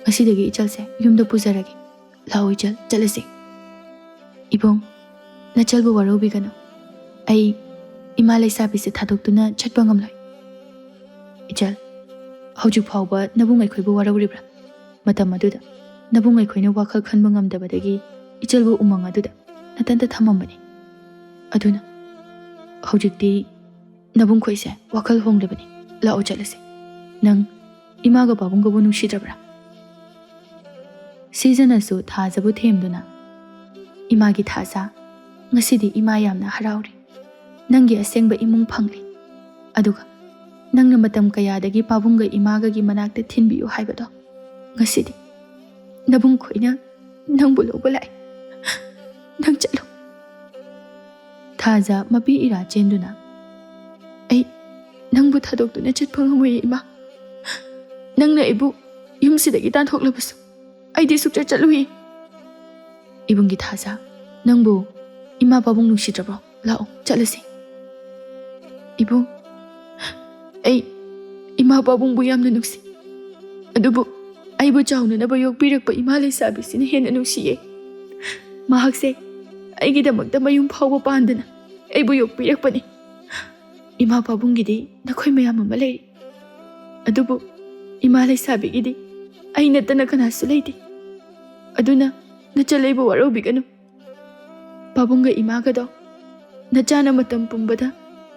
ꯉꯁꯤꯗꯒꯤ ꯏꯆꯜꯁꯦ ꯌꯨꯝꯗ ꯄꯨꯖꯔꯒꯦ꯫ ꯂꯥꯛꯑꯣ ꯏꯆꯜ, ꯆꯠꯂꯁꯤ꯫" "ꯏꯕꯨꯡ, ꯅꯆꯜꯕꯨ ꯋꯥꯔꯧꯕꯤꯒꯅꯨ꯫ ꯑꯩ ꯏꯃꯥ ꯂꯩꯁꯥꯕꯤꯁꯦ ꯊꯥꯗꯣꯛꯇꯨꯅ ꯆꯠꯄ ꯉꯝꯂꯣꯏ꯫" "ꯏꯆꯜ, ꯍꯧꯖꯤꯛ ꯐꯥꯎꯕ ꯅꯕꯨꯡ ꯑꯩꯈꯣꯏꯕꯨ ꯋꯥꯔꯧꯔꯤꯕ꯭ꯔꯥ? ꯃꯇꯝ ꯑꯗꯨꯗ ꯅꯕꯨꯡ ꯑꯩꯈꯣꯏꯅ ꯋꯥꯈꯜ ꯈꯟꯕ ꯉꯝꯗꯕꯗꯒꯤ ꯏꯆꯜꯕꯨ ꯎꯃꯪ ꯑꯗꯨꯗ ꯅꯊꯟꯇ ꯊꯝꯃꯝꯕꯅꯤ꯫ ꯑꯗꯨꯅ ꯍꯧꯖꯤꯛꯇꯤ ꯅꯕꯨꯡ ꯈꯣꯏꯁꯦ ꯋꯥꯈꯜ ꯍꯣꯡꯂꯕꯅꯤ꯫ ꯂꯥꯛꯑꯣ ꯆꯠꯂꯁꯤ꯫ ꯅꯪ ꯏꯃꯥꯒ ꯄꯥꯕꯨꯡꯒꯕꯨ ꯅꯨꯡꯁꯤꯗ꯭ꯔꯕ꯭ꯔꯥ?" ꯁꯤꯖꯅꯁꯨ ꯊꯥꯖꯕꯨ ꯊꯦꯝꯗꯨꯅ, "ꯏꯃꯥꯒꯤ ꯊꯥꯖ, ꯉꯁꯤꯗꯤ ꯏꯃꯥ ꯌꯥꯝꯅ ꯍꯔꯥꯎꯔꯤ꯫ ꯅꯪꯒꯤ ꯑꯁꯦꯡꯕ ꯏꯃꯨꯡ ꯐꯪꯂꯤ꯫ ꯑꯗꯨꯒ ꯅꯪꯅ ꯃꯇꯝ ꯀꯌꯥꯗꯒꯤ ꯄꯥꯕꯨꯡꯒ ꯏꯃꯥꯒꯒꯤ ꯃꯅꯥꯛꯇ ꯊꯤꯟꯕꯤꯌꯨ ꯍꯥꯏꯕꯗꯣ, ꯉꯁꯤꯗꯤ ꯅꯕꯨꯡ ꯈꯣꯏꯅ ꯅꯪꯕꯨ ꯂꯧꯕ ꯂꯥꯛꯑꯦ꯫ ꯅꯪ ꯆꯠꯂꯣ꯫" ꯊꯥꯖ ꯃꯄꯤ ꯏꯔꯥ ꯆꯦꯟꯗꯨꯅ, "ꯑꯩ ꯅꯪꯕꯨ ꯊꯥꯗꯣꯛꯇꯨꯅ ꯆꯠꯄ ꯉꯝꯃꯣꯏꯌꯦ ꯏꯃꯥ꯫ ꯅꯪꯅ ꯑꯩꯕꯨ ꯌꯨꯝꯁꯤꯗꯒꯤ ꯇꯥꯟꯊꯣꯛꯂꯕꯁꯨ ꯑꯩꯗꯤ ꯁꯨꯛꯆꯠ ꯆꯠꯂꯨꯏ꯫" "ꯏꯕꯨꯡꯒꯤ ꯊꯥꯖ, ꯅꯪꯕꯨ ꯏꯃꯥ ꯄꯥꯕꯨꯡ ꯅꯨꯡꯁꯤꯗ꯭ꯔꯕ꯭ꯔꯣ? ꯂꯥꯛꯑꯣ ꯆꯠꯂꯁꯤ꯫" "ꯏꯕꯨꯡ, ꯑꯩ ꯏꯃꯥ ꯄꯥꯕꯨꯡꯕꯨ ꯌꯥꯝꯅ ꯅꯨꯡꯁꯤ꯫ ꯑꯗꯨꯕꯨ ꯑꯩꯕꯨ ꯆꯥꯎꯅꯅꯕ ꯌꯣꯛꯄꯤꯔꯛꯄ ꯏꯃꯥ ꯂꯩꯁꯥꯕꯤꯁꯤꯅ ꯍꯦꯟꯅ ꯅꯨꯡꯁꯤꯌꯦ꯫ ꯃꯍꯥꯛꯁꯦ ꯑꯩꯒꯤꯗꯃꯛꯇ ꯃꯌꯨꯝ ꯐꯥꯎꯕ ꯄꯥꯟꯗꯅ ꯑꯩꯕꯨ ꯌꯣꯛꯄꯤꯔꯛꯄꯅꯤ꯫ ꯏꯃꯥ ꯄꯥꯕꯨꯡꯒꯤꯗꯤ ꯅꯈꯣꯏ ꯃꯌꯥꯝ ꯑꯃ ꯂꯩꯔꯤ꯫ ꯑꯗꯨꯕꯨ ꯏꯃꯥ ꯂꯩꯁꯥꯕꯤꯒꯤꯗꯤ ꯑꯩ ꯅꯠꯇꯅ ꯀꯅꯥꯁꯨ ꯂꯩꯇꯦ꯫ ꯑꯗꯨꯅ ꯅꯆꯜ ꯑꯩꯕꯨ ꯋꯥꯔꯧꯕꯤꯒꯅꯨ꯫ ꯄꯥꯕꯨꯡꯒ ꯏꯃꯥꯒꯗꯣ ꯅꯆꯥꯅ ꯃꯇꯝ ꯄꯨꯝꯕꯗ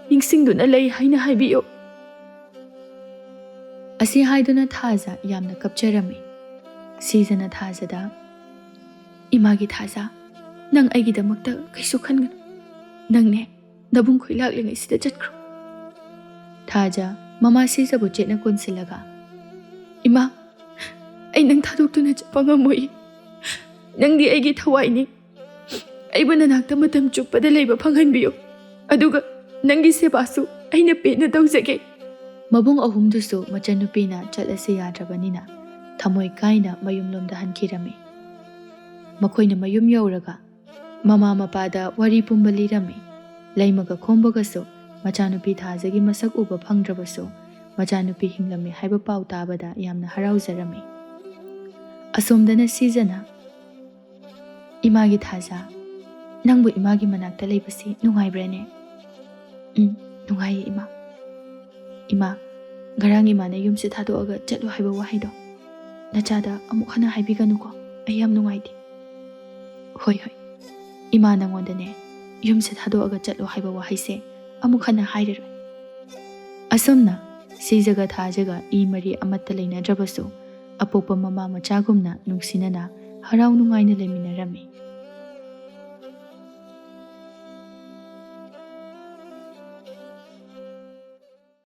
ꯅꯤꯡꯁꯤꯡꯗꯨꯅ ꯂꯩ ꯍꯥꯏꯅ ꯍꯥꯏꯕꯤꯌꯨ꯫" ꯑꯁꯤ ꯍꯥꯏꯗꯨꯅ ꯊꯥꯖ ꯌꯥꯝꯅ ꯀꯞꯆꯔꯝꯃꯤ꯫ ꯁꯤꯖꯅ ꯊꯥꯖꯗ, "ꯏꯃꯥꯒꯤ ꯊꯥꯖ, ꯅꯪ ꯑꯩꯒꯤꯗꯃꯛꯇ ꯀꯩꯁꯨ ꯈꯟꯒꯅꯨ꯫ ꯅꯪꯅꯦ ꯅꯕꯨꯡ ꯈꯣꯏ ꯂꯥꯛꯂꯤꯉꯩꯁꯤꯗ ꯆꯠꯈ꯭ꯔꯣ꯫" ꯊꯥꯖ ꯃꯃꯥ ꯁꯤꯖꯕꯨ ꯆꯦꯠꯅ ꯀꯣꯟꯁꯤꯜꯂꯒ, "ꯏꯃꯥ, ꯑꯩ ꯅꯪ ꯊꯥꯗꯣꯛꯇꯨꯅ ꯆꯠꯄ ꯉꯝꯃꯣꯏ꯫ ꯅꯪꯗꯤ ꯑꯩꯒꯤ ꯊꯋꯥꯏꯅꯤ꯫ ꯑꯩꯕꯨ ꯅꯅꯥꯛꯇ ꯃꯇꯝ ꯆꯨꯞꯄꯗ ꯂꯩꯕ ꯐꯪꯍꯟꯕꯤꯌꯨ꯫ ꯑꯗꯨꯒ ꯅꯪꯒꯤ ꯁꯦꯕꯥꯁꯨ ꯑꯩꯅ ꯄꯦꯟꯅ ꯇꯧꯖꯒꯦ꯫" ꯃꯕꯨꯡ ꯑꯍꯨꯝꯗꯨꯁꯨ ꯃꯆꯟꯅꯨꯄꯤꯅ ꯆꯠꯂꯁꯤ ꯌꯥꯗ꯭ꯔꯕꯅꯤꯅ ꯊꯃꯣꯏ ꯀꯥꯏꯅ ꯃꯌꯨꯝꯂꯣꯝꯗ ꯍꯟꯈꯤꯔꯝꯃꯤ꯫ ꯃꯈꯣꯏꯅ ꯃꯌꯨꯝ ꯌꯧꯔꯒ ꯃꯃꯥ ꯃꯄꯥꯗ ꯋꯥꯔꯤ ꯄꯨꯝꯕ ꯂꯤꯔꯝꯃꯤ꯫ ꯂꯩꯃꯒ ꯈꯣꯝꯕꯒꯁꯨ ꯃꯆꯥꯅꯨꯄꯤ ꯊꯥꯖꯒꯤ ꯃꯁꯛ ꯎꯕ ꯐꯪꯗ꯭ꯔꯕꯁꯨ ꯃꯆꯥꯅꯨꯄꯤ ꯍꯤꯡꯂꯝꯃꯤ ꯍꯥꯏꯕ ꯄꯥꯎ ꯇꯥꯕꯗ ꯌꯥꯝꯅ ꯍꯔꯥꯎꯖꯔꯝꯃꯤ꯫ ꯑꯁꯣꯝꯗꯅ ꯁꯤꯖꯅ, "ꯏꯃꯥꯒꯤ ꯊꯥꯖ, ꯅꯪꯕꯨ ꯏꯃꯥꯒꯤ ꯃꯅꯥꯛꯇ ꯂꯩꯕꯁꯤ ꯅꯨꯡꯉꯥꯏꯕ꯭ꯔꯥꯅꯦ?" "ꯎꯝ, ꯅꯨꯡꯉꯥꯏꯌꯦ ꯏꯃꯥ꯫ ꯏꯃꯥ, ꯉꯔꯥꯡ ꯏꯃꯥꯅ ꯌꯨꯝꯁꯦ ꯊꯥꯗꯣꯛꯑꯒ ꯆꯠꯂꯣ ꯍꯥꯏꯕ ꯋꯥꯍꯩꯗꯣ ꯅꯆꯥꯗ ꯑꯃꯨꯛ ꯍꯟꯅ ꯍꯥꯏꯕꯤꯒꯅꯨꯀꯣ, ꯑꯩ ꯌꯥꯝ ꯅꯨꯡꯉꯥꯏꯇꯦ꯫" "ꯍꯣꯏ, ꯍꯣꯏ, ꯏꯃꯥ ꯅꯪꯉꯣꯟꯗꯅꯦ ꯌꯨꯝꯁꯦ ꯊꯥꯗꯣꯛꯑꯒ ꯆꯠꯂꯣ ꯍꯥꯏꯕ ꯋꯥꯍꯩꯁꯦ ꯑꯃꯨꯛ ꯍꯟꯅ ꯍꯥꯏꯔꯔꯣꯏ꯫ ꯑꯁꯨꯝꯅ ꯁꯤꯖꯒ ꯊꯥꯖꯒ ꯏ ꯃꯔꯤ ꯑꯃꯠꯇ ꯂꯩꯅꯗ꯭ꯔꯕꯁꯨ, ꯑꯄꯣꯛꯄ ꯃꯃꯥ ꯃꯆꯥꯒꯨꯝꯅ ꯅꯨꯡꯁꯤꯅꯅ ꯍꯔꯥꯎ ꯅꯨꯡꯉꯥꯏꯅ ꯂꯩꯃꯤꯟꯅꯔꯝꯃꯤ꯫